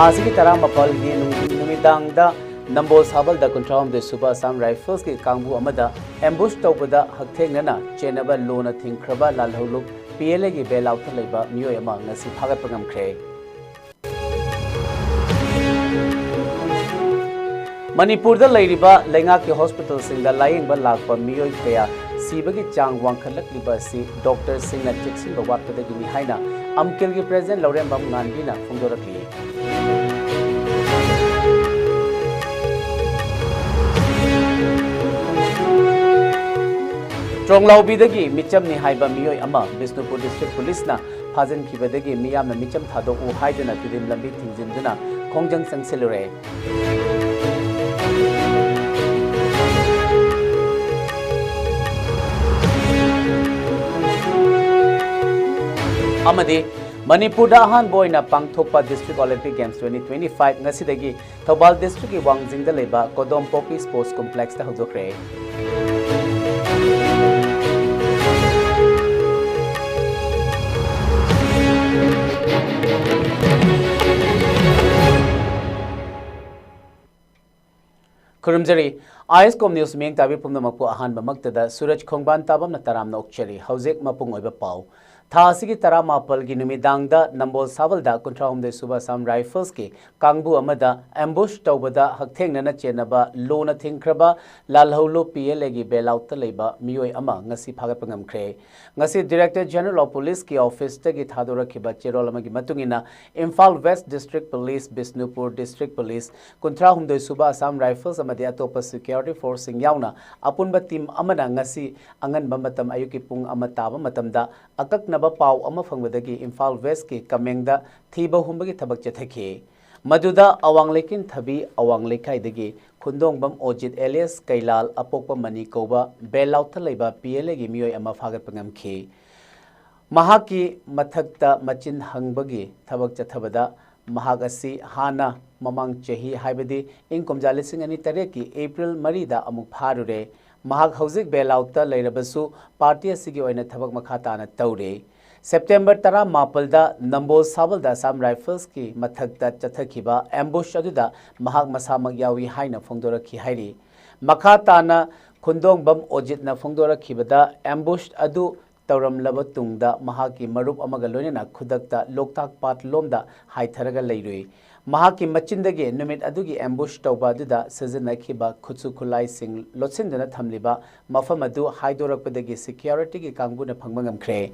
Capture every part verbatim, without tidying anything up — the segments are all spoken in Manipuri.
ꯑꯁꯤꯒꯤ ꯇꯔꯥꯃꯥꯄꯜꯒꯤ ꯅꯨꯡꯊꯤꯜ ꯅꯨꯃꯤꯗꯥꯡꯗ ꯅꯝꯕꯣꯜ ꯁꯥꯕꯜꯗ ꯀꯨꯟꯊ꯭ꯔꯥꯍꯨꯝꯗꯣꯏ ꯁꯨꯕ ꯑꯁꯥꯝ ꯔꯥꯏꯐꯜꯁꯀꯤ ꯀꯥꯡꯕꯨ ꯑꯃꯗ ꯑꯦꯝꯕꯨꯁ ꯇꯧꯕꯗ ꯍꯛꯊꯦꯡꯅꯅ ꯆꯦꯟꯅꯕ ꯂꯨꯅ ꯊꯤꯡꯈ꯭ꯔꯕ ꯂꯥꯜꯍꯧꯂꯨꯞ ꯄꯤ ꯑꯦꯜ ꯑꯦꯒꯤ ꯕꯦꯜ ꯑꯥꯎꯠꯇ ꯂꯩꯕ ꯃꯤꯑꯣꯏ ꯑꯃ ꯉꯁꯤ ꯐꯥꯒꯠꯄ ꯉꯝꯈ꯭ꯔꯦ꯫ ꯃꯅꯤꯄꯨꯔꯗ ꯂꯩꯔꯤꯕ ꯂꯩꯉꯥꯛꯀꯤ ꯍꯣꯁꯄꯤꯇꯥꯜꯁꯤꯡꯗ ꯂꯥꯌꯦꯡꯕ ꯂꯥꯛꯄ ꯃꯤꯑꯣꯏ ꯀꯌꯥ ꯁꯤꯕꯒꯤ ꯆꯥꯡ ꯋꯥꯡꯈꯠꯂꯛꯂꯤꯕ ꯑꯁꯤ ꯗꯣꯛꯇꯔꯁꯤꯡꯅ ꯆꯦꯛꯁꯤꯟꯕ ꯋꯥꯠꯄꯗꯒꯤꯅꯤ ꯍꯥꯏꯅ ꯑꯝꯀꯤꯜꯒꯤ ꯄ꯭ꯔꯦꯁꯤꯗꯦꯟꯠ ꯂꯧꯔꯦꯝꯕꯝ ꯉꯥꯟꯕꯤꯅ ꯐꯣꯡꯗꯣꯔꯛꯂꯤ꯫ ꯇ꯭ꯔꯣꯡꯂꯥꯎꯕꯤꯗꯒꯤ ꯃꯤꯆꯝꯅꯤ ꯍꯥꯏꯕ ꯃꯤꯑꯣꯏ ꯑꯃ ꯕꯤꯁꯅꯨꯄꯨꯔ ꯗꯤꯁꯇ꯭ꯔꯤꯛ ꯄꯨꯂꯤꯁꯅ ꯐꯥꯖꯤꯟꯈꯤꯕꯗꯒꯤ ꯃꯤꯌꯥꯝꯅ ꯃꯤꯆꯝ ꯊꯥꯗꯣꯛꯎ ꯍꯥꯏꯗꯨꯅ ꯇꯨꯔꯦꯜ ꯂꯝꯕꯤ ꯊꯤꯡꯖꯤꯟꯗꯨꯅ ꯈꯣꯡꯖꯪ ꯆꯪꯁꯤꯜꯂꯨꯔꯦ꯫ ꯑꯃꯗꯤ ꯃꯅꯤꯄꯨꯔꯗ ꯑꯍꯥꯟꯕ ꯑꯣꯏꯅ ꯄꯥꯡꯊꯣꯛꯄ District Olympic Games twenty twenty-five ꯉꯁꯤꯗꯒꯤ ꯊꯧꯕꯥꯜ ꯗꯤꯁꯇ꯭ꯔꯤꯛꯀꯤ ꯋꯥꯡꯖꯤꯡꯗ ꯂꯩꯕ ꯀꯣꯗꯣꯝ ꯄꯣꯄꯤ ꯁ꯭ꯄꯣꯔꯠꯁ ꯀꯣꯝꯄ꯭ꯂꯦꯛꯁꯇ ꯍꯧꯗꯣꯛꯈ꯭ꯔꯦ꯫ ꯈꯨꯔꯨꯝꯖꯔꯤ꯫ ꯑꯥꯏ ꯑꯦꯁ ꯀꯣꯝ ꯅ꯭ꯌꯨꯁ ꯃꯤꯠꯌꯦꯡ ꯇꯥꯕꯤ ꯄꯨꯝꯅꯃꯛꯄꯨ ꯑꯍꯥꯟꯕꯃꯛꯇꯗ ꯁꯨꯔꯖ ꯈꯣꯡꯕꯥꯟ ꯇꯥꯕꯝꯅ ꯇꯔꯥꯝꯅ ꯑꯣꯛꯆꯔꯤ꯫ ꯍꯧꯖꯤꯛ ꯃꯄꯨꯡ ꯑꯣꯏꯕ ꯄꯥꯎ꯫ ꯊꯥ ꯑꯁꯤꯒꯤ ꯇꯔꯥꯃꯥꯄꯜꯒꯤ ꯅꯨꯃꯤꯗꯥꯡꯗ ꯅꯝꯕꯣꯜ ꯁꯥꯕꯜꯗ ꯀꯨꯟꯊ꯭ꯔꯥꯍꯨꯝꯗꯣꯏ ꯁꯨꯕ ꯑꯁꯥꯝ ꯔꯥꯏꯐꯜꯁꯀꯤ ꯀꯥꯡꯕꯨ ꯑꯃꯗ ꯑꯦꯝꯕꯨꯁ ꯇꯧꯕꯗ ꯍꯛꯊꯦꯡꯅꯅ ꯆꯦꯟꯅꯕ ꯂꯨꯅ ꯊꯤꯡꯈ꯭ꯔꯕ ꯂꯥꯜꯍꯧꯂꯨꯞ ꯄꯤ ꯑꯦꯜ ꯑꯦꯒꯤ ꯕꯦꯜ ꯑꯥꯎꯠꯇ ꯂꯩꯕ ꯃꯤꯑꯣꯏ ꯑꯃ ꯉꯁꯤ ꯐꯥꯒꯠꯄ ꯉꯝꯈ꯭ꯔꯦ꯫ ꯉꯁꯤ Director General of Policeꯀꯤ ꯑꯣꯐꯤꯁꯇꯒꯤ ꯊꯥꯗꯣꯔꯛꯈꯤꯕ ꯆꯦꯔꯣꯜ ꯑꯃꯒꯤ ꯃꯇꯨꯡ ꯏꯟꯅ, Imphal west district police, Bishnupur district police, ꯀꯨꯟꯊ꯭ꯔꯥꯍꯨꯝꯗꯣꯏ ꯁꯨꯕ ꯑꯁꯥꯝ ꯔꯥꯏꯐꯜꯁ ꯑꯃꯗꯤ ꯑꯇꯣꯞꯄ ꯁꯦꯀ꯭ꯌꯨꯔꯤꯇꯤ ꯐꯣꯔꯁꯁꯤꯡ ꯌꯥꯎꯅ ꯑꯄꯨꯟꯕ ꯇꯤꯝ ꯑꯃꯅ ꯉꯁꯤ ꯑꯉꯟꯕ ꯃꯇꯝ ꯑꯌꯨꯛꯀꯤ ꯄꯨꯡ ꯑꯃ ꯇꯥꯕ ꯃꯇꯝꯗ ꯑꯀꯛꯅꯕ ꯄꯥꯎ ꯑꯃ ꯐꯪꯕꯗꯒꯤ ꯏꯝꯐꯥꯜ ꯋꯦꯁꯀꯤ ꯀꯃꯦꯡꯗ ꯊꯤꯕ ꯍꯨꯝꯕꯒꯤ ꯊꯕꯛ ꯆꯠꯊꯈꯤ꯫ ꯃꯗꯨꯗ ꯑꯋꯥꯡ ꯂꯩꯀꯤꯟꯊꯕꯤ ꯑꯋꯥꯡ ꯂꯩꯀꯥꯏꯗꯒꯤ ꯈꯨꯟꯗꯣꯡꯕꯝ ꯑꯣꯖꯤꯠ ꯑꯦꯂꯤꯌꯥꯁ ꯀꯩꯂꯥꯜ ꯑꯄꯣꯛꯄ ꯃꯅꯤ ꯀꯧꯕ ꯕꯦꯜ ꯑꯥꯎꯠꯇ ꯂꯩꯕ ꯄꯤ ꯑꯦꯜ ꯑꯦꯒꯤ ꯃꯤꯑꯣꯏ ꯑꯃ ꯐꯥꯒꯠꯄ ꯉꯝꯈꯤ꯫ ꯃꯍꯥꯛꯀꯤ ꯃꯊꯛꯇ ꯃꯆꯤꯟ ꯍꯪꯕꯒꯤ ꯊꯕꯛ ꯆꯠꯊꯕꯗ ꯃꯍꯥꯛ ꯑꯁꯤ ꯍꯥꯟꯅ ꯃꯃꯥꯡ ꯆꯍꯤ, ꯍꯥꯏꯕꯗꯤ ꯏꯪ ꯀꯨꯝꯖꯥ ꯂꯤꯁꯤꯡ ꯑꯅꯤ ꯇꯔꯦꯠꯀꯤ ꯑꯦꯄ꯭ꯔꯤꯜ ꯃꯔꯤꯗ ꯑꯃꯨꯛ ꯐꯥꯔꯨꯔꯦ꯫ ꯃꯍꯥꯛ ꯍꯧꯖꯤꯛ ꯕꯦꯜ ꯑꯥꯎꯠꯇ ꯂꯩꯔꯕꯁꯨ ꯄꯥꯔꯇꯤ ꯑꯁꯤꯒꯤ ꯑꯣꯏꯅ ꯊꯕꯛ ꯃꯈꯥ ꯇꯥꯅ ꯇꯧꯔꯤ꯫ ꯁꯦꯞꯇꯦꯝꯕꯔ ꯇꯔꯥꯃꯥꯄꯜꯗ ꯅꯝꯕꯣꯜ ꯁꯥꯕꯜꯗ ꯑꯁꯥꯝ ꯔꯥꯏꯐꯜꯁꯀꯤ ꯃꯊꯛꯇ ꯆꯠꯊꯈꯤꯕ ꯑꯦꯝꯕꯨꯁ ꯑꯗꯨꯗ ꯃꯍꯥꯛ ꯃꯁꯥꯃꯛ ꯌꯥꯎꯏ ꯍꯥꯏꯅ ꯐꯣꯡꯗꯣꯔꯛꯈꯤ ꯍꯥꯏꯔꯤ꯫ ꯃꯈꯥ ꯇꯥꯅ ꯈꯨꯟꯗꯣꯡꯕꯝ ꯑꯣꯖꯤꯠꯅ ꯐꯣꯡꯗꯣꯔꯛꯈꯤꯕꯗ, ꯑꯦꯝꯕꯨꯁ ꯑꯗꯨ ꯇꯧꯔꯝꯂꯕ ꯇꯨꯡꯗ ꯃꯍꯥꯛꯀꯤ ꯃꯔꯨꯞ ꯑꯃꯒ ꯂꯣꯏꯅꯅ ꯈꯨꯗꯛꯇ ꯂꯣꯛꯇꯥꯛ ꯄꯥꯠ ꯂꯣꯝꯗ ꯍꯥꯏꯊꯔꯒ ꯂꯩꯔꯨꯏ꯫ ꯃꯍꯥꯛꯀꯤ ꯃꯆꯤꯟꯗꯒꯤ ꯅꯨꯃꯤꯠ ꯑꯗꯨꯒꯤ ꯑꯦꯝꯕꯨꯁ ꯇꯧꯕ ꯑꯗꯨꯗ ꯁꯤꯖꯤꯟꯅꯈꯤꯕ ꯈꯨꯠꯁꯨ ꯈꯨꯠꯂꯥꯏꯁꯤꯡ ꯂꯣꯠꯁꯤꯟꯗꯨꯅ ꯊꯝꯂꯤꯕ ꯃꯐꯝ ꯑꯗꯨ ꯍꯥꯏꯗꯣꯔꯛꯄꯗꯒꯤ ꯁꯦꯀ꯭ꯌꯨꯔꯤꯇꯤꯒꯤ ꯀꯥꯡꯕꯨꯅ ꯐꯪꯕ ꯉꯝꯈ꯭ꯔꯦ꯫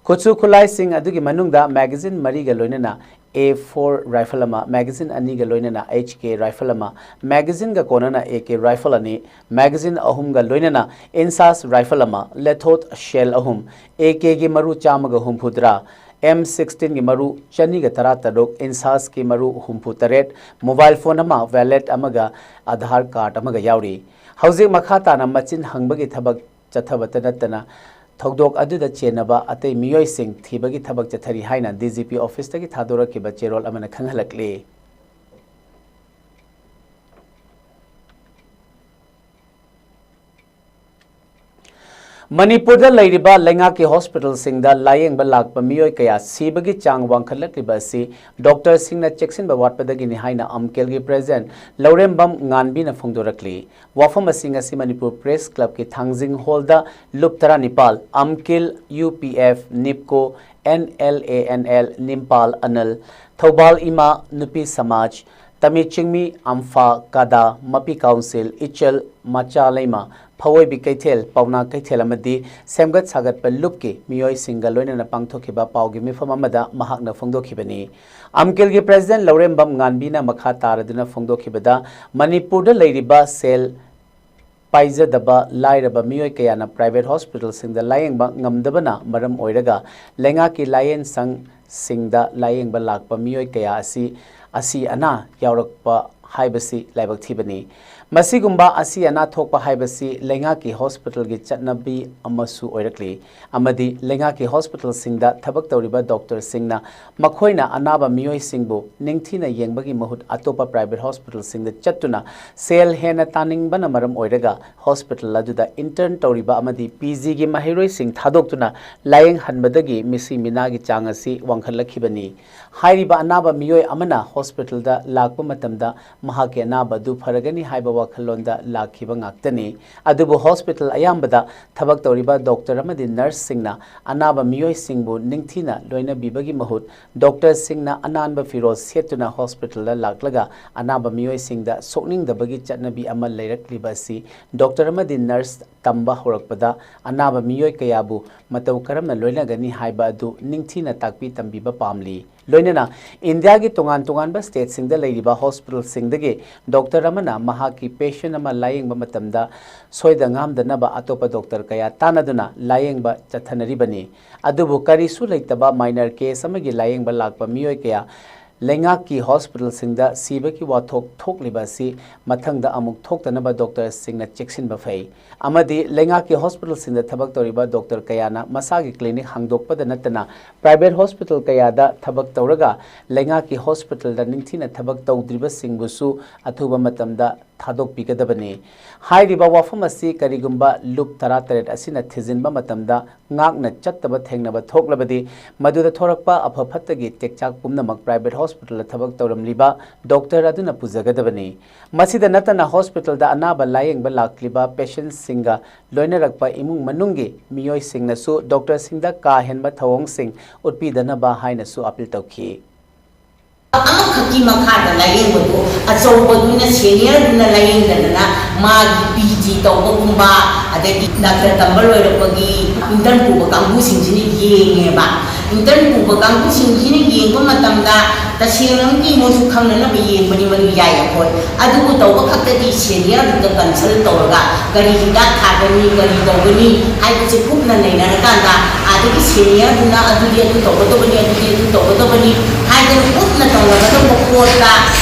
ꯈꯨꯠꯁꯨ ꯈꯨꯠꯂꯥꯏꯁꯤꯡ ꯑꯗꯨꯒꯤ ꯃꯅꯨꯡꯗ ꯃꯦꯒꯥꯖꯤꯟ ꯃꯔꯤꯒ ꯂꯣꯏꯅꯅ ꯑꯦ ꯐꯣꯔ ꯔꯥꯏꯐꯜ ꯑꯃ, ꯃꯦꯒꯥꯖꯤꯟ ꯑꯅꯤꯒ ꯂꯣꯏꯅꯅ ꯑꯦꯆ ꯀꯦ ꯔꯥꯏꯐꯜ ꯑꯃ, ꯃꯦꯒꯥꯖꯤꯟꯒ ꯀꯣꯟꯅꯅ ꯑꯦ ꯀꯦ ꯔꯥꯏꯐꯜ ꯑꯅꯤ, ꯃꯦꯒꯥꯖꯤꯟ ꯑꯍꯨꯝꯒ ꯂꯣꯏꯅꯅ ꯏꯟꯁꯥꯁ ꯔꯥꯏꯐꯜ ꯑꯃ, ꯂꯦꯊꯣꯠ ꯁꯦꯜ ꯑꯍꯨꯝ, ꯑꯦ ꯀꯦꯒꯤ ꯃꯔꯨ ꯆꯥꯝꯃꯒ ꯍꯨꯝꯐꯨꯇꯔꯥ, ꯑꯦꯝ ꯁꯤꯛꯁꯇꯤꯟꯒꯤ ꯃꯔꯨ ꯆꯅꯤꯒ ꯇꯔꯥꯇꯔꯨꯛ, ꯏꯟꯁꯥꯁꯀꯤ ꯃꯔꯨ ꯍꯨꯝꯐꯨꯇꯔꯦꯠ, ꯃꯣꯕꯥꯏꯜ ꯐꯣꯟ ꯑꯃ, ꯋꯦꯂꯦꯠ ꯑꯃꯒ ꯑꯥꯙꯥꯔ ꯀꯥꯔꯗ ꯑꯃꯒ ꯌꯥꯎꯔꯤ꯫ ꯍꯧꯖꯤꯛ ꯃꯈꯥ ꯇꯥꯅ ꯃꯆꯤꯟ ꯍꯪꯕꯒꯤ ꯊꯕꯛ ꯆꯠꯊꯕꯇ ꯅꯠꯇꯅ ꯊꯧꯗꯣꯛ ꯑꯗꯨꯗ ꯆꯦꯟꯅꯕ ꯑꯇꯩ ꯃꯤꯑꯣꯏꯁꯤꯡ ꯊꯤꯕꯒꯤ ꯊꯕꯛ ꯆꯠꯊꯔꯤ ꯍꯥꯏꯅ ꯗꯤ ꯖꯤ ꯄꯤ ꯑꯣꯐꯤꯁꯇꯒꯤ ꯊꯥꯗꯣꯔꯛꯈꯤꯕ ꯆꯦꯔꯣꯜ ꯑꯃꯅ ꯈꯪꯍꯜꯂꯛꯂꯤ꯫ ꯃꯅꯤꯄꯨꯔꯗ ꯂꯩꯔꯤꯕ ꯂꯩꯉꯥꯛꯀꯤ ꯍꯣꯁꯄꯤꯇꯥꯜꯁꯤꯡꯗ ꯂꯥꯌꯦꯡꯕ ꯂꯥꯛꯄ ꯃꯤꯑꯣꯏ ꯀꯌꯥ ꯁꯤꯕꯒꯤ ꯆꯥꯡ ꯋꯥꯡꯈꯠꯂꯛꯂꯤꯕ ꯑꯁꯤ ꯗꯣꯛꯇꯔꯁꯤꯡꯅ ꯆꯦꯛꯁꯤꯟꯕ ꯋꯥꯠꯄꯗꯒꯤꯅꯤ ꯍꯥꯏꯅ ꯑꯝꯀꯦꯜꯒꯤ ꯄ꯭ꯔꯦꯁꯤꯗꯦꯟꯠ ꯂꯧꯔꯦꯝꯕꯝ ꯉꯥꯟꯕꯤꯅ ꯐꯣꯡꯗꯣꯔꯛꯂꯤ꯫ ꯋꯥꯐꯝ ꯑꯁꯤꯡ ꯑꯁꯤ ꯃꯅꯤꯄꯨꯔ ꯄ꯭ꯔꯦꯁ ꯀ꯭ꯂꯕꯀꯤ ꯊꯥꯡꯖꯤꯡ ꯍꯣꯜꯗ ꯂꯨꯞ ꯇꯔꯥꯅꯤꯄꯥꯜ, ꯑꯝꯀꯤꯜ, ꯌꯨ ꯄꯤ ꯑꯦꯐ, ꯅꯤꯞꯀꯣ, N L A N L, ꯅꯤꯝꯄꯥꯜ ꯑꯅꯜ, ꯊꯧꯕꯥꯜ ꯏꯃꯥ ꯅꯨꯄꯤ ꯁꯃꯥꯖ, ꯇꯃꯤ ꯆꯤꯡꯃꯤ, ꯑꯝꯐꯥ, ꯀꯥꯗꯥ, ꯃꯄꯤ ꯀꯥꯎꯟꯁꯤꯜ, ꯏꯆꯜ, ꯃꯆꯥ ꯂꯩꯃ, ꯐꯋꯣꯏꯕꯤ ꯀꯩꯊꯦꯜ, ꯄꯥꯎꯅꯥ ꯀꯩꯊꯦꯜ ꯑꯃꯗꯤ ꯁꯦꯝꯒꯠ ꯁꯥꯒꯠꯄ ꯂꯨꯞꯀꯤ ꯃꯤꯑꯣꯏꯁꯤꯡꯒ ꯂꯣꯏꯅꯅ ꯄꯥꯡꯊꯣꯛꯈꯤꯕ ꯄꯥꯎꯒꯤ ꯃꯤꯐꯝ ꯑꯃꯗ ꯃꯍꯥꯛꯅ ꯐꯣꯡꯗꯣꯛꯈꯤꯕꯅꯤ꯫ ꯑꯝꯀꯤꯜꯒꯤ ꯄ꯭ꯔꯦꯁꯤꯗꯦꯟꯠ ꯂꯧꯔꯦꯝꯕꯝ ꯉꯥꯟꯕꯤꯅ ꯃꯈꯥ ꯇꯥꯔꯗꯨꯅ ꯐꯣꯡꯗꯣꯛꯈꯤꯕꯗ, ꯃꯅꯤꯄꯨꯔꯗ ꯂꯩꯔꯤꯕ ꯁꯦꯜ ꯄꯥꯏꯖꯗꯕ ꯂꯥꯏꯔꯕ ꯃꯤꯑꯣꯏ ꯀꯌꯥꯅ ꯄ꯭ꯔꯥꯏꯚꯦꯠ ꯍꯣꯁꯄꯤꯇꯥꯜꯁꯤꯡꯗ ꯂꯥꯌꯦꯡꯕ ꯉꯝꯗꯕꯅ ꯃꯔꯝ ꯑꯣꯏꯔꯒ ꯂꯩꯉꯥꯛꯀꯤ ꯂꯥꯌꯦꯡ ꯁꯪꯁꯤꯡꯗ ꯂꯥꯌꯦꯡꯕ ꯂꯥꯛꯄ ꯃꯤꯑꯣꯏ ꯀꯌꯥ ꯑꯁꯤ ꯑꯁꯤ ꯑꯅꯥ ꯌꯥꯎꯔꯛꯄ ꯍꯥꯏꯕꯁꯤ ꯂꯥꯏꯕꯛ ꯊꯤꯕꯅꯤ꯫ ꯃꯁꯤꯒꯨꯝꯕ ꯑꯁꯤ ꯑꯅꯥ ꯊꯣꯛꯄ ꯍꯥꯏꯕꯁꯤ ꯂꯩꯉꯥꯛꯀꯤ ꯍꯣꯁꯄꯤꯇꯥꯜꯒꯤ ꯆꯠꯅꯕꯤ ꯑꯃꯁꯨ ꯑꯣꯏꯔꯛꯂꯤ, ꯑꯃꯗꯤ ꯂꯩꯉꯥꯛꯀꯤ ꯍꯣꯁꯄꯤꯇꯥꯜꯁꯤꯡꯗ ꯊꯕꯛ ꯇꯧꯔꯤꯕ ꯗꯣꯛꯇꯔꯁꯤꯡꯅ ꯃꯈꯣꯏꯅ ꯑꯅꯥꯕ ꯃꯤꯑꯣꯏꯁꯤꯡꯕꯨ ꯅꯤꯡꯊꯤꯅ ꯌꯦꯡꯕꯒꯤ ꯃꯍꯨꯠ ꯑꯇꯣꯞꯄ ꯄ꯭ꯔꯥꯏꯚꯦꯠ ꯍꯣꯁꯄꯤꯇꯥꯜꯁꯤꯡꯗ ꯆꯠꯇꯨꯅ ꯁꯦꯜ ꯍꯦꯟꯅ ꯇꯥꯅꯤꯡꯕꯅ ꯃꯔꯝ ꯑꯣꯏꯔꯒ ꯍꯣꯁꯄꯤꯇꯥꯜ ꯑꯗꯨꯗ ꯏꯟꯇꯔꯟ ꯇꯧꯔꯤꯕ ꯑꯃꯗꯤ ꯄꯤ ꯖꯤꯒꯤ ꯃꯍꯩꯔꯣꯏꯁꯤꯡ ꯊꯥꯗꯣꯛꯇꯨꯅ ꯂꯥꯌꯦꯡꯍꯟꯕꯗꯒꯤ ꯃꯤꯁꯤ ꯃꯤꯅꯥꯒꯤ ꯆꯥꯡ ꯑꯁꯤ ꯋꯥꯡꯈꯠꯂꯛꯈꯤꯕꯅꯤ꯫ ꯍꯥꯏꯔꯤꯕ ꯑꯅꯥꯕ ꯃꯤꯑꯣꯏ ꯑꯃꯅ ꯍꯣꯁꯄꯤꯇꯥꯜꯗ ꯂꯥꯛꯄ ꯃꯇꯝꯗ ꯃꯍꯥꯛꯀꯤ ꯑꯅꯥꯕ ꯑꯗꯨ ꯐꯔꯒꯅꯤ ꯍꯥꯏꯕ ꯋꯥꯈꯜꯂꯣꯟꯗ ꯂꯥꯛꯈꯤꯕ ꯉꯥꯛꯇꯅꯤ꯫ ꯑꯗꯨꯕꯨ ꯍꯣꯁꯄꯤꯇꯥꯜ ꯑꯌꯥꯝꯕꯗ ꯊꯕꯛ ꯇꯧꯔꯤꯕ ꯗꯣꯛꯇꯔ ꯑꯃꯗꯤ ꯅꯔꯁꯁꯤꯡꯅ ꯑꯅꯥꯕ ꯃꯤꯑꯣꯏꯁꯤꯡꯕꯨ ꯅꯤꯡꯊꯤꯅ ꯂꯣꯏꯅꯕꯤꯕꯒꯤ ꯃꯍꯨꯠ ꯗꯣꯛꯇꯔꯁꯤꯡꯅ ꯑꯅꯥꯟꯕ ꯐꯤꯔꯣꯜ ꯁꯦꯠꯇꯨꯅ ꯍꯣꯁꯄꯤꯇꯥꯜꯗ ꯂꯥꯛꯂꯒ ꯑꯅꯥꯕ ꯃꯤꯑꯣꯏꯁꯤꯡꯗ ꯁꯣꯛꯅꯤꯡꯗꯕꯒꯤ ꯆꯠꯅꯕꯤ ꯑꯃ ꯂꯩꯔꯛꯂꯤꯕ ꯑꯁꯤ ꯗꯣꯛꯇꯔ ꯑꯃꯗꯤ ꯅꯔꯁ ꯇꯝꯕ ꯍꯧꯔꯛꯄꯗ ꯑꯅꯥꯕ ꯃꯤꯑꯣꯏ ꯀꯌꯥꯕꯨ ꯃꯇꯧ ꯀꯔꯝꯅ ꯂꯣꯏꯅꯒꯅꯤ ꯍꯥꯏꯕ ꯑꯗꯨ ꯅꯤꯡꯊꯤꯅ ꯇꯥꯛꯄꯤ ꯇꯝꯕꯤꯕ ꯄꯥꯝꯂꯤ꯫ ꯂꯣꯏꯅꯅ ꯏꯟꯗꯤꯌꯥꯒꯤ ꯇꯣꯉꯥꯟ ꯇꯣꯉꯥꯟꯕ ꯁ꯭ꯇꯦꯠꯁꯤꯡꯗ ꯂꯩꯔꯤꯕ ꯍꯣꯁꯄꯤꯇꯥꯜꯁꯤꯡꯗꯒꯤ ꯗꯣꯛꯇꯔ ꯑꯃꯅ ꯃꯍꯥꯛꯀꯤ ꯄꯦꯁꯦꯟ ꯑꯃ ꯂꯥꯌꯦꯡꯕ ꯃꯇꯝꯗ ꯁꯣꯏꯗ ꯉꯥꯝꯗꯅꯕ ꯑꯇꯣꯞꯄ ꯗꯣꯛꯇꯔ ꯀꯌꯥ ꯇꯥꯟꯅꯗꯨꯅ ꯂꯥꯌꯦꯡꯕ ꯆꯠꯊꯅꯔꯤꯕꯅꯤ꯫ ꯑꯗꯨꯕꯨ ꯀꯔꯤꯁꯨ ꯂꯩꯇꯕ ꯃꯥꯏꯅꯔ ꯀꯦꯁ ꯑꯃꯒꯤ ꯂꯥꯌꯦꯡꯕ ꯂꯥꯛꯄ ꯃꯤꯑꯣꯏ ꯀꯌꯥ ꯂꯩꯉꯥꯛꯀꯤ ꯍꯣꯁꯄꯤꯇꯥꯜꯁꯤꯡꯗ ꯁꯤꯕꯒꯤ ꯋꯥꯊꯣꯛ ꯊꯣꯛꯂꯤꯕ ꯑꯁꯤ ꯃꯊꯪꯗ ꯑꯃꯨꯛ ꯊꯣꯛꯇꯅꯕ ꯗꯣꯛꯇꯔꯁꯤꯡꯅ ꯆꯦꯛꯁꯤꯟꯕ ꯐꯩ꯫ ꯑꯃꯗꯤ ꯂꯩꯉꯥꯛꯀꯤ ꯍꯣꯁꯄꯤꯇꯥꯜꯁꯤꯡꯗ ꯊꯕꯛ ꯇꯧꯔꯤꯕ ꯗꯣꯛꯇꯔ ꯀꯌꯥꯅ ꯃꯁꯥꯒꯤ ꯀ꯭ꯂꯤꯅꯤꯛ ꯍꯥꯡꯗꯣꯛꯄꯗ ꯅꯠꯇꯅ ꯄ꯭ꯔꯥꯏꯚꯦꯠ ꯍꯣꯁꯄꯤꯇꯥꯜ ꯀꯌꯥꯗ ꯊꯕꯛ ꯇꯧꯔꯒ ꯂꯩꯉꯥꯛꯀꯤ ꯍꯣꯁꯄꯤꯇꯥꯜꯗ ꯅꯤꯡꯊꯤꯅ ꯊꯕꯛ ꯇꯧꯗ꯭ꯔꯤꯕꯁꯤꯡꯕꯨꯁꯨ ꯑꯊꯨꯕ ꯃꯇꯝꯗ ꯊꯥꯗꯣꯛꯄꯤꯒꯗꯕꯅꯤ꯫ ꯍꯥꯏꯔꯤꯕ ꯋꯥꯐꯝ ꯑꯁꯤ ꯀꯔꯤꯒꯨꯝꯕ ꯂꯨꯞ ꯇꯔꯥꯇꯔꯦꯠ ꯑꯁꯤꯅ ꯊꯤꯖꯤꯟꯕ ꯃꯇꯝꯗ ꯉꯥꯛꯅ ꯆꯠꯇꯕ ꯊꯦꯡꯅꯕ ꯊꯣꯛꯂꯕꯗꯤ, ꯃꯗꯨꯗ ꯊꯣꯔꯛꯄ ꯑꯐ ꯐꯠꯇꯒꯤ ꯇꯦꯛꯆꯥꯛ ꯄꯨꯝꯅꯃꯛ ꯄ꯭ꯔꯥꯏꯚꯦꯠ ꯍꯣꯁꯄꯤꯇꯥꯜꯗ ꯊꯕꯛ ꯇꯧꯔꯝꯂꯤꯕ ꯗꯣꯛꯇꯔ ꯑꯗꯨꯅ ꯄꯨꯖꯒꯗꯕꯅꯤ꯫ ꯃꯁꯤꯗ ꯅꯠꯇꯅ ꯍꯣꯁꯄꯤꯇꯥꯜꯗ ꯑꯅꯥꯕ ꯂꯥꯌꯦꯡꯕ ꯂꯥꯛꯂꯤꯕ ꯄꯦꯁꯦꯟꯁꯤꯡꯒ ꯂꯣꯏꯅꯔꯛꯄ ꯏꯃꯨꯡ ꯃꯅꯨꯡꯒꯤ ꯃꯤꯑꯣꯏꯁꯤꯡꯅꯁꯨ ꯗꯣꯛꯇꯔꯁꯤꯡꯗ ꯀꯥ ꯍꯦꯟꯕ ꯊꯧꯑꯣꯡꯁꯤꯡ ꯎꯠꯄꯤꯗꯅꯕ ꯍꯥꯏꯅꯁꯨ ꯑꯄꯤꯜ ꯇꯧꯈꯤ꯫ ꯑꯃꯈꯛꯀꯤ ꯃꯈꯥꯗ ꯂꯥꯌꯦꯡꯕꯗꯨ ꯑꯆꯧꯕꯗꯨꯅ, ꯁꯦꯅꯤꯌꯔꯗꯨꯅ ꯂꯥꯌꯦꯡꯗꯗꯅ ꯃꯥꯒꯤ ꯄꯤ ꯖꯤ ꯇꯧꯕꯒꯨꯝꯕ, ꯑꯗꯒꯤ ꯗꯥꯛꯇꯔ ꯇꯝꯕ ꯂꯣꯏꯔꯛꯄꯒꯤ ꯏꯟꯇꯔꯟ ꯄꯨꯕ ꯀꯥꯡꯕꯨꯁꯤꯡꯁꯤꯅ ꯌꯦꯡꯉꯦꯕ꯫ ꯏꯟꯇꯔꯟ ꯄꯨꯕ ꯀꯥꯡꯕꯨꯁꯤꯡꯁꯤꯅ ꯌꯦꯡꯕ ꯃꯇꯝꯗ ꯇꯁꯦꯡꯅꯃꯛꯀꯤ ꯃꯣꯏꯁꯨ ꯈꯪꯅꯅꯕ ꯌꯦꯡꯕꯅꯤ, ꯃꯗꯨ ꯌꯥꯏ ꯑꯩꯈꯣꯏ꯫ ꯑꯗꯨꯕꯨ ꯇꯧꯕ ꯈꯛꯇꯗꯤ ꯁꯦꯅꯤꯌꯔꯗꯨꯗ ꯀꯟꯁꯜ ꯇꯧꯔꯒ ꯀꯔꯤ ꯍꯤꯗꯥꯛ ꯊꯥꯒꯅꯤ, ꯀꯔꯤ ꯇꯧꯒꯅꯤ ꯍꯥꯏꯕꯁꯦ ꯀꯨꯞꯅ ꯅꯩꯅꯔꯀꯥꯟꯗ, ꯑꯗꯒꯤ ꯁꯦꯅꯤꯌꯔꯗꯨꯅ ꯑꯗꯨꯗꯤ ꯑꯗꯨ ꯇꯧꯒꯗꯕꯅꯤ, ꯑꯗꯨꯗꯤ ꯑꯗꯨ ꯇꯧꯒꯗꯕꯅꯤ ꯍꯥꯏꯗꯅ ꯀꯨꯞꯅ ꯇꯧꯅꯒꯗꯕ ꯄꯣꯠꯇ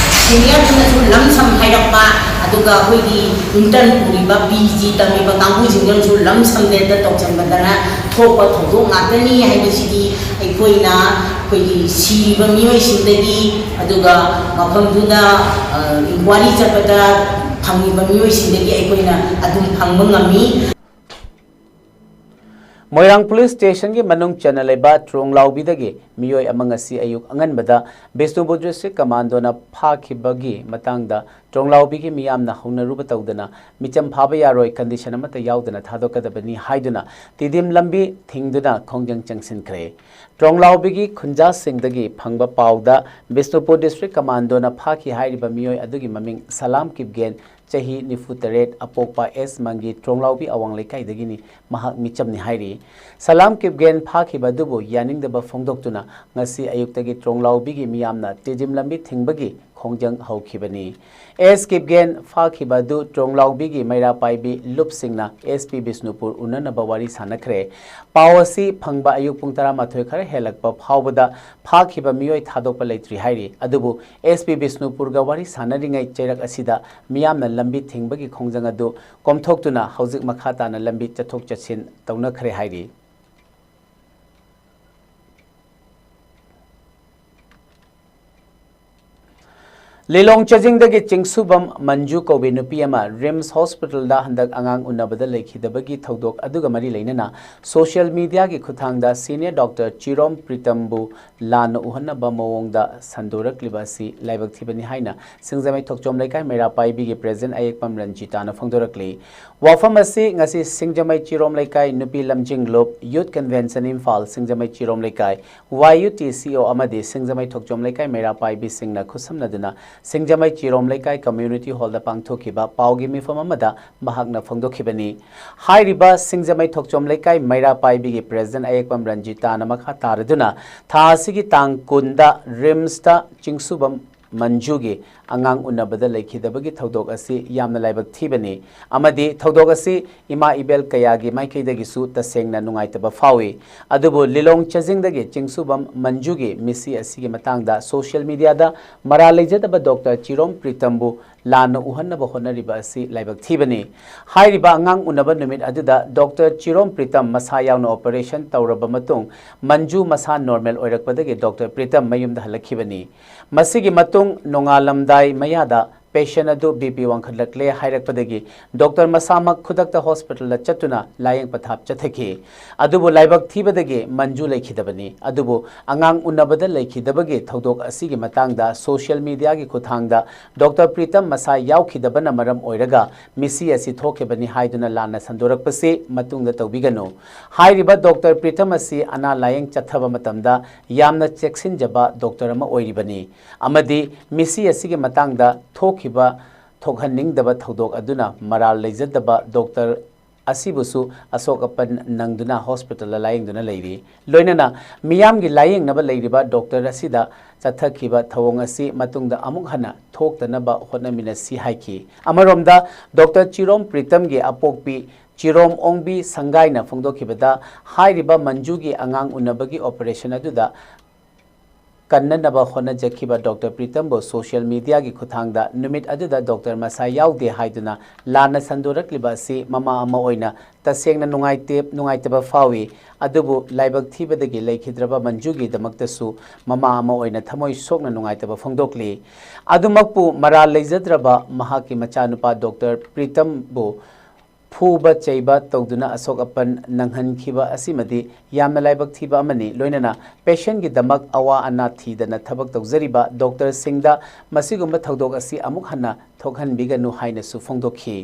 ꯁꯦꯅꯤꯌꯔꯗꯨꯅꯁꯨ ꯂꯝ ꯁꯝ ꯍꯥꯏꯔꯛꯄ, ꯑꯗꯨꯒ ꯑꯩꯈꯣꯏꯒꯤ ꯏꯟꯇꯔꯟ ꯄꯨꯔꯤꯕ ꯄꯤ ꯖꯤ ꯇꯝꯃꯤꯕ ꯀꯥꯡꯕꯨꯁꯤꯡꯗꯨꯅꯁꯨ ꯂꯝ ꯁꯝꯗꯦꯗ ꯇꯧꯁꯤꯟꯕꯗꯅ ꯊꯣꯛꯄ ꯊꯧꯗꯣꯛ ꯉꯥꯛꯇꯅꯤ ꯍꯥꯏꯕꯁꯤꯗꯤ ꯑꯩꯈꯣꯏꯅ ꯑꯩꯈꯣꯏꯒꯤ ꯁꯤꯔꯤꯕ ꯃꯤꯑꯣꯏꯁꯤꯡꯗꯒꯤ, ꯑꯗꯨꯒ ꯃꯐꯝꯗꯨꯗ ꯏꯟꯀ꯭ꯋꯥꯔꯤ ꯆꯠꯄꯗ ꯐꯪꯉꯤꯕ ꯃꯤꯑꯣꯏꯁꯤꯡꯗꯒꯤ ꯑꯩꯈꯣꯏꯅ ꯑꯗꯨꯝ ꯐꯪꯕ ꯉꯝꯃꯤ꯫ ꯃꯣꯏꯔꯥꯡ ꯄꯨꯂꯤꯁ ꯁ꯭ꯇꯦꯁꯟꯒꯤ ꯃꯅꯨꯡ ꯆꯟꯅ ꯂꯩꯕ ꯇ꯭ꯔꯣꯡꯂꯥꯎꯕꯤꯗꯒꯤ ꯃꯤꯑꯣꯏ ꯑꯃ ꯉꯁꯤ ꯑꯌꯨꯛ ꯑꯉꯟꯕꯗ ꯕꯤꯁꯅꯨꯄꯨꯔ ꯗꯤꯁꯇ꯭ꯔꯤꯛ ꯀꯃꯥꯟꯗꯣꯅ ꯐꯥꯈꯤꯕꯒꯤ ꯃꯇꯥꯡꯗ ꯇ꯭ꯔꯣꯡꯂꯥꯎꯕꯤꯒꯤ ꯃꯤꯌꯥꯝꯅ ꯍꯧꯅꯔꯨꯕ ꯇꯧꯗꯅ ꯃꯤꯆꯝ ꯐꯥꯕ ꯌꯥꯔꯣꯏ, ꯀꯟꯗꯤꯁꯟ ꯑꯃꯠꯇ ꯌꯥꯎꯗꯅ ꯊꯥꯗꯣꯛꯀꯗꯕꯅꯤ ꯍꯥꯏꯗꯨꯅ ꯇꯤꯗꯤꯝ ꯂꯝꯕꯤ ꯊꯤꯡꯗꯨꯅ ꯈꯣꯡꯖꯪ ꯆꯪꯁꯤꯟꯈ꯭ꯔꯦ꯫ ꯇ꯭ꯔꯣꯡꯂꯥꯎꯕꯤꯒꯤ ꯈꯨꯟꯖꯥꯁꯤꯡꯗꯒꯤ ꯐꯪꯕ ꯄꯥꯎꯗ ꯕꯤꯁꯅꯨꯄꯨꯔ ꯗꯤꯁꯇ꯭ꯔꯤꯛ ꯀꯃꯥꯟꯗꯣꯅ ꯐꯥꯈꯤ ꯍꯥꯏꯔꯤꯕ ꯃꯤꯑꯣꯏ ꯑꯗꯨꯒꯤ ꯃꯃꯤꯡ ꯁꯂꯥꯝ ꯀꯤꯞꯒꯦꯟ, ꯆꯍꯤ ꯅꯤꯐꯨ ꯇꯔꯦꯠ, ꯑꯄꯣꯛꯄ ꯑꯦꯁ ꯃꯪꯒꯤ ꯇ꯭ꯔꯣꯡꯂꯥꯎꯕꯤ ꯑꯋꯥꯡ ꯂꯩꯀꯥꯏꯗꯒꯤꯅꯤ꯫ ꯃꯍꯥꯛ ꯃꯤꯆꯝꯅꯤ ꯍꯥꯏꯔꯤ꯫ ꯁꯂꯥꯝ ꯀꯤꯞꯒꯦꯟ ꯐꯥꯈꯤꯕ ꯑꯗꯨꯕꯨ ꯌꯥꯅꯤꯡꯗꯕ ꯐꯣꯡꯗꯣꯛꯇꯨꯅ ꯉꯁꯤ ꯑꯌꯨꯛꯇꯒꯤ ꯇ꯭ꯔꯣꯡꯂꯥꯎꯕꯤꯒꯤ ꯃꯤꯌꯥꯝꯅ ꯇꯤꯗꯤꯝ ꯂꯝꯕꯤ ꯊꯤꯡꯕꯒꯤ ꯈꯣꯡꯖꯪ ꯍꯧꯈꯤꯕꯅꯤ꯫ ꯑꯦꯁ ꯀꯤꯞꯒꯦꯟ ꯐꯥꯈꯤꯕ ꯑꯗꯨ ꯇ꯭ꯔꯣꯡꯂꯥꯎꯕꯤꯒꯤ ꯃꯩꯔꯥ ꯄꯥꯏꯕꯤ ꯂꯨꯞꯁꯤꯡꯅ ꯑꯦꯁ ꯄꯤ ꯕꯤꯁꯅꯨꯄꯨꯔ ꯎꯅꯅꯕ ꯋꯥꯔꯤ ꯁꯥꯅꯈ꯭ꯔꯦ꯫ ꯄꯥꯎ ꯑꯁꯤ ꯐꯪꯕ ꯑꯌꯨꯛ ꯄꯨꯡ ꯇꯔꯥꯃꯥꯊꯣꯏ ꯈꯔ ꯍꯦꯜꯂꯛꯄ ꯐꯥꯎꯕꯗ ꯐꯥꯈꯤꯕ ꯃꯤꯑꯣꯏ ꯊꯥꯗꯣꯛꯄ ꯂꯩꯇ꯭ꯔꯤ ꯍꯥꯏꯔꯤ꯫ ꯑꯗꯨꯕꯨ ꯑꯦꯁ ꯄꯤ ꯕꯤꯁꯅꯨꯄꯨꯔꯒ ꯋꯥꯔꯤ ꯁꯥꯅꯔꯤꯉꯩ ꯆꯩꯔꯛ ꯑꯁꯤꯗ ꯃꯤꯌꯥꯝꯅ ꯂꯝꯕꯤ ꯊꯤꯡꯕꯒꯤ ꯈꯣꯡꯖꯪ ꯑꯗꯨ ꯀꯣꯝꯊꯣꯛꯇꯨꯅ ꯍꯧꯖꯤꯛ ꯃꯈꯥ ꯇꯥꯅ ꯂꯝꯕꯤ ꯆꯠꯊꯣꯛ ꯆꯠꯁꯤꯟ ꯇꯧꯅꯈ꯭ꯔꯦ ꯍꯥꯏꯔꯤ꯫ ꯂꯤꯂꯣꯡ ꯆꯥꯖꯤꯡꯗꯒꯤ ꯆꯤꯡꯁꯨꯕꯝ ꯃꯟꯖꯨ ꯀꯧꯕꯤ ꯅꯨꯄꯤ ꯑꯃ ꯔꯤꯝꯁ ꯍꯣꯁꯄꯤꯇꯥꯜꯗ ꯍꯟꯗꯛ ꯑꯉꯥꯡ ꯎꯅꯕꯗ ꯂꯩꯈꯤꯗꯕꯒꯤ ꯊꯧꯗꯣꯛ ꯑꯗꯨꯒ ꯃꯔꯤ ꯂꯩꯅꯅ ꯁꯣꯁꯤꯌꯦꯜ ꯃꯤꯗꯤꯌꯥꯒꯤ ꯈꯨꯠꯊꯥꯡꯗ ꯁꯤꯅꯤꯌꯔ ꯗꯣꯛꯇꯔ ꯆꯤꯔꯣꯝ ꯄ꯭ꯔꯤꯇꯝꯕꯨ ꯂꯥꯟꯅ ꯎꯍꯟꯅꯕ ꯃꯑꯣꯡꯗ ꯁꯟꯗꯣꯔꯛꯂꯤꯕ ꯑꯁꯤ ꯂꯥꯏꯕꯛ ꯊꯤꯕꯅꯤ ꯍꯥꯏꯅ ꯁꯤꯡꯖꯃꯩ ꯊꯣꯛꯆꯣꯝ ꯂꯩꯀꯥꯏ ꯃꯩꯔꯥ ꯄꯥꯏꯕꯤꯒꯤ ꯄ꯭ꯔꯦꯁꯤꯗꯦꯟꯠ ꯑꯌꯦꯛꯄꯝ ꯔꯟꯖꯤꯇꯥꯅ ꯐꯣꯡꯗꯣꯔꯛꯂꯤ꯫ ꯋꯥꯐꯝ ꯑꯁꯤ ꯉꯁꯤ ꯁꯤꯡꯖꯃꯩ ꯆꯤꯔꯣꯝ ꯂꯩꯀꯥꯏ ꯅꯨꯄꯤ ꯂꯝꯖꯤꯡ ꯂꯨꯞ, ꯌꯨꯠ ꯀꯟꯚꯦꯟꯁꯟ ꯏꯝꯐꯥꯜ, ꯁꯤꯡꯖꯃꯩ ꯆꯤꯔꯣꯝ ꯂꯩꯀꯥꯏ, ꯋꯥꯏ ꯌꯨ ꯇꯤ ꯁꯤ ꯑꯣ ꯑꯃꯗꯤ ꯁꯤꯡꯖꯃꯩ ꯊꯣꯛꯆꯣꯝ ꯂꯩꯀꯥꯏ ꯃꯩꯔꯥ ꯄꯥꯏꯕꯤꯁꯤꯡꯅ ꯈꯨꯠꯁꯝꯅꯗꯨꯅ ꯁꯤꯡꯖꯃꯩ ꯆꯤꯔꯣꯝ ꯂꯩꯀꯥꯏ ꯀꯝꯃ꯭ꯌꯨꯅꯤꯇꯤ ꯍꯣꯜꯗ ꯄꯥꯡꯊꯣꯛꯈꯤꯕ ꯄꯥꯎꯒꯤ ꯃꯤꯐꯝ ꯑꯃꯗ ꯃꯍꯥꯛꯅ ꯐꯣꯡꯗꯣꯛꯈꯤꯕꯅꯤ꯫ ꯍꯥꯏꯔꯤꯕ ꯁꯤꯡꯖꯃꯩ ꯊꯣꯛꯆꯣꯝ ꯂꯩꯀꯥꯏ ꯃꯩꯔꯥ ꯄꯥꯏꯕꯤꯒꯤ ꯄ꯭ꯔꯦꯁꯤꯗꯦꯟꯠ ꯑꯌꯦꯛꯄꯝ ꯔꯟꯖꯤꯇꯥꯅ ꯃꯈꯥ ꯇꯥꯔꯗꯨꯅ ꯊꯥ ꯑꯁꯤꯒꯤ ꯇꯥꯡ ꯀꯨꯟꯗ ꯔꯤꯝꯁꯇ ꯆꯤꯡꯁꯨꯕꯝ ꯃꯟꯖꯨꯒꯤ ꯑꯉꯥꯡ ꯎꯅꯕꯗ ꯂꯩꯈꯤꯗꯕꯒꯤ ꯊꯧꯗꯣꯛ ꯑꯁꯤ ꯌꯥꯝꯅ ꯂꯥꯏꯕꯛ ꯊꯤꯕꯅꯤ ꯑꯃꯗꯤ ꯊꯧꯗꯣꯛ ꯑꯁꯤ ꯏꯃꯥ ꯏꯕꯦꯜ ꯀꯌꯥꯒꯤ ꯃꯥꯏꯀꯩꯗꯒꯤꯁꯨ ꯇꯁꯦꯡꯅ ꯅꯨꯡꯉꯥꯏꯇꯕ ꯐꯥꯎꯏ꯫ ꯑꯗꯨꯕꯨ ꯂꯤꯂꯣꯡ ꯆꯥꯖꯤꯡꯗꯒꯤ ꯆꯤꯡꯁꯨꯕꯝ ꯃꯟꯖꯨꯒꯤ ꯃꯤꯁꯤ ꯑꯁꯤꯒꯤ ꯃꯇꯥꯡꯗ ꯁꯣꯁꯤꯌꯦꯜ ꯃꯤꯗꯤꯌꯥꯗ ꯃꯔꯥꯜ ꯂꯩꯖꯗꯕ ꯗꯣꯛꯇꯔ ꯆꯤꯔꯣꯝ ꯄ꯭ꯔꯤꯇꯝꯕꯨ ꯂꯥꯟꯅ ꯎꯍꯟꯅꯕ ꯍꯣꯠꯅꯔꯤꯕ ꯑꯁꯤ ꯂꯥꯏꯕꯛ ꯊꯤꯕꯅꯤ꯫ ꯍꯥꯏꯔꯤꯕ ꯑꯉꯥꯡ ꯎꯅꯕ ꯅꯨꯃꯤꯠ ꯑꯗꯨꯗ ꯗꯣꯛꯇꯔ ꯆꯤꯔꯣꯝ ꯄ꯭ꯔꯤꯇꯝ ꯃꯁꯥ ꯌꯥꯎꯅ ꯑꯣꯄꯔꯦꯁꯟ ꯇꯧꯔꯕ ꯃꯇꯨꯡ ꯃꯟꯖꯨ ꯃꯁꯥ ꯅꯣꯔꯃꯦꯜ ꯑꯣꯏꯔꯛꯄꯗꯒꯤ ꯗꯣꯛꯇꯔ ꯄ꯭ꯔꯤꯇꯝ ꯃꯌꯨꯝꯗ ꯍꯜꯂꯛꯈꯤꯕꯅꯤ꯫ ꯃꯁꯤꯒꯤ ꯃꯇꯨꯡ ꯅꯣꯡꯉꯥꯜꯂꯝꯗꯥꯏ ꯃꯌꯥꯗ ꯄꯦꯁꯦꯟ ꯑꯗꯨ ꯕꯤ ꯄꯤ ꯋꯥꯡꯈꯠꯂꯛꯂꯦ ꯍꯥꯏꯔꯛꯄꯗꯒꯤ ꯗꯣꯛꯇꯔ ꯃꯁꯥꯃꯛ ꯈꯨꯗꯛꯇ ꯍꯣꯁꯄꯤꯇꯥꯜꯗ ꯆꯠꯇꯨꯅ ꯂꯥꯌꯦꯡ ꯄꯊꯥꯞ ꯆꯠꯊꯈꯤ꯫ ꯑꯗꯨꯕꯨ ꯂꯥꯏꯕꯛ ꯊꯤꯕꯗꯒꯤ ꯃꯟꯖꯨ ꯂꯩꯈꯤꯗꯕꯅꯤ꯫ ꯑꯗꯨꯕꯨ ꯑꯉꯥꯡ ꯎꯅꯕꯗ ꯂꯩꯈꯤꯗꯕꯒꯤ ꯊꯧꯗꯣꯛ ꯑꯁꯤꯒꯤ ꯃꯇꯥꯡꯗ ꯁꯣꯁꯤꯌꯦꯜ ꯃꯤꯗꯤꯌꯥꯒꯤ ꯈꯨꯠꯊꯥꯡꯗ ꯗꯣꯛꯇꯔ ꯄ꯭ꯔꯤꯇꯝ ꯃꯁꯥ ꯌꯥꯎꯈꯤꯗꯕꯅ ꯃꯔꯝ ꯑꯣꯏꯔꯒ ꯃꯤꯁꯤ ꯑꯁꯤ ꯊꯣꯛꯈꯤꯕꯅꯤ ꯍꯥꯏꯗꯨꯅ ꯂꯥꯟꯅ ꯁꯟꯗꯣꯔꯛꯄꯁꯤ ꯃꯇꯨꯡꯗ ꯇꯧꯕꯤꯒꯅꯨ꯫ ꯍꯥꯏꯔꯤꯕ ꯗꯣꯛꯇꯔ ꯄ꯭ꯔꯤꯇꯝ ꯑꯁꯤ ꯑꯅꯥ ꯂꯥꯌꯦꯡ ꯆꯠꯊꯕ ꯃꯇꯝꯗ ꯌꯥꯝꯅ ꯆꯦꯛꯁꯤꯟꯖꯕ ꯗꯣꯛꯇꯔ ꯑꯃ ꯑꯣꯏꯔꯤꯕꯅꯤ ꯑꯃꯗꯤ ꯃꯤꯁꯤ ꯑꯁꯤꯒꯤ ꯃꯇꯥꯡꯗ ꯊꯣꯛꯈꯤꯕ ꯊꯣꯛꯍꯟꯅꯤꯡꯗꯕ ꯊꯧꯗꯣꯛ ꯑꯗꯨꯅ ꯃꯔꯥꯜ ꯂꯩꯖꯗꯕ ꯗꯣꯛꯇꯔ ꯑꯁꯤꯕꯨꯁꯨ ꯑꯁꯣꯛ ꯑꯄꯟ ꯅꯪꯗꯨꯅ ꯍꯣꯁꯄꯤꯇꯥꯜꯗ ꯂꯥꯌꯦꯡꯗꯨꯅ ꯂꯩꯔꯤ꯫ ꯂꯣꯏꯅꯅ ꯃꯤꯌꯥꯝꯒꯤ ꯂꯥꯌꯦꯡꯅꯕ ꯂꯩꯔꯤꯕ ꯗꯣꯛꯇꯔ ꯑꯁꯤꯗ ꯆꯠꯊꯈꯤꯕ ꯊꯧꯑꯣꯡ ꯑꯁꯤ ꯃꯇꯨꯡꯗ ꯑꯃꯨꯛ ꯍꯟꯅ ꯊꯣꯛꯇꯅꯕ ꯍꯣꯠꯅꯃꯤꯟꯅꯁꯤ ꯍꯥꯏꯈꯤ꯫ ꯑꯃꯔꯣꯝꯗ ꯗꯣꯛꯇꯔ ꯆꯤꯔꯣꯝ ꯄ꯭ꯔꯤꯇꯝꯒꯤ ꯑꯄꯣꯛꯄꯤ ꯆꯤꯔꯣꯝ ꯑꯣꯡꯕꯤ ꯁꯪꯒꯥꯏꯅ ꯐꯣꯡꯗꯣꯛꯈꯤꯕꯗ ꯍꯥꯏꯔꯤꯕ ꯃꯟꯖꯨꯒꯤ ꯑꯉꯥꯡ ꯎꯅꯕꯒꯤ ꯑꯣꯄꯔꯦꯁꯟ ꯑꯗꯨꯗ ꯀꯟꯅꯅꯕ ꯍꯣꯠꯅꯖꯈꯤꯕ ꯗꯣꯛꯇꯔ ꯄ꯭ꯔꯤꯇꯝꯕꯨ ꯁꯣꯁꯤꯌꯦꯜ ꯃꯤꯗꯤꯌꯥꯒꯤ ꯈꯨꯠꯊꯥꯡꯗ ꯅꯨꯃꯤꯠ ꯑꯗꯨꯗ ꯗꯣꯛꯇꯔ ꯃꯁꯥ ꯌꯥꯎꯗꯦ ꯍꯥꯏꯗꯨꯅ ꯂꯥꯟꯅ ꯁꯟꯗꯣꯔꯛꯂꯤꯕ ꯑꯁꯤ ꯃꯃꯥ ꯑꯃ ꯑꯣꯏꯅ ꯇꯁꯦꯡꯅ ꯅꯨꯡꯉꯥꯏꯇꯦ-, ꯅꯨꯡꯉꯥꯏꯇꯕ ꯐꯥꯎꯏ꯫ ꯑꯗꯨꯕꯨ ꯂꯥꯏꯕꯛ ꯊꯤꯕꯗꯒꯤ ꯂꯩꯈꯤꯗ꯭ꯔꯕ ꯃꯟꯖꯨꯒꯤꯗꯃꯛꯇꯁꯨ ꯃꯃꯥ ꯑꯃ ꯑꯣꯏꯅ ꯊꯃꯣꯏ ꯁꯣꯛꯅ ꯅꯨꯡꯉꯥꯏꯇꯕ ꯐꯣꯡꯗꯣꯛꯂꯤ꯫ ꯑꯗꯨꯃꯛꯄꯨ ꯃꯔꯥꯜ ꯂꯩꯖꯗ꯭ꯔꯕ ꯃꯍꯥꯛꯀꯤ ꯃꯆꯥꯅꯨꯄꯥ ꯗꯣꯛꯇꯔ ꯄ꯭ꯔꯤꯇꯝꯕꯨ ꯐꯨꯕ ꯆꯩꯕ ꯇꯧꯗꯨꯅ ꯑꯁꯣꯛ ꯑꯄꯟ ꯅꯪꯍꯟꯈꯤꯕ ꯑꯁꯤꯃꯗꯤ ꯌꯥꯝꯅ ꯂꯥꯏꯕꯛ ꯊꯤꯕ ꯑꯃꯅꯤ꯫ ꯂꯣꯏꯅꯅ ꯄꯦꯁꯦꯟꯒꯤꯗꯃꯛ ꯑꯋꯥ ꯑꯅꯥ ꯊꯤꯗꯅ ꯊꯕꯛ ꯇꯧꯖꯔꯤꯕ ꯗꯣꯛꯇꯔꯁꯤꯡꯗ ꯃꯁꯤꯒꯨꯝꯕ ꯊꯧꯗꯣꯛ ꯑꯁꯤ ꯑꯃꯨꯛ ꯍꯟꯅ ꯊꯣꯛꯍꯟꯕꯤꯒꯅꯨ ꯍꯥꯏꯅꯁꯨ ꯐꯣꯡꯗꯣꯛꯈꯤ꯫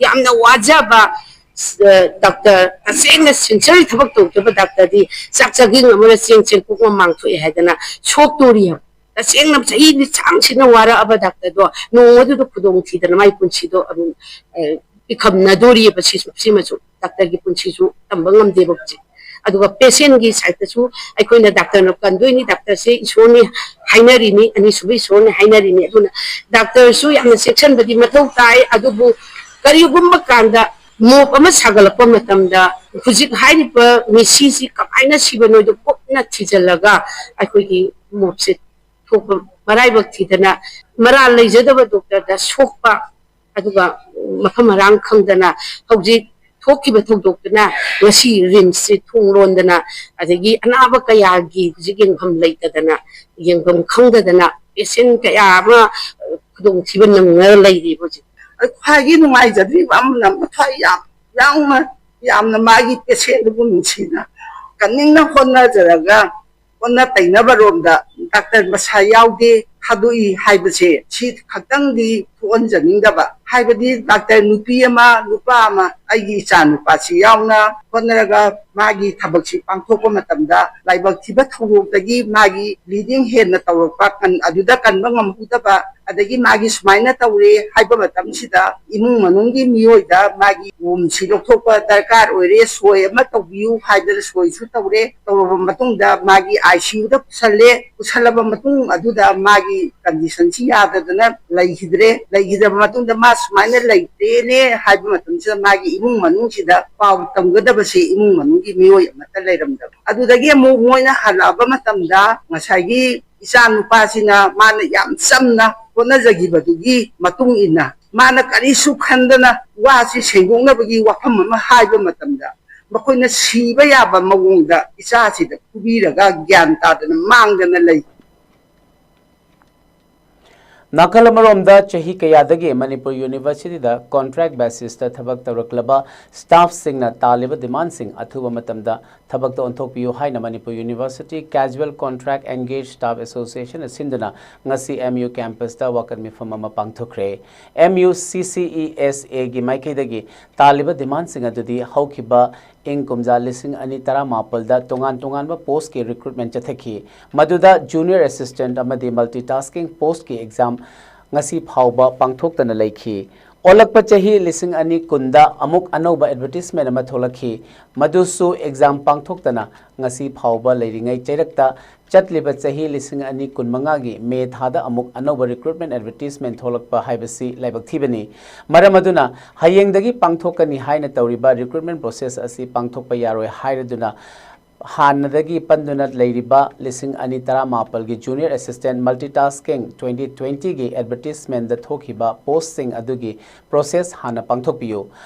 ꯌꯥꯝꯅ ꯋꯥꯖꯕ ꯗꯥꯛꯇꯔ, ꯇꯁꯦꯡꯅ ꯁꯤꯟꯁꯤꯌꯔ ꯊꯕꯛ ꯇꯧꯗꯕ ꯗꯥꯛꯇꯔꯗꯤ ꯆꯥꯛ ꯆꯥꯛꯒꯤꯡ ꯑꯃꯅ ꯆꯦꯡ ꯆꯦꯡꯀꯣꯛ ꯑꯃ ꯃꯥꯡꯊꯣꯛꯑꯦ ꯍꯥꯏꯗꯅ ꯁꯣꯛꯇꯣꯔꯤ ꯍꯥꯏꯕ꯫ ꯇꯁꯦꯡꯅ ꯆꯍꯤ ꯂꯤꯁꯥꯡ ꯁꯤꯠꯅ ꯋꯥꯔꯛꯑꯕ ꯗꯥꯛꯇꯔꯗꯣ ꯅꯣꯡꯃꯗꯨꯗ ꯈꯨꯗꯣꯡ ꯊꯤꯗꯅ ꯃꯥꯏ ꯄꯨꯟꯁꯤꯗꯣ ꯑꯗꯨꯝ ꯄꯤꯈꯝꯅꯗꯣꯔꯤꯑꯕ꯫ ꯁꯤꯃꯁꯨ ꯗꯥꯛꯇꯔꯒꯤ ꯄꯨꯟꯁꯤꯁꯨ ꯇꯝꯕ ꯉꯝꯗꯦꯕ ꯍꯧꯖꯤꯛ꯫ ꯑꯗꯨꯒ ꯄꯦꯁꯦꯟꯒꯤ ꯁꯥꯏꯠꯇꯁꯨ ꯑꯩꯈꯣꯏꯅ ꯗꯥꯛꯇꯔꯅ ꯀꯟꯗꯣꯏꯅꯤ, ꯗꯥꯛꯇꯔꯁꯦ ꯏꯁꯣꯔꯅꯤ ꯍꯥꯏꯅꯔꯤꯅꯤ, ꯑꯅꯤꯁꯨꯕ ꯏꯁꯣꯔꯅꯤ ꯍꯥꯏꯅꯔꯤꯅꯤ꯫ ꯑꯗꯨꯅ ꯗꯥꯛꯇꯔꯁꯨ ꯌꯥꯝꯅ ꯆꯦꯛꯁꯤꯟꯕꯗꯤ ꯃꯊꯧ ꯇꯥꯏ꯫ ꯑꯗꯨꯕꯨ ꯀꯔꯤꯒꯨꯝꯕ ꯀꯥꯟꯗ ꯃꯣꯞ ꯑꯃ ꯁꯥꯒꯠꯂꯛꯄ ꯃꯇꯝꯗ ꯍꯧꯖꯤꯛ ꯍꯥꯏꯔꯤꯕ ꯃꯤꯁꯤꯁꯤ ꯀꯃꯥꯏꯅ ꯁꯤꯕꯅꯣꯗꯣ ꯀꯨꯞꯅ ꯊꯤꯖꯤꯜꯂꯒ ꯑꯩꯈꯣꯏꯒꯤ ꯃꯣꯞꯁꯦ ꯊꯣꯛꯄ ꯃꯔꯥꯏꯕꯛ ꯊꯤꯗꯅ ꯃꯔꯥꯜ ꯂꯩꯖꯗꯕ ꯗꯣꯛꯇꯔꯗ ꯁꯣꯛꯄ, ꯑꯗꯨꯒ ꯃꯐꯝ ꯃꯔꯥꯡ ꯈꯪꯗꯅ ꯍꯧꯖꯤꯛ ꯊꯣꯛꯈꯤꯕ ꯊꯧꯗꯣꯛꯇꯨꯅ ꯉꯁꯤ ꯔꯤꯝꯁꯁꯤ ꯊꯣꯡ ꯂꯣꯟꯗꯅ, ꯑꯗꯒꯤ ꯑꯅꯥꯕ ꯀꯌꯥꯒꯤ ꯍꯧꯖꯤꯛ ꯌꯦꯡꯐꯝ ꯂꯩꯇꯗꯅ, ꯌꯦꯡꯐꯝ ꯈꯪꯗꯗꯅ ꯄꯦꯁꯦꯟ ꯀꯌꯥ ꯑꯃ ꯈꯨꯗꯣꯡꯊꯤꯕ ꯅꯪꯅ ꯂꯩꯔꯤꯕ ꯍꯧꯖꯤꯛ꯫ ꯑꯗꯨ ꯈ꯭ꯋꯥꯏꯒꯤ ꯅꯨꯡꯉꯥꯏꯖꯗ꯭ꯔꯤꯕ ꯑꯃꯅ ꯃꯊ꯭ꯋꯥꯏ ꯌꯥꯝ ꯌꯥꯎꯅ ꯌꯥꯝꯅ ꯃꯥꯒꯤ ꯄꯦꯁꯦꯟꯗꯨꯕꯨ ꯅꯨꯡꯁꯤꯅ ꯀꯟꯅꯤꯡꯅ ꯍꯣꯠꯅꯖꯔꯒ ꯑꯣꯟꯅ ꯇꯩꯅꯕꯔꯣꯝꯗ ꯗꯥꯛꯇꯔ ꯃꯁꯥ ꯌꯥꯎꯗꯦ ꯊꯥꯗꯣꯛꯏ ꯍꯥꯏꯕꯁꯦ ꯁꯤ ꯈꯛꯇꯪꯗꯤ ꯊꯣꯛꯍꯟꯖꯅꯤꯡꯗꯕ꯫ ꯍꯥꯏꯕꯗꯤ ꯗꯥꯛꯇꯔ ꯅꯨꯄꯤ ꯑꯃ, ꯅꯨꯄꯥ ꯑꯃ, ꯑꯩꯒꯤ ꯏꯆꯥ ꯅꯨꯄꯥꯁꯤ ꯌꯥꯎꯅ ꯍꯣꯠꯅꯔꯒ ꯃꯥꯒꯤ ꯊꯕꯛꯁꯤ ꯄꯥꯡꯊꯣꯛꯄ ꯃꯇꯝꯗ ꯂꯥꯏꯕꯛ ꯊꯤꯕ ꯊꯧꯗꯣꯛꯇꯒꯤ ꯃꯥꯒꯤ ꯕ꯭ꯂꯤꯗꯤꯡ ꯍꯦꯟꯅ ꯇꯧꯔꯛꯄ, ꯀꯟ-, ꯑꯗꯨꯗ ꯀꯟꯕ ꯉꯝꯍꯧꯗꯕ, ꯑꯗꯒꯤ ꯃꯥꯒꯤ ꯁꯨꯃꯥꯏꯅ ꯇꯧꯔꯦ ꯍꯥꯏꯕ ꯃꯇꯝꯁꯤꯗ ꯏꯃꯨꯡ ꯃꯅꯨꯡꯒꯤ ꯃꯤꯑꯣꯏꯗ ꯃꯥꯒꯤ ꯎꯝꯁꯤ ꯂꯧꯊꯣꯛꯄ ꯗꯔꯀꯥꯔ ꯑꯣꯏꯔꯦ, ꯁꯣꯏ ꯑꯃ ꯇꯧꯕꯤꯌꯨ ꯍꯥꯏꯗꯅ ꯁꯣꯏꯁꯨ ꯇꯧꯔꯦ꯫ ꯇꯧꯔꯕ ꯃꯇꯨꯡꯗ ꯃꯥꯒꯤ ꯑꯥꯏ ꯁꯤ ꯌꯨꯗ ꯄꯨꯁꯜꯂꯦ꯫ ꯄꯨꯁꯜꯂꯕ ꯃꯇꯨꯡ ꯑꯗꯨꯗ ꯃꯥꯒꯤ ꯀꯟꯗꯤꯁꯟꯁꯤ ꯌꯥꯗꯗꯅ ꯂꯩꯈꯤꯗ꯭ꯔꯦ꯫ ꯂꯩꯈꯤꯗ꯭ꯔꯕ ꯃꯇꯨꯡꯗ ꯃꯥ ꯁꯨꯃꯥꯏꯅ ꯂꯩꯇꯦꯅꯦ ꯍꯥꯏꯕ ꯃꯇꯝꯁꯤꯗ ꯃꯥꯒꯤ ꯏꯃꯨꯡ ꯃꯅꯨꯡꯁꯤꯗ ꯄꯥꯎ ꯇꯝꯒꯗꯕꯁꯦ ꯏꯃꯨꯡ ꯃꯅꯨꯡꯒꯤ ꯃꯤꯑꯣꯏ ꯑꯃꯠꯇ ꯂꯩꯔꯝꯗꯕ꯫ ꯑꯗꯨꯗꯒꯤ ꯑꯃꯨꯛ ꯃꯣꯏꯅ ꯍꯜꯂꯛꯑꯕ ꯃꯇꯝꯗ ꯉꯁꯥꯏꯒꯤ ꯏꯆꯥ ꯅꯨꯄꯥꯁꯤꯅ ꯃꯥꯅ ꯌꯥꯝ ꯆꯝꯅ ꯍꯣꯠꯅꯖꯈꯤꯕꯗꯨꯒꯤ ꯃꯇꯨꯡ ꯏꯟꯅ ꯃꯥꯅ ꯀꯔꯤꯁꯨ ꯈꯟꯗꯅ ꯋꯥꯁꯤ ꯁꯦꯡꯗꯣꯛꯅꯕꯒꯤ ꯋꯥꯐꯝ ꯑꯃ ꯍꯥꯏꯕ ꯃꯇꯝꯗ ꯃꯈꯣꯏꯅ ꯁꯤꯕ ꯌꯥꯕ ꯃꯑꯣꯡꯗ ꯏꯆꯥꯁꯤꯗ ꯐꯨꯕꯤꯔꯒ ꯒ꯭ꯌꯥꯟ ꯇꯥꯗꯅ ꯃꯥꯡꯗꯅ ꯂꯩ꯫ ꯅꯥꯀꯜ ꯑꯃꯔꯣꯝꯗ, ꯆꯍꯤ ꯀꯌꯥꯗꯒꯤ ꯃꯅꯤꯄꯨꯔ ꯌꯨꯅꯤꯚꯔꯁꯤꯇꯤꯗ ꯀꯣꯟꯇ꯭ꯔꯦꯛ ꯕꯦꯁꯤꯁꯇ ꯊꯕꯛ ꯇꯧꯔꯛꯂꯕ ꯁ꯭ꯇꯥꯐꯁꯤꯡꯅ ꯇꯥꯜꯂꯤꯕ ꯗꯤꯃꯥꯟꯁꯤꯡ ꯑꯊꯨꯕ ꯃꯇꯝꯗ ꯊꯕꯛꯇ ꯑꯣꯟꯊꯣꯛꯄꯤꯌꯨ ꯍꯥꯏꯅ Manipur university casual contract engage staff ꯑꯦꯁꯣꯁꯤꯌꯦꯁꯟꯅ ꯁꯤꯟꯗꯨꯅ ꯉꯁꯤ ꯑꯦꯝ ꯌꯨ ꯀꯦꯝꯄꯁꯇ ꯋꯥꯀꯠ ꯃꯤꯐꯝ ꯑꯃ ꯄꯥꯡꯊꯣꯛꯈ꯭ꯔꯦ꯫ ꯑꯦꯝ ꯌꯨ ꯁꯤ ꯁꯤ ꯏ ꯑꯦꯁ ꯑꯦꯒꯤ ꯃꯥꯏꯀꯩꯗꯒꯤ ꯇꯥꯜꯂꯤꯕ ꯗꯤꯃꯥꯟꯁꯤꯡ ꯑꯗꯨꯗꯤ ꯍꯧꯈꯤꯕ ꯏꯪ ꯀꯨꯝꯖꯥ ꯂꯤꯁꯤꯡ ꯑꯅꯤ ꯇꯔꯥꯃꯥꯄꯜꯗ ꯇꯣꯉꯥꯟ ꯇꯣꯉꯥꯟꯕ ꯄꯣꯁꯀꯤ ꯔꯤꯀ꯭ꯔꯨꯠꯃꯦꯟ ꯆꯠꯊꯈꯤ꯫ ꯃꯗꯨꯗ ꯖꯨꯅꯤꯌꯔ ꯑꯦꯁꯤꯁꯇꯦꯟꯠ ꯑꯃꯗꯤ ꯃꯜꯇꯤꯇꯥꯁꯀꯤꯡ ꯄꯣꯁꯀꯤ ꯑꯦꯛꯖꯥꯝ ꯉꯁꯤ ꯐꯥꯎꯕ ꯄꯥꯡꯊꯣꯛꯇꯅ ꯂꯩꯈꯤ꯫ ꯑꯣꯜꯂꯛꯄ ꯆꯍꯤ ꯂꯤꯁꯤꯡ ꯑꯅꯤ ꯀꯨꯟꯗ ꯑꯃꯨꯛ ꯑꯅꯧꯕ ꯑꯦꯗꯚꯔꯇꯤꯁꯃꯦꯟ ꯑꯃ ꯊꯣꯛꯂꯛꯈꯤ꯫ ꯃꯗꯨꯁꯨ ꯑꯦꯛꯖꯥꯝ ꯄꯥꯡꯊꯣꯛꯇꯅ ꯉꯁꯤ ꯐꯥꯎꯕ ꯂꯩꯔꯤꯉꯩ ꯆꯩꯔꯛꯇ ꯆꯠꯂꯤꯕ ꯆꯍꯤ ꯂꯤꯁꯤꯡ ꯑꯅꯤ ꯀꯨꯟꯃꯉꯥꯒꯤ ꯃꯦ ꯊꯥꯗ ꯑꯃꯨꯛ ꯑꯅꯧꯕ ꯔꯤꯀ꯭ꯔꯨꯠꯃꯦꯟ ꯑꯦꯗꯚꯔꯇꯤꯁꯃꯦꯟ ꯊꯣꯛꯂꯛꯄ ꯍꯥꯏꯕꯁꯤ ꯂꯥꯏꯕꯛ ꯊꯤꯕꯅꯤ꯫ ꯃꯔꯝ ꯑꯗꯨꯅ ꯍꯌꯦꯡꯗꯒꯤ ꯄꯥꯡꯊꯣꯛꯀꯅꯤ ꯍꯥꯏꯅ ꯇꯧꯔꯤꯕ ꯔꯤꯀ꯭ꯔꯨꯠꯃꯦꯟ ꯄ꯭ꯔꯣꯁꯦꯁ ꯑꯁꯤ ꯄꯥꯡꯊꯣꯛꯄ ꯌꯥꯔꯣꯏ ꯍꯥꯏꯔꯗꯨꯅ ꯍꯥꯟꯅꯗꯒꯤ ꯄꯟꯗꯨꯅ ꯂꯩꯔꯤꯕ ꯂꯤꯁꯤꯡ ꯑꯅꯤ ꯇꯔꯥꯃꯥꯄꯜꯒꯤ Junior Assistant Multitasking twenty twentyꯒꯤ ꯑꯦꯗꯚꯔꯇꯤꯁꯃꯦꯟꯗ ꯊꯣꯛꯈꯤꯕ ꯄꯣꯁꯁꯤꯡ ꯑꯗꯨꯒꯤ ꯄ꯭ꯔꯣꯁꯦꯁ ꯍꯥꯟꯅ ꯄꯥꯡꯊꯣꯛꯄꯤꯌꯨ꯫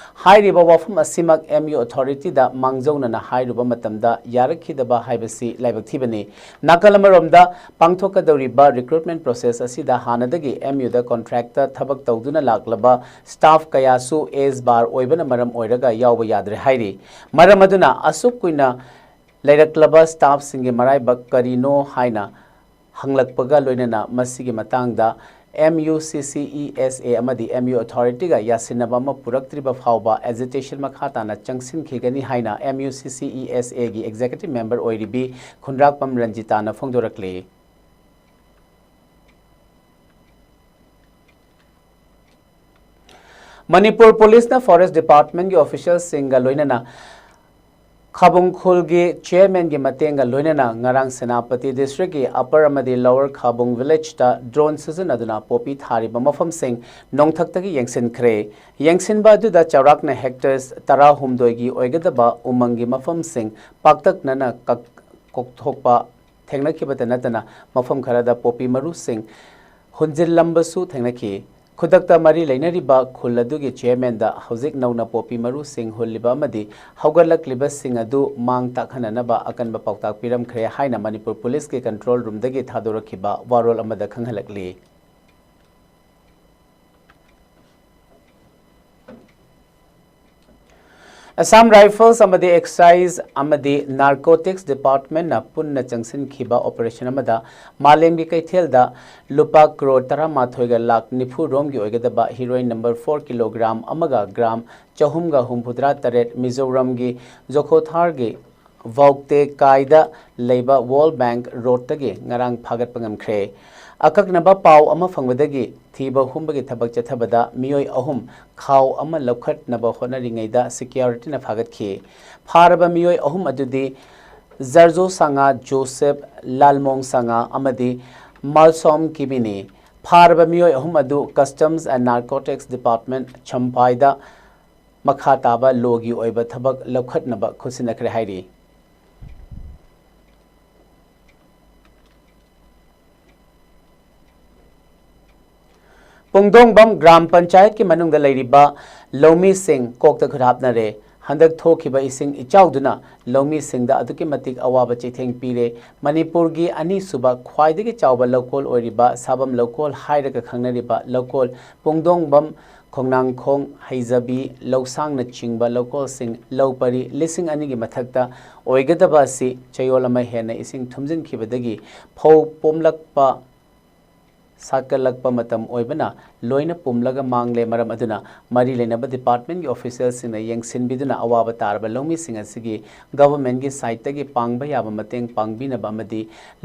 ꯍꯥꯏꯔꯤꯕ ꯋꯥꯐꯝ ꯑꯁꯤꯃꯛ ꯑꯦꯝ ꯌꯨ ꯑꯣꯊꯣꯔꯤꯇꯤꯗ ꯃꯥꯡꯖꯧꯅꯅ ꯍꯥꯏꯔꯨꯕ ꯃꯇꯝꯗ ꯌꯥꯔꯛꯈꯤꯗꯕ ꯍꯥꯏꯕꯁꯤ ꯂꯥꯏꯕꯛ ꯊꯤꯕꯅꯤ꯫ ꯅꯥꯀꯜ ꯑꯃꯔꯣꯝꯗ, ꯄꯥꯡꯊꯣꯛꯀꯗꯧꯔꯤꯕ ꯔꯤꯀ꯭ꯔꯨꯠꯃꯦꯟ ꯄ꯭ꯔꯣꯁꯦꯁ ꯑꯁꯤꯗ ꯍꯥꯟꯅꯗꯒꯤ ꯑꯦꯝ ꯌꯨꯗ ꯀꯣꯟꯇ꯭ꯔꯦꯛꯇ ꯊꯕꯛ ꯇꯧꯗꯨꯅ ꯂꯥꯛꯂꯕ ꯁ꯭ꯇꯥꯐ ꯀꯌꯥꯁꯨ ꯑꯦꯖ ꯕꯥꯔ ꯑꯣꯏꯕꯅ ꯃꯔꯝ ꯑꯣꯏꯔꯒ ꯌꯥꯎꯕ ꯌꯥꯗ꯭ꯔꯦ ꯍꯥꯏꯔꯤ꯫ ꯃꯔꯝ ꯑꯗꯨꯅ ꯑꯁꯨꯛ ꯀꯨꯏꯅ ꯂꯩꯔꯛꯂꯕ ꯁ꯭ꯇꯥꯐꯁꯤꯡꯒꯤ ꯃꯔꯥꯏꯕꯛ ꯀꯔꯤꯅꯣ ꯍꯥꯏꯅ ꯍꯪꯂꯛꯄꯒ ꯂꯣꯏꯅꯅ ꯃꯁꯤꯒꯤ ꯃꯇꯥꯡꯗ ꯑꯦꯝ ꯌꯨ ꯁꯤ ꯁꯤ ꯏ ꯑꯦꯁ ꯑꯦ ꯑꯃꯗꯤ ꯑꯦꯝ ꯌꯨ ꯑꯣꯊꯣꯔꯤꯇꯤꯒ ꯌꯥꯁꯤꯟꯅꯕ ꯑꯃ ꯄꯨꯔꯛꯇ꯭ꯔꯤꯕ ꯐꯥꯎꯕ ꯑꯦꯖꯤꯇꯦꯁꯟ ꯃꯈꯥ ꯇꯥꯅ ꯆꯪꯁꯤꯟꯈꯤꯒꯅꯤ ꯍꯥꯏꯅ ꯑꯦꯝ ꯌꯨ ꯁꯤ ꯁꯤ ꯏ ꯑꯦꯁ ꯑꯦꯒꯤ ꯑꯦꯛꯖꯤꯀ꯭ꯌꯨꯇꯤꯚ ꯃꯦꯝꯕꯔ ꯑꯣꯏꯔꯤꯕꯤ ꯈꯨꯟꯗ꯭ꯔꯥꯛꯄꯝ ꯔꯟꯖꯤꯇꯥꯅ ꯐꯣꯡꯗꯣꯔꯛꯂꯤ꯫ ꯃꯅꯤꯄꯨꯔ ꯄꯨꯂꯤꯁꯅ ꯐꯣꯔꯦꯁ ꯗꯤꯄꯥꯔꯠꯃꯦꯟꯒꯤ ꯑꯣꯐꯤꯁꯤꯌꯦꯜꯁꯤꯡꯒ ꯂꯣꯏꯅꯅ ꯈꯥꯕꯨꯡ ꯈꯨꯜꯒꯤ ꯆꯤꯌꯔꯃꯦꯟꯒꯤ ꯃꯇꯦꯡꯒ ꯂꯣꯏꯅꯅ ꯉꯔꯥꯡ ꯁꯦꯅꯥꯄꯇꯤ ꯗꯤꯁꯇ꯭ꯔꯤꯛꯀꯤ ꯑꯄꯔ ꯑꯃꯗꯤ ꯂꯣꯋꯔ ꯈꯥꯕꯨꯡ ꯚꯤꯂꯦꯖꯇ ꯗ꯭ꯔꯣꯟ ꯁꯤꯖꯤꯟꯅꯗꯨꯅ ꯄꯣꯄꯤ ꯊꯥꯔꯤꯕ ꯃꯐꯝꯁꯤꯡ ꯅꯣꯡꯊꯛꯇꯒꯤ ꯌꯦꯡꯁꯤꯟꯈ꯭ꯔꯦ꯫ ꯌꯦꯡꯁꯤꯟꯕ ꯑꯗꯨꯗ ꯆꯥꯎꯔꯥꯛꯅ ꯍꯦꯛꯇꯔ ꯇꯔꯥꯍꯨꯝꯗꯣꯏꯒꯤ ꯑꯣꯏꯒꯗꯕ ꯎꯃꯪꯒꯤ ꯃꯐꯝꯁꯤꯡ ꯄꯥꯛꯇꯛꯅꯅ ꯀꯛ-, ꯀꯣꯛꯊꯣꯛꯄ ꯊꯦꯡꯅꯈꯤꯕꯇ ꯅꯠꯇꯅ ꯃꯐꯝ ꯈꯔꯗ ꯄꯣꯄꯤ ꯃꯔꯨꯁꯤꯡ ꯍꯨꯟꯖꯤꯜꯂꯝꯕꯁꯨ ꯊꯦꯡꯅꯈꯤ꯫ ꯈꯨꯗꯛꯇ ꯃꯔꯤ ꯂꯩꯅꯔꯤꯕ ꯈꯨꯜ ꯑꯗꯨꯒꯤ ꯆꯤꯌꯔꯃꯦꯟꯗ ꯍꯧꯖꯤꯛ ꯅꯧꯅ ꯄꯣꯄꯤ ꯃꯔꯨꯁꯤꯡ ꯍꯨꯜꯂꯤꯕ ꯑꯃꯗꯤ ꯍꯧꯒꯠꯂꯛꯂꯤꯕꯁꯤꯡ ꯑꯗꯨ ꯃꯥꯡ ꯇꯥꯛꯍꯟꯅꯅꯕ ꯑꯀꯟꯕ ꯄꯥꯎꯇꯥꯛ ꯄꯤꯔꯝꯈ꯭ꯔꯦ ꯍꯥꯏꯅ ꯃꯅꯤꯄꯨꯔ ꯄꯨꯂꯤꯁꯀꯤ ꯀꯟꯇ꯭ꯔꯣꯜ ꯔꯨꯝꯗꯒꯤ ꯊꯥꯗꯣꯔꯛꯈꯤꯕ ꯋꯥꯔꯣꯜ ꯑꯃꯗ ꯈꯪꯍꯜꯂꯛꯂꯤ꯫ ꯑꯁꯥꯝ ꯔꯥꯏꯐꯜꯁ ꯑꯃꯗꯤ ꯑꯦꯛꯁꯥꯏꯖ ꯑꯃꯗꯤ ꯅꯥꯔꯀꯣꯇꯤꯛꯁ ꯗꯤꯄꯥꯔꯠꯃꯦꯟꯅ ꯄꯨꯟꯅ ꯆꯪꯁꯤꯟꯈꯤꯕ ꯑꯣꯄꯔꯦꯁꯟ ꯑꯃꯗ ꯃꯥꯂꯦꯝꯒꯤ ꯀꯩꯊꯦꯜꯗ ꯂꯨꯄꯥ ꯀ꯭ꯔꯣꯔ ꯇꯔꯥꯃꯥꯊꯣꯏꯒ ꯂꯥꯈ ꯅꯤꯐꯨ ꯔꯣꯝꯒꯤ ꯑꯣꯏꯒꯗꯕ ꯍꯤꯔꯣꯏꯟ ꯅꯝꯕꯔ ꯐꯣꯔ ꯀꯤꯂꯣꯒ꯭ꯔꯥꯝ ꯑꯃꯒ ꯒ꯭ꯔꯥꯝ ꯆꯍꯨꯝꯒ ꯍꯨꯝꯐꯨꯇꯔꯥ ꯇꯔꯦꯠ ꯃꯤꯖꯣꯔꯥꯝꯒꯤ ꯖꯣꯈꯣꯊꯥꯔꯒꯤ ꯚꯧꯇꯦ ꯀꯥꯏꯗ ꯂꯩꯕ ꯋꯥꯔꯜ ꯕꯦꯡꯛ ꯔꯣꯗꯇꯒꯤ ꯉꯔꯥꯡ ꯐꯥꯒꯠꯄ ꯉꯝꯈ꯭ꯔꯦ꯫ ꯑꯀꯛꯅꯕ ꯄꯥꯎ ꯑꯃ ꯐꯪꯕꯗꯒꯤ ꯊꯤꯕ ꯍꯨꯝꯕꯒꯤ ꯊꯕꯛ ꯆꯠꯊꯕꯗ ꯃꯤꯑꯣꯏ ꯑꯍꯨꯝ ꯈꯥꯎ ꯑꯃ ꯂꯧꯈꯠꯅꯕ ꯍꯣꯠꯅꯔꯤꯉꯩꯗ ꯁꯦꯀ꯭ꯌꯨꯔꯤꯇꯤꯅ ꯐꯥꯒꯠꯈꯤ꯫ ꯐꯥꯔꯕ ꯃꯤꯑꯣꯏ ꯑꯍꯨꯝ ꯑꯗꯨꯗꯤ ꯖꯔꯖꯣ ꯁꯥꯉꯥ ꯖꯣꯁꯦꯐ, ꯂꯥꯜꯃꯣꯡ ꯁꯥꯉꯥ ꯑꯃꯗꯤ ꯃꯥꯜꯁꯣꯝ ꯀꯤꯕꯤꯅꯤ꯫ ꯐꯥꯔꯕ ꯃꯤꯑꯣꯏ ꯑꯍꯨꯝ ꯑꯗꯨ Customs and Narcotics Department ꯆꯝꯄꯥꯏꯗ ꯃꯈꯥ ꯇꯥꯕ ꯂꯣꯒꯤ ꯑꯣꯏꯕ ꯊꯕꯛ ꯂꯧꯈꯠꯅꯕ ꯈꯨꯠꯁꯤꯟꯅꯈ꯭ꯔꯦ ꯍꯥꯏꯔꯤ꯫ ꯄꯨꯡꯗꯣꯡꯕꯝ ꯒ꯭ꯔꯥꯝ ꯄꯟꯆꯥꯌꯠꯀꯤ ꯃꯅꯨꯡꯗ ꯂꯩꯔꯤꯕ ꯂꯧꯃꯤꯁꯤꯡ ꯀꯣꯛꯇ ꯈꯨꯠ ꯍꯥꯞꯅꯔꯦ꯫ ꯍꯟꯗꯛ ꯊꯣꯛꯈꯤꯕ ꯏꯁꯤꯡ ꯏꯆꯥꯎꯗꯨꯅ ꯂꯧꯃꯤꯁꯤꯡꯗ ꯑꯗꯨꯛꯀꯤ ꯃꯇꯤꯛ ꯑꯋꯥꯕ ꯆꯩꯊꯦꯡ ꯄꯤꯔꯦ꯫ ꯃꯅꯤꯄꯨꯔꯒꯤ ꯑꯅꯤꯁꯨꯕ ꯈ꯭ꯋꯥꯏꯗꯒꯤ ꯆꯥꯎꯕ ꯂꯧꯀꯣꯜ ꯑꯣꯏꯔꯤꯕ ꯁꯥꯕꯝ ꯂꯧꯀꯣꯜ ꯍꯥꯏꯔꯒ ꯈꯪꯅꯔꯤꯕ ꯂꯧꯀꯣꯜ ꯄꯨꯡꯗꯣꯡꯕꯝ, ꯈꯣꯡꯅꯥꯡꯈꯣꯡ, ꯍꯩꯖꯕꯤ, ꯂꯧꯁꯥꯡꯅꯆꯤꯡꯕ ꯂꯧꯀꯣꯜꯁꯤꯡ ꯂꯧ ꯄꯔꯤ ꯂꯤꯁꯤꯡ ꯑꯅꯤꯒꯤ ꯃꯊꯛꯇ ꯑꯣꯏꯒꯗꯕ ꯑꯁꯤ ꯆꯌꯣꯜ ꯑꯃ ꯍꯦꯟꯅ ꯏꯁꯤꯡ ꯊꯨꯝꯖꯤꯟꯈꯤꯕꯗꯒꯤ ꯐꯧ ꯄꯣꯝꯂꯛꯄ, ꯁꯥꯠꯀꯠꯂꯛꯄ ꯃꯇꯝ ꯑꯣꯏꯕꯅ ꯂꯣꯏꯅ ꯄꯨꯝꯂꯒ ꯃꯥꯡꯂꯦ꯫ ꯃꯔꯝ ꯑꯗꯨꯅ ꯃꯔꯤ ꯂꯩꯅꯕ ꯗꯤꯄꯥꯔꯠꯃꯦꯟꯒꯤ ꯑꯣꯐꯤꯁꯤꯌꯦꯜꯁꯤꯡꯅ ꯌꯦꯡꯁꯤꯟꯕꯤꯗꯨꯅ ꯑꯋꯥꯕ ꯇꯥꯔꯕ ꯂꯧꯃꯤꯁꯤꯡ ꯑꯁꯤꯒꯤ ꯒꯚꯔꯟꯃꯦꯟꯒꯤ ꯁꯥꯏꯠꯇꯒꯤ ꯄꯥꯡꯕ ꯌꯥꯕ ꯃꯇꯦꯡ ꯄꯥꯡꯕꯤꯅꯕ ꯑꯃꯗꯤ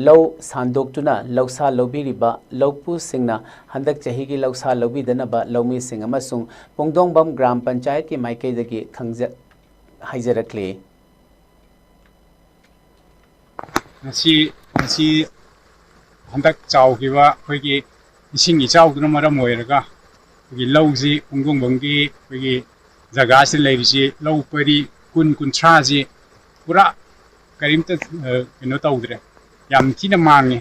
ꯂꯧ ꯁꯥꯟꯗꯣꯛꯇꯨꯅ ꯂꯧꯁꯥ ꯂꯧꯕꯤꯔꯤꯕ ꯂꯧꯄꯨꯁꯤꯡꯅ ꯍꯟꯗꯛ ꯆꯍꯤꯒꯤ ꯂꯧꯁꯥ ꯂꯧꯕꯤꯗꯅꯕ ꯂꯧꯃꯤꯁꯤꯡ ꯑꯃꯁꯨꯡ ꯄꯨꯡꯗꯣꯡꯕꯝ ꯒ꯭ꯔꯥꯝ ꯄꯟꯆꯥꯌꯠꯀꯤ ꯃꯥꯏꯀꯩꯗꯒꯤ ꯈꯪꯖ-, ꯍꯥꯏꯖꯔꯛꯂꯤ꯫ ꯉꯁꯤ, ꯉꯁꯤ ꯍꯟꯗꯛ ꯆꯥꯎꯈꯤꯕ ꯑꯩꯈꯣꯏꯒꯤ ꯏꯁꯤꯡ ꯏꯆꯥꯎꯗꯨꯅ ꯃꯔꯝ ꯑꯣꯏꯔꯒ ꯑꯩꯈꯣꯏꯒꯤ ꯂꯧꯁꯤ ꯄꯨꯡꯗꯣꯡꯕꯝꯒꯤ ꯑꯩꯈꯣꯏꯒꯤ ꯖꯒꯥꯁꯤꯗ ꯂꯩꯔꯤꯁꯤ ꯂꯧ ꯄꯔꯤ ꯀꯨꯟ, ꯀꯨꯟꯊ꯭ꯔꯥꯁꯤ ꯄꯨꯔꯥ ꯀꯔꯤꯝꯇ, ꯑ, ꯀꯩꯅꯣ ꯇꯧꯗ꯭ꯔꯦ, ꯌꯥꯝ ꯊꯤꯅ ꯃꯥꯡꯉꯦ꯫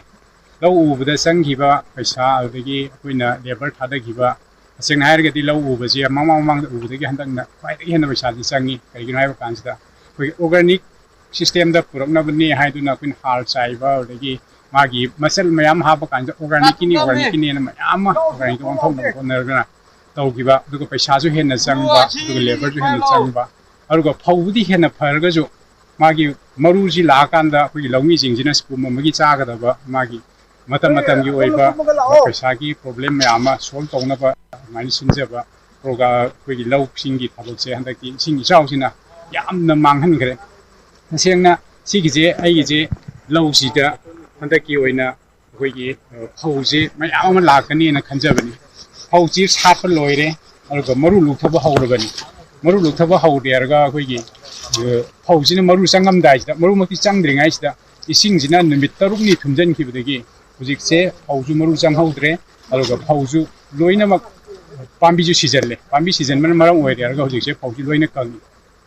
ꯂꯧ ꯎꯕꯗ ꯆꯪꯈꯤꯕ ꯄꯩꯁꯥ, ꯑꯗꯨꯗꯒꯤ ꯑꯩꯈꯣꯏꯅ ꯂꯦꯕꯔ ꯊꯥꯗꯈꯤꯕ, ꯇꯁꯦꯡꯅ ꯍꯥꯏꯔꯒꯗꯤ ꯂꯧ ꯎꯕꯁꯦ ꯃꯃꯥꯡ ꯃꯃꯥꯡꯗ ꯎꯕꯗꯒꯤ ꯍꯟꯗꯛꯅ ꯈ꯭ꯋꯥꯏꯗꯒꯤ ꯍꯦꯟꯅ ꯄꯩꯁꯥꯁꯦ ꯆꯪꯉꯤ꯫ ꯀꯩꯒꯤꯅꯣ ꯍꯥꯏꯕ ꯀꯥꯟꯁꯤꯗ ꯑꯩꯈꯣꯏꯒꯤ ꯑꯣꯔꯒꯥꯅꯤꯛ ꯁꯤꯁꯇꯦꯝꯗ ꯄꯨꯔꯛꯅꯕꯅꯦ ꯍꯥꯏꯗꯨꯅ ꯑꯩꯈꯣꯏꯅ ꯍꯥꯔ ꯆꯥꯏꯕ, ꯑꯗꯨꯗꯒꯤ ꯃꯥꯒꯤ ꯃꯆꯜ ꯃꯌꯥꯝ ꯍꯥꯞꯄ ꯀꯥꯟꯗ ꯑꯣꯔꯒꯥꯅꯤꯛꯀꯤꯅꯤ, ꯑꯣꯔꯒꯥꯅꯤꯛꯀꯤꯅꯦꯅ ꯃꯌꯥꯝ ꯑꯃ ꯑꯣꯔꯒꯥꯅꯤꯛꯇ ꯑꯣꯟꯊꯣꯛꯅꯕ ꯍꯣꯠꯅꯔꯒꯅ ꯇꯧꯈꯤꯕ, ꯑꯗꯨꯒ ꯄꯩꯁꯥꯁꯨ ꯍꯦꯟꯅ ꯆꯪꯕ, ꯑꯗꯨꯒ ꯂꯦꯕꯔꯁꯨ ꯍꯦꯟꯅ ꯆꯪꯕ, ꯑꯗꯨꯒ ꯐꯧꯕꯨꯗꯤ ꯍꯦꯟꯅ ꯐꯔꯒꯁꯨ ꯃꯥꯒꯤ ꯃꯔꯨꯁꯤ ꯂꯥꯛꯑꯀꯥꯟꯗ ꯑꯩꯈꯣꯏꯒꯤ ꯂꯧꯃꯤꯁꯤꯡꯁꯤꯅ ꯁ꯭ꯀꯨꯝ ꯑꯃꯒꯤ ꯆꯥꯒꯗꯕ ꯃꯥꯒꯤ ꯃꯇꯝ ꯃꯇꯝꯒꯤ ꯑꯣꯏꯕ ꯄꯩꯁꯥꯒꯤ ꯄ꯭ꯔꯣꯕ꯭ꯂꯦꯝ ꯃꯌꯥꯝ ꯑꯃ ꯁꯣꯜꯕ ꯇꯧꯅꯕ ꯑꯗꯨꯃꯥꯏꯅ ꯁꯤꯟꯖꯕ ꯄ꯭ꯔꯣꯒ꯭ꯔꯥꯝ, ꯑꯩꯈꯣꯏꯒꯤ ꯂꯧꯁꯤꯡꯒꯤ ꯊꯕꯛꯁꯦ ꯍꯟꯗꯛꯇꯤ ꯏꯁꯤꯡ ꯏꯆꯥꯎꯁꯤꯅ ꯌꯥꯝꯅ ꯃꯥꯡꯍꯟꯈ꯭ꯔꯦ꯫ ꯇꯁꯦꯡꯅ ꯁꯤꯒꯤꯁꯦ ꯑꯩꯒꯤꯁꯦ ꯂꯧꯁꯤꯗ ꯍꯟꯗꯛꯀꯤ ꯑꯣꯏꯅ ꯑꯩꯈꯣꯏꯒꯤ ꯐꯧꯁꯤ ꯃꯌꯥꯝ ꯑꯃ ꯂꯥꯛꯀꯅꯤꯅ ꯈꯟꯖꯕꯅꯤ꯫ ꯐꯧꯁꯤ ꯁꯥꯠꯄ ꯂꯣꯏꯔꯦ, ꯑꯗꯨꯒ ꯃꯔꯨ ꯂꯣꯛꯊꯕ ꯍꯧꯔꯕꯅꯤ꯫ ꯃꯔꯨ ꯂꯣꯛꯊꯕ ꯍꯧꯔꯦ ꯍꯥꯏꯔꯒ ꯑꯩꯈꯣꯏꯒꯤ ꯐꯧꯁꯤꯅ ꯃꯔꯨ ꯆꯪꯉꯝꯗꯥꯏꯁꯤꯗ, ꯃꯔꯨꯃꯛꯇꯤ ꯆꯪꯗ꯭ꯔꯤꯉꯩꯁꯤꯗ ꯏꯁꯤꯡꯁꯤꯅ ꯅꯨꯃꯤꯠ ꯇꯔꯨꯛꯅꯤ ꯊꯨꯝꯖꯤꯟꯈꯤꯕꯗꯒꯤ ꯍꯧꯖꯤꯛꯁꯦ ꯐꯧꯁꯨ ꯃꯔꯨ ꯆꯪꯍꯧꯗ꯭ꯔꯦ, ꯑꯗꯨꯒ ꯐꯧꯁꯨ ꯂꯣꯏꯅꯃꯛ ꯄꯥꯝꯕꯤꯁꯨ ꯁꯤꯖꯜꯂꯦ꯫ ꯄꯥꯝꯕꯤ ꯁꯤꯖꯟꯕꯅ ꯃꯔꯝ ꯑꯣꯏꯔꯦ ꯍꯥꯏꯔꯒ ꯍꯧꯖꯤꯛꯁꯦ ꯐꯧꯁꯤ ꯂꯣꯏꯅ ꯀꯪꯉꯤ꯫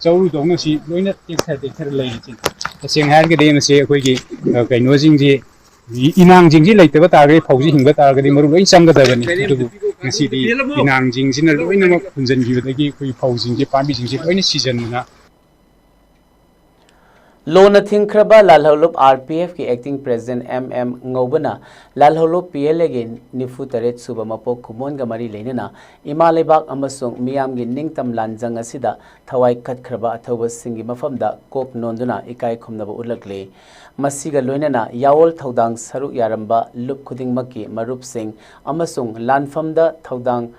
ꯆꯔꯨꯗꯧꯅ ꯁꯤ ꯂꯣꯏꯅ ꯇꯦꯛꯊꯔ ꯇꯦꯛꯊꯔ ꯂꯩꯔꯤꯁꯦ꯫ ꯇꯁꯦꯡꯅ ꯍꯥꯏꯔꯒꯗꯤ ꯃꯁꯤ ꯑꯩꯈꯣꯏꯒꯤ ꯀꯩꯅꯣꯁꯤꯡꯁꯤ, ꯏꯅꯥꯡꯁꯤꯡꯁꯤ ꯂꯩꯇꯕ ꯇꯥꯔꯒꯗꯤ, ꯐꯧꯁꯤ ꯍꯤꯡꯕ ꯇꯥꯔꯒꯗꯤ ꯃꯔꯨ ꯂꯣꯏ ꯆꯪꯒꯗꯕꯅꯤ꯫ ꯑꯗꯨꯕꯨ ꯉꯁꯤꯗꯤ ꯏꯅꯥꯡꯁꯤꯡꯁꯤꯅ ꯂꯣꯏꯅꯃꯛ ꯍꯨꯟꯖꯤꯟꯈꯤꯕꯗꯒꯤ ꯑꯩꯈꯣꯏꯒꯤ ꯐꯧꯁꯤꯡꯁꯤ, ꯄꯥꯝꯕꯤꯁꯤꯡꯁꯤ ꯂꯣꯏꯅ ꯁꯤꯖꯟꯗꯅ꯫ ꯂꯣꯅ ꯊꯤꯡꯈ꯭ꯔꯕ ꯂꯥꯜꯍꯧꯂꯨꯞ R P F ꯀꯤ acting president M M ꯉꯧꯕꯅ ꯂꯥꯜꯍꯧꯂꯨꯞ P L A ꯒꯤ ꯅꯤꯐꯨ ꯇꯔꯦꯠ ꯁꯨꯕ ꯃꯄꯣꯛ ꯀꯨꯝꯑꯣꯟꯒ ꯃꯔꯤ ꯂꯩꯅꯅ ꯏꯃꯥ ꯂꯩꯕꯥꯛ ꯑꯃꯁꯨꯡ ꯃꯤꯌꯥꯝꯒꯤ ꯅꯤꯡꯇꯝ ꯂꯥꯟꯖꯪ ꯑꯁꯤꯗ ꯊꯋꯥꯏ ꯀꯠꯈ꯭ꯔꯕ ꯑꯊꯧꯕꯁꯤꯡꯒꯤ ꯃꯐꯝꯗ ꯀꯣꯛ ꯅꯣꯟꯗꯨꯅ ꯏꯀꯥꯏ ꯈꯨꯝꯅꯕ ꯎꯠꯂꯛꯂꯤ꯫ ꯃꯁꯤꯒ ꯂꯣꯏꯅꯅ ꯌꯥꯑꯣꯜ ꯊꯧꯗꯥꯡ ꯁꯔꯨꯛ ꯌꯥꯔꯝꯕ ꯂꯨꯞ ꯈꯨꯗꯤꯡꯃꯛꯀꯤ ꯃꯔꯨꯞꯁꯤꯡ ꯑꯃꯁꯨꯡ ꯂꯥꯟꯐꯝꯗ ꯊꯧꯗꯥꯡ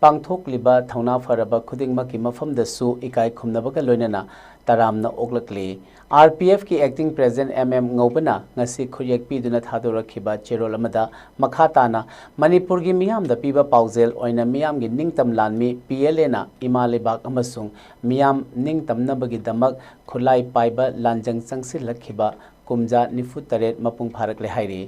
ꯄꯥꯡꯊꯣꯛꯂꯤꯕ ꯊꯧꯅꯥ ꯐꯔꯕ ꯈꯨꯗꯤꯡꯃꯛꯀꯤ ꯃꯐꯝꯗꯁꯨ ꯏꯀꯥꯏ ꯈꯨꯝꯅꯕꯒ ꯂꯣꯏꯅꯅ ꯇꯔꯥꯝꯅ ꯑꯣꯛꯂꯛꯂꯤ꯫ R P F ꯀꯤ acting president M M ꯉꯧꯕꯅ ꯉꯁꯤ ꯈꯨꯠꯌꯦꯛ ꯄꯤꯗꯨꯅ ꯊꯥꯗꯣꯔꯛꯈꯤꯕ ꯆꯦꯔꯣꯜ ꯑꯃꯗ ꯃꯈꯥ ꯇꯥꯅ ꯃꯅꯤꯄꯨꯔꯒꯤ ꯃꯤꯌꯥꯝꯗ ꯄꯤꯕ ꯄꯥꯎꯖꯦꯜ ꯑꯣꯏꯅ ꯃꯤꯌꯥꯝꯒꯤ ꯅꯤꯡꯇꯝ ꯂꯥꯟꯃꯤ P L A ꯅ ꯏꯃꯥ ꯂꯩꯕꯥꯛ ꯑꯃꯁꯨꯡ ꯃꯤꯌꯥꯝ ꯅꯤꯡꯇꯝꯅꯕꯒꯤꯗꯃꯛ ꯈꯨꯠꯂꯥꯏ ꯄꯥꯏꯕ ꯂꯥꯟꯖꯪ ꯆꯪꯁꯤꯜꯂꯛꯈꯤꯕ ꯀꯨꯝꯖꯥ ꯅꯤꯐꯨ ꯇꯔꯦꯠ ꯃꯄꯨꯡ ꯐꯥꯔꯛꯂꯦ ꯍꯥꯏꯔꯤ꯫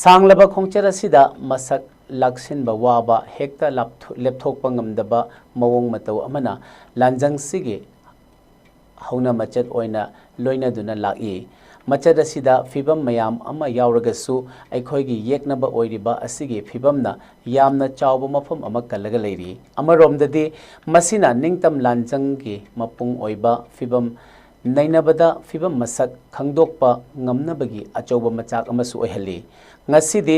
ꯁꯥꯡꯂꯕ ꯈꯣꯡꯆꯠ ꯑꯁꯤꯗ ꯃꯁꯛ ꯂꯥꯛꯁꯤꯟꯕ ꯋꯥꯕ, ꯍꯦꯛꯇ ꯂꯥꯞꯊꯣ-, ꯂꯦꯞꯊꯣꯛꯄ ꯉꯝꯗꯕ ꯃꯑꯣꯡ ꯃꯇꯧ ꯑꯃꯅ ꯂꯥꯟꯖꯪꯁꯤꯒꯤ ꯍꯧꯅ ꯃꯆꯠ ꯑꯣꯏꯅ ꯂꯣꯏꯅꯗꯨꯅ ꯂꯥꯛꯏ꯫ ꯃꯆꯠ ꯑꯁꯤꯗ ꯐꯤꯕꯝ ꯃꯌꯥꯝ ꯑꯃ ꯌꯥꯎꯔꯒꯁꯨ ꯑꯩꯈꯣꯏꯒꯤ ꯌꯦꯛꯅꯕ ꯑꯣꯏꯔꯤꯕ ꯑꯁꯤꯒꯤ ꯐꯤꯕꯝꯅ ꯌꯥꯝꯅ ꯆꯥꯎꯕ ꯃꯐꯝ ꯑꯃ ꯀꯜꯂꯒ ꯂꯩꯔꯤ꯫ ꯑꯃꯔꯣꯝꯗꯗꯤ ꯃꯁꯤꯅ ꯅꯤꯡꯇꯝ ꯂꯥꯟꯖꯪꯒꯤ ꯃꯄꯨꯡ ꯑꯣꯏꯕ ꯐꯤꯕꯝ ꯅꯩꯅꯕꯗ ꯐꯤꯕꯝ ꯃꯁꯛ ꯈꯪꯗꯣꯛꯄ ꯉꯝꯅꯕꯒꯤ ꯑꯆꯧꯕ ꯃꯆꯥꯛ ꯑꯃꯁꯨ ꯑꯣꯏꯍꯜꯂꯤ꯫ ꯉꯁꯤꯗꯤ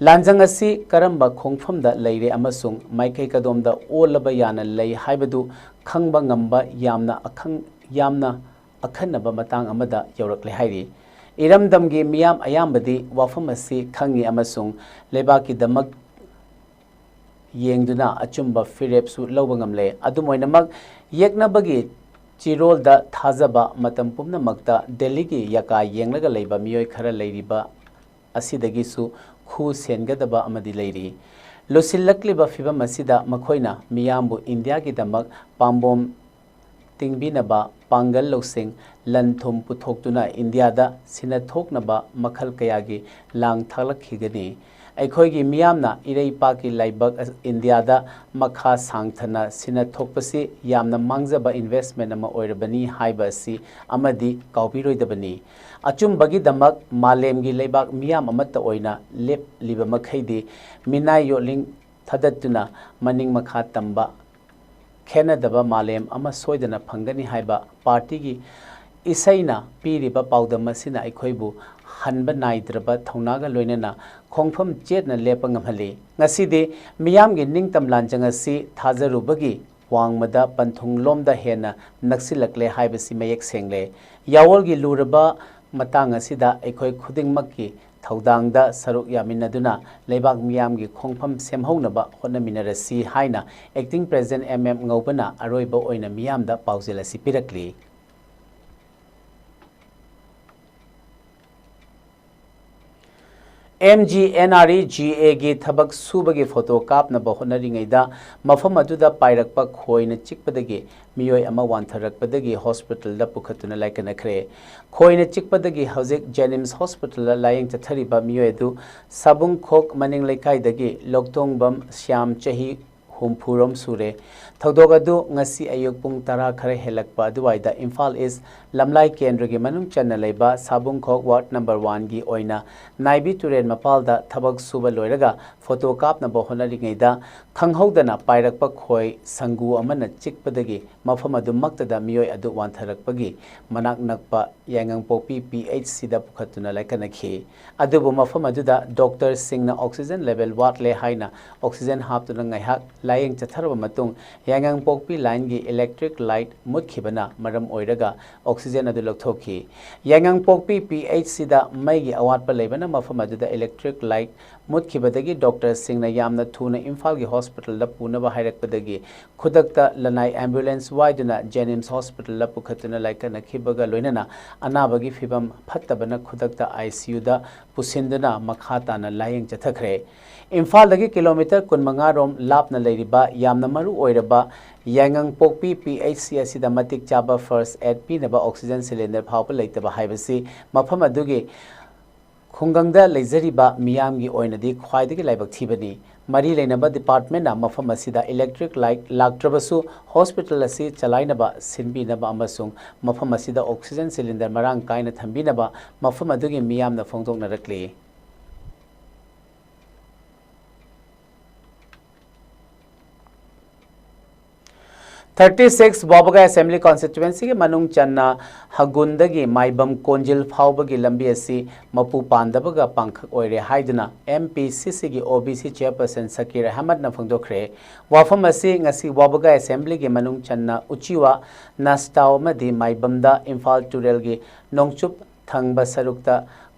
ꯂꯥꯟꯖꯪ ꯑꯁꯤ ꯀꯔꯝꯕ ꯈꯣꯡꯐꯝꯗ ꯂꯩꯔꯦ ꯑꯃꯁꯨꯡ ꯃꯥꯏꯀꯩ ꯀꯗꯣꯝꯗ ꯑꯣꯜꯂꯕ ꯌꯥꯅ ꯂꯩ ꯍꯥꯏꯕꯗꯨ ꯈꯪꯕ ꯉꯝꯕ ꯌꯥꯝꯅ ꯑꯈꯪ-, ꯌꯥꯝꯅ ꯑꯈꯟꯅꯕ ꯃꯇꯥꯡ ꯑꯃꯗ ꯌꯧꯔꯛꯂꯦ ꯍꯥꯏꯔꯤ꯫ ꯏꯔꯝꯗꯝꯒꯤ ꯃꯤꯌꯥꯝ ꯑꯌꯥꯝꯕꯗꯤ ꯋꯥꯐꯝ ꯑꯁꯤ ꯈꯪꯏ ꯑꯃꯁꯨꯡ ꯂꯩꯕꯥꯛꯀꯤꯗꯃꯛ ꯌꯦꯡꯗꯨꯅ ꯑꯆꯨꯝꯕ ꯐꯤꯔꯦꯞꯁꯨ ꯂꯧꯕ ꯉꯝꯂꯦ꯫ ꯑꯗꯨꯝ ꯑꯣꯏꯅꯃꯛ, ꯌꯦꯛꯅꯕꯒꯤ ꯆꯤꯔꯣꯜꯗ ꯊꯥꯖꯕ ꯃꯇꯝ ꯄꯨꯝꯅꯃꯛꯇ ꯗꯦꯜꯂꯤꯒꯤ ꯌꯥꯀꯥ ꯌꯦꯡꯂꯒ ꯂꯩꯕ ꯃꯤꯑꯣꯏ ꯈꯔ ꯂꯩꯔꯤꯕ ꯑꯁꯤꯗꯒꯤꯁꯨ ꯈꯨ ꯁꯦꯟꯒꯗꯕ ꯑꯃꯗꯤ ꯂꯩꯔꯤ꯫ ꯂꯨꯁꯤꯜꯂꯛꯂꯤꯕ ꯐꯤꯚꯝ ꯑꯁꯤꯗ ꯃꯈꯣꯏꯅ ꯃꯤꯌꯥꯝꯕꯨ ꯏꯟꯗꯤꯌꯥꯒꯤꯗꯃꯛ ꯄꯥꯝꯕꯣꯝ ꯇꯤꯡꯕꯤꯅꯕ ꯄꯥꯡꯒꯜ ꯂꯧꯁꯤꯡ, ꯂꯟ ꯊꯨꯝ ꯄꯨꯊꯣꯛꯇꯨꯅ ꯏꯟꯗꯤꯌꯥꯗ ꯁꯤꯟꯅꯊꯣꯛꯅꯕ ꯃꯈꯜ ꯀꯌꯥꯒꯤ ꯂꯥꯡ ꯊꯥꯛꯂꯛꯈꯤꯒꯅꯤ꯫ ꯑꯩꯈꯣꯏꯒꯤ ꯃꯤꯌꯥꯝꯅ ꯏꯔꯩꯄꯥꯛꯀꯤ ꯂꯥꯏꯕꯛ ꯏꯟꯗꯤꯌꯥꯗ ꯃꯈꯥ ꯁꯥꯡꯊꯅ ꯁꯤꯟꯅꯊꯣꯛꯄꯁꯤ ꯌꯥꯝꯅ ꯃꯥꯡꯖꯕ investment ꯑꯃ ꯑꯣꯏꯔꯕꯅꯤ ꯍꯥꯏꯕ ꯑꯁꯤ ꯑꯃꯗꯤ ꯀꯥꯎꯕꯤꯔꯣꯏꯗꯕꯅꯤ꯫ ꯑꯆꯨꯝꯕꯒꯤꯗꯃꯛ ꯃꯥꯂꯦꯝꯒꯤ ꯂꯩꯕꯥꯛ ꯃꯤꯌꯥꯝ ꯑꯃꯠꯇ ꯑꯣꯏꯅ ꯂꯦꯞꯂꯤꯕ ꯃꯈꯩꯗꯤ ꯃꯤꯅꯥꯏ ꯌꯣꯠꯂꯤꯡ ꯊꯥꯗꯠꯇꯨꯅ ꯃꯅꯤꯡ ꯃꯈꯥ ꯇꯝꯕ ꯈꯦꯟꯅꯗꯕ ꯃꯥꯂꯦꯝ ꯑꯃ ꯁꯣꯏꯗꯅ ꯐꯪꯒꯅꯤ ꯍꯥꯏꯕ ꯄꯥꯔꯇꯤꯒꯤ ꯏꯁꯩꯅ ꯄꯤꯔꯤꯕ ꯄꯥꯎꯗꯝ ꯑꯁꯤꯅ ꯑꯩꯈꯣꯏꯕꯨ ꯍꯟꯕ ꯅꯥꯏꯗ꯭ꯔꯕ ꯊꯧꯅꯥꯒ ꯂꯣꯏꯅꯅ ꯈꯣꯡꯐꯝ ꯆꯦꯠꯅ ꯂꯦꯞꯄ ꯉꯝꯍꯜꯂꯤ꯫ ꯉꯁꯤꯗꯤ ꯃꯤꯌꯥꯝꯒꯤ ꯅꯤꯡꯇꯝ ꯂꯥꯟꯖꯪ ꯑꯁꯤ ꯊꯥꯖꯔꯨꯕꯒꯤ ꯋꯥꯡꯃꯗ ꯄꯟꯊꯨꯡꯂꯣꯝꯗ ꯍꯦꯟꯅ ꯅꯛꯁꯤꯜꯂꯛꯂꯦ ꯍꯥꯏꯕꯁꯤ ꯃꯌꯦꯛ ꯁꯦꯡꯂꯦ꯫ ꯌꯥꯑꯣꯜꯒꯤ ꯂꯨꯔꯕ ꯃꯇꯥꯡ ꯑꯁꯤꯗ ꯑꯩꯈꯣꯏ ꯈꯨꯗꯤꯡꯃꯛꯀꯤ ꯊꯧꯗꯥꯡꯗ ꯁꯔꯨꯛ ꯌꯥꯃꯤꯟꯅꯗꯨꯅ ꯂꯩꯕꯥꯛ ꯃꯤꯌꯥꯝꯒꯤ ꯈꯣꯡꯐꯝ ꯁꯦꯝꯍꯧꯅꯕ ꯍꯣꯠꯅꯃꯤꯟꯅꯔꯁꯤ ꯍꯥꯏꯅ Acting President M M ꯉꯧꯕꯅ ꯑꯔꯣꯏꯕ ꯑꯣꯏꯅ ꯃꯤꯌꯥꯝꯗ ꯄꯥꯎꯖꯦꯜ ꯑꯁꯤ ꯄꯤꯔꯛꯂꯤ꯫ M G N R E G A ꯒꯤ ꯊꯕꯛ ꯁꯨꯕꯒꯤ ꯐꯣꯇꯣ ꯀꯥꯞꯅꯕ ꯍꯣꯠꯅꯔꯤꯉꯩꯗ ꯃꯐꯝ ꯑꯗꯨꯗ ꯄꯥꯏꯔꯛꯄ ꯈꯣꯏꯅ ꯆꯤꯛꯄꯗꯒꯤ ꯃꯤꯑꯣꯏ ꯑꯃ ꯋꯥꯟꯊꯔꯛꯄꯗꯒꯤ ꯍꯣꯁꯄꯤꯇꯥꯜꯗ ꯄꯨꯈꯠꯇꯨꯅ ꯂꯥꯏꯀꯠꯅꯈ꯭ꯔꯦ꯫ ꯈꯣꯏꯅ ꯆꯤꯛꯄꯗꯒꯤ ꯍꯧꯖꯤꯛ ꯖꯦꯅꯤꯝꯁ ꯍꯣꯁꯄꯤꯇꯥꯜꯗ ꯂꯥꯌꯦꯡ ꯆꯠꯊꯔꯤꯕ ꯃꯤꯑꯣꯏ ꯑꯗꯨ ꯁꯥꯕꯨꯡꯈꯣꯛ ꯃꯅꯤꯡ ꯂꯩꯀꯥꯏꯗꯒꯤ ꯂꯧꯇꯣꯡꯕꯝ ꯁ꯭ꯌꯥꯝ, ꯆꯍꯤ ꯍꯨꯝꯐꯨꯔꯣꯝ ꯁꯨꯔꯦ꯫ ꯊꯧꯗꯣꯛ ꯑꯗꯨ ꯉꯁꯤ ꯑꯌꯨꯛ ꯄꯨꯡ ꯇꯔꯥ ꯈꯔ ꯍꯦꯜꯂꯛꯄ ꯑꯗꯨꯋꯥꯏꯗ ꯏꯝꯐꯥꯜ ꯏꯁ ꯂꯝꯂꯥꯏ ꯀꯦꯟꯗ꯭ꯔꯒꯤ ꯃꯅꯨꯡ ꯆꯟꯅ ꯂꯩꯕ ꯁꯥꯕꯨꯡꯈꯣꯛ ꯋꯥꯔꯗ ꯅꯝꯕꯔ ꯋꯥꯟꯒꯤ ꯑꯣꯏꯅ ꯅꯥꯏꯕꯤ ꯇꯨꯔꯦꯜ ꯃꯄꯥꯜꯗ ꯊꯕꯛ ꯁꯨꯕ ꯂꯣꯏꯔꯒ ꯐꯣꯇꯣ ꯀꯥꯞꯅꯕ ꯍꯣꯠꯅꯔꯤꯉꯩꯗ ꯈꯪꯍꯧꯗꯅ ꯄꯥꯏꯔꯛꯄ ꯈꯣꯏ ꯁꯪꯒꯨ ꯑꯃꯅ ꯆꯤꯛꯄꯗꯒꯤ ꯃꯐꯝ ꯑꯗꯨꯃꯛꯇꯗ ꯃꯤꯑꯣꯏ ꯑꯗꯨ ꯋꯥꯟꯊꯔꯛꯄꯒꯤ ꯃꯅꯥꯛ ꯅꯛꯄ ꯌꯥꯏꯉꯪꯄꯣꯛꯄꯤ P H C ꯗ ꯄꯨꯈꯠꯇꯨꯅ ꯂꯥꯏꯀꯠꯅꯈꯤ꯫ ꯑꯗꯨꯕꯨ ꯃꯐꯝ ꯑꯗꯨꯗ ꯗꯣꯛꯇꯔꯁꯤꯡꯅ oxygen level ꯋꯥꯠꯂꯦ ꯍꯥꯏꯅ oxygen ꯍꯥꯞꯇꯨꯅ ꯉꯥꯏꯍꯥꯛ ꯂꯥꯌꯦꯡ ꯆꯠꯊꯔꯕ ꯃꯇꯨꯡ, ꯌꯥꯏꯉꯪꯄꯣꯛꯄꯤ ꯂꯥꯏꯟꯒꯤ electric light ꯃꯨꯠꯈꯤꯕꯅ ꯃꯔꯝ ꯑꯣꯏꯔꯒ ꯑꯣꯛꯁꯤꯖꯦꯟ ꯑꯗꯨ ꯂꯧꯊꯣꯛꯈꯤ꯫ ꯌꯥꯏꯉꯪꯄꯣꯛꯄꯤ ꯄꯤ ꯑꯩꯆ ꯁꯤꯗ ꯃꯩꯒꯤ ꯑꯋꯥꯠꯄ ꯂꯩꯕꯅ ꯃꯐꯝ ꯑꯗꯨꯗ ꯏꯂꯦꯛꯇ꯭ꯔꯤꯛ ꯂꯥꯏꯠ ꯃꯨꯠꯈꯤꯕꯗꯒꯤ ꯗꯣꯛꯇꯔꯁꯤꯡꯅ ꯌꯥꯝꯅ ꯊꯨꯅ ꯏꯝꯐꯥꯜꯒꯤ ꯍꯣꯁꯄꯤꯇꯥꯜꯗ ꯄꯨꯅꯕ ꯍꯥꯏꯔꯛꯄꯗꯒꯤ ꯈꯨꯗꯛꯇ ꯂꯅꯥꯏ ꯑꯦꯝꯕꯨꯂꯦꯟꯁ ꯋꯥꯏꯗꯨꯅ ꯖꯦꯅꯤꯝꯁ ꯍꯣꯁꯄꯤꯇꯥꯜꯗ ꯄꯨꯈꯠꯇꯨꯅ ꯂꯥꯏꯀꯠꯅꯈꯤꯕꯒ ꯂꯣꯏꯅꯅ ꯑꯅꯥꯕꯒꯤ ꯐꯤꯕꯝ ꯐꯠꯇꯕꯅ ꯈꯨꯗꯛꯇ ꯑꯥꯏ ꯁꯤ ꯌꯨꯗ ꯄꯨꯁꯤꯟꯗꯨꯅ ꯃꯈꯥ ꯇꯥꯅ ꯂꯥꯌꯦꯡ ꯆꯠꯊꯈ꯭ꯔꯦ꯫ ꯏꯝꯐꯥꯜꯗꯒꯤ ꯀꯤꯂꯣꯃꯤꯇꯔ ꯀꯨꯟꯃꯉꯥ ꯔꯣꯝ ꯂꯥꯞꯅ ꯂꯩꯔꯤꯕ ꯌꯥꯝꯅ ꯃꯔꯨ ꯑꯣꯏꯔꯕ ꯌꯥꯏꯉꯪꯄꯣꯛꯄꯤ ꯄꯤ ꯑꯩꯆ ꯁꯤ ꯑꯁꯤꯗ ꯃꯇꯤꯛ ꯆꯥꯕ ꯐꯥꯔꯁ ꯑꯦꯗ ꯄꯤꯅꯕ ꯑꯣꯛꯁꯤꯖꯦꯟ ꯁꯤꯂꯤꯟꯗꯔ ꯐꯥꯎꯕ ꯂꯩꯇꯕ ꯍꯥꯏꯕꯁꯤ ꯃꯐꯝ ꯑꯗꯨꯒꯤ ꯈꯨꯡꯒꯪꯗ ꯂꯩꯖꯔꯤꯕ ꯃꯤꯌꯥꯝꯒꯤ ꯑꯣꯏꯅꯗꯤ ꯈ꯭ꯋꯥꯏꯗꯒꯤ ꯂꯥꯏꯕꯛ ꯊꯤꯕꯅꯤ꯫ ꯃꯔꯤ ꯂꯩꯅꯕ ꯗꯤꯄꯥꯔꯠꯃꯦꯟꯅ ꯃꯐꯝ ꯑꯁꯤꯗ ꯏꯂꯦꯛꯇ꯭ꯔꯤꯛ ꯂꯥꯏꯠ ꯂꯥꯛꯇ꯭ꯔꯕꯁꯨ ꯍꯣꯁꯄꯤꯇꯥꯜ ꯑꯁꯤ ꯆꯂꯥꯏꯅꯕ ꯁꯤꯟꯕꯤꯅꯕ ꯑꯃꯁꯨꯡ ꯃꯐꯝ ꯑꯁꯤꯗ ꯑꯣꯛꯁꯤꯖꯦꯟ ꯁꯤꯂꯤꯟꯗꯔ ꯃꯔꯥꯡ ꯀꯥꯏꯅ ꯊꯝꯕꯤꯅꯕ ꯃꯐꯝ ꯑꯗꯨꯒꯤ ꯃꯤꯌꯥꯝꯅ ꯐꯣꯡꯗꯣꯛꯅꯔꯛꯂꯤ꯫ ꯊꯥꯔꯇꯤ ꯁꯤꯛꯁ ꯋꯥꯕꯒꯥꯏ ꯑꯦꯁꯦꯝꯕ꯭ꯂꯤ ꯀꯣꯟꯁꯇꯤꯇ꯭ꯌꯨꯑꯦꯟꯁꯤꯒꯤ ꯃꯅꯨꯡ ꯆꯟꯅ ꯍꯒꯨꯟꯗꯒꯤ ꯃꯥꯏꯕꯝ ꯀꯣꯟꯖꯤꯜ ꯐꯥꯎꯕꯒꯤ ꯂꯝꯕꯤ ꯑꯁꯤ ꯃꯄꯨ ꯄꯥꯟꯗꯕꯒ ꯄꯥꯡꯈꯛ ꯑꯣꯏꯔꯦ ꯍꯥꯏꯗꯨꯅ ꯑꯦꯝ ꯄꯤ ꯁꯤ ꯁꯤꯒꯤ ꯑꯣ ꯕꯤ ꯁꯤ ꯆꯦꯌꯔꯄꯔꯁꯟ ꯁꯀꯤꯔ ꯑꯍꯃꯗꯅ ꯐꯣꯡꯗꯣꯛꯈ꯭ꯔꯦ꯫ ꯋꯥꯐꯝ ꯑꯁꯤ ꯉꯁꯤ ꯋꯥꯕꯒꯥꯏ ꯑꯦꯁꯦꯝꯕ꯭ꯂꯤꯒꯤ ꯃꯅꯨꯡ ꯆꯟꯅ ꯎꯆꯤꯋꯥ, ꯅꯥꯁꯇꯥꯎ ꯑꯃꯗꯤ ꯃꯥꯏꯕꯝꯗ ꯏꯝꯐꯥꯜ ꯇꯨꯔꯦꯜꯒꯤ ꯅꯣꯡꯆꯨꯞ ꯊꯪꯕ ꯁꯔꯨꯛꯇ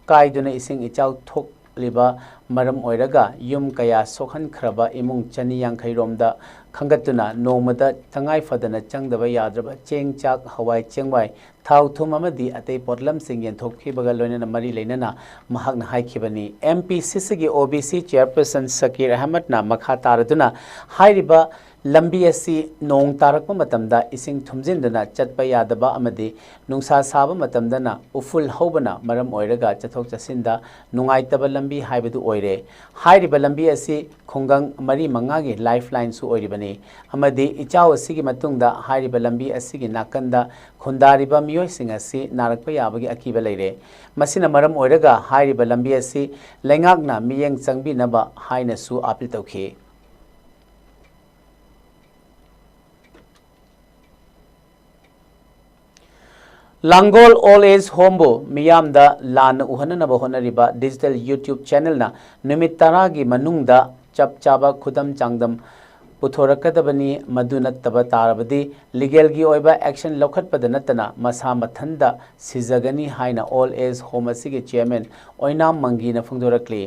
ꯀꯥꯏꯗꯨꯅ ꯏꯁꯤꯡ ꯏꯆꯥꯎ ꯊꯣꯛꯂꯤꯕ ꯃꯔꯝ ꯑꯣꯏꯔꯒ ꯌꯨꯝ ꯀꯌꯥ ꯁꯣꯛꯍꯟꯈ꯭ꯔꯕ ꯏꯃꯨꯡ ꯆꯅꯤ ꯌꯥꯡꯈꯩ ꯔꯣꯝꯗ ꯈꯟꯒꯠꯇꯨꯅ ꯅꯣꯡꯃꯗ ꯇꯉꯥꯏ ꯐꯗꯅ ꯆꯪꯗꯕ ꯌꯥꯗ꯭ꯔꯕ ꯆꯦꯡ, ꯆꯥꯛ, ꯍꯋꯥꯏ ꯆꯦꯡꯋꯥꯏ, ꯊꯥꯎ ꯊꯨꯝ ꯑꯃꯗꯤ ꯑꯇꯩ ꯄꯣꯠꯂꯝꯁꯤꯡ ꯌꯦꯟꯊꯣꯛꯈꯤꯕꯒ ꯂꯣꯏꯅꯅ ꯃꯔꯤ ꯂꯩꯅꯅ ꯃꯍꯥꯛꯅ ꯍꯥꯏꯈꯤꯕꯅꯤ꯫ ꯑꯦꯝ ꯄꯤ ꯁꯤ ꯁꯤꯒꯤ ꯑꯣ ꯕꯤ ꯁꯤ ꯆꯦꯌꯔꯄꯔꯁꯟ ꯁꯀꯤꯔ ꯑꯍꯃꯗꯅ ꯃꯈꯥ ꯇꯥꯔꯗꯨꯅ ꯍꯥꯏꯔꯤꯕ ꯂꯝꯕꯤ ꯑꯁꯤ ꯅꯣꯡ ꯇꯥꯔꯛꯄ ꯃꯇꯝꯗ ꯏꯁꯤꯡ ꯊꯨꯝꯖꯤꯟꯗꯨꯅ ꯆꯠꯄ ꯌꯥꯗꯕ ꯑꯃꯗꯤ ꯅꯨꯡꯁꯥ ꯁꯥꯕ ꯃꯇꯝꯗꯅ ꯎꯐꯨꯜ ꯍꯧꯕꯅ ꯃꯔꯝ ꯑꯣꯏꯔꯒ ꯆꯠꯊꯣꯛ ꯆꯠꯁꯤꯟꯗ ꯅꯨꯡꯉꯥꯏꯇꯕ ꯂꯝꯕꯤ ꯍꯥꯏꯕꯗꯨ ꯑꯣꯏꯔꯦ꯫ ꯍꯥꯏꯔꯤꯕ ꯂꯝꯕꯤ ꯑꯁꯤ ꯈꯨꯡꯒꯪ ꯃꯔꯤ ꯃꯉꯥꯒꯤ ꯂꯥꯏꯐ ꯂꯥꯏꯟꯁꯨ ꯑꯣꯏꯔꯤꯕꯅꯤ ꯑꯃꯗꯤ ꯏꯆꯥꯎ ꯑꯁꯤꯒꯤ ꯃꯇꯨꯡꯗ ꯍꯥꯏꯔꯤꯕ ꯂꯝꯕꯤ ꯑꯁꯤꯒꯤ ꯅꯥꯀꯟꯗ ꯈꯨꯟꯗꯥꯔꯤꯕ ꯃꯤꯑꯣꯏꯁꯤꯡ ꯑꯁꯤ ꯅꯥꯔꯛꯄ ꯌꯥꯕꯒꯤ ꯑꯀꯤꯕ ꯂꯩꯔꯦ꯫ ꯃꯁꯤꯅ ꯃꯔꯝ ꯑꯣꯏꯔꯒ ꯍꯥꯏꯔꯤꯕ ꯂꯝꯕꯤ ꯑꯁꯤ ꯂꯩꯉꯥꯛꯅ ꯃꯤꯠꯌꯦꯡ ꯆꯪꯕꯤꯅꯕ ꯍꯥꯏꯅꯁꯨ ꯑꯥꯄꯤꯜ ꯇꯧꯈꯤ꯫ ꯂꯥꯡꯒꯣꯜ ꯑꯣꯜ ꯑꯦꯖ ꯍꯣꯝꯕꯨ ꯃꯤꯌꯥꯝꯗ ꯂꯥꯟꯅ ꯎꯍꯟꯅꯅꯕ ꯍꯣꯠꯅꯔꯤꯕ ꯗꯤꯖꯤꯇꯦꯜ ꯌꯨꯇ꯭ꯌꯨꯕ ꯆꯦꯅꯦꯜꯅ ꯅꯨꯃꯤꯠ ꯇꯔꯥꯒꯤ ꯃꯅꯨꯡꯗ ꯆꯞ ꯆꯥꯕ ꯈꯨꯗꯝ ꯆꯥꯡꯗꯝ ꯄꯨꯊꯣꯔꯛꯀꯗꯕꯅꯤ꯫ ꯃꯗꯨ ꯅꯠꯇꯕ ꯇꯥꯔꯕꯗꯤ ꯂꯤꯒꯦꯜꯒꯤ ꯑꯣꯏꯕ ꯑꯦꯛꯁꯟ ꯂꯧꯈꯠꯄꯗ ꯅꯠꯇꯅ ꯃꯁꯥ ꯃꯊꯟꯇ ꯁꯤꯖꯒꯅꯤ ꯍꯥꯏꯅ ꯑꯣꯜ ꯑꯦꯖ ꯍꯣꯝ ꯑꯁꯤꯒꯤ ꯆꯤꯌꯔꯃꯦꯟ ꯑꯣꯏꯅꯥꯝ ꯃꯪꯒꯤꯅ ꯐꯣꯡꯗꯣꯔꯛꯂꯤ꯫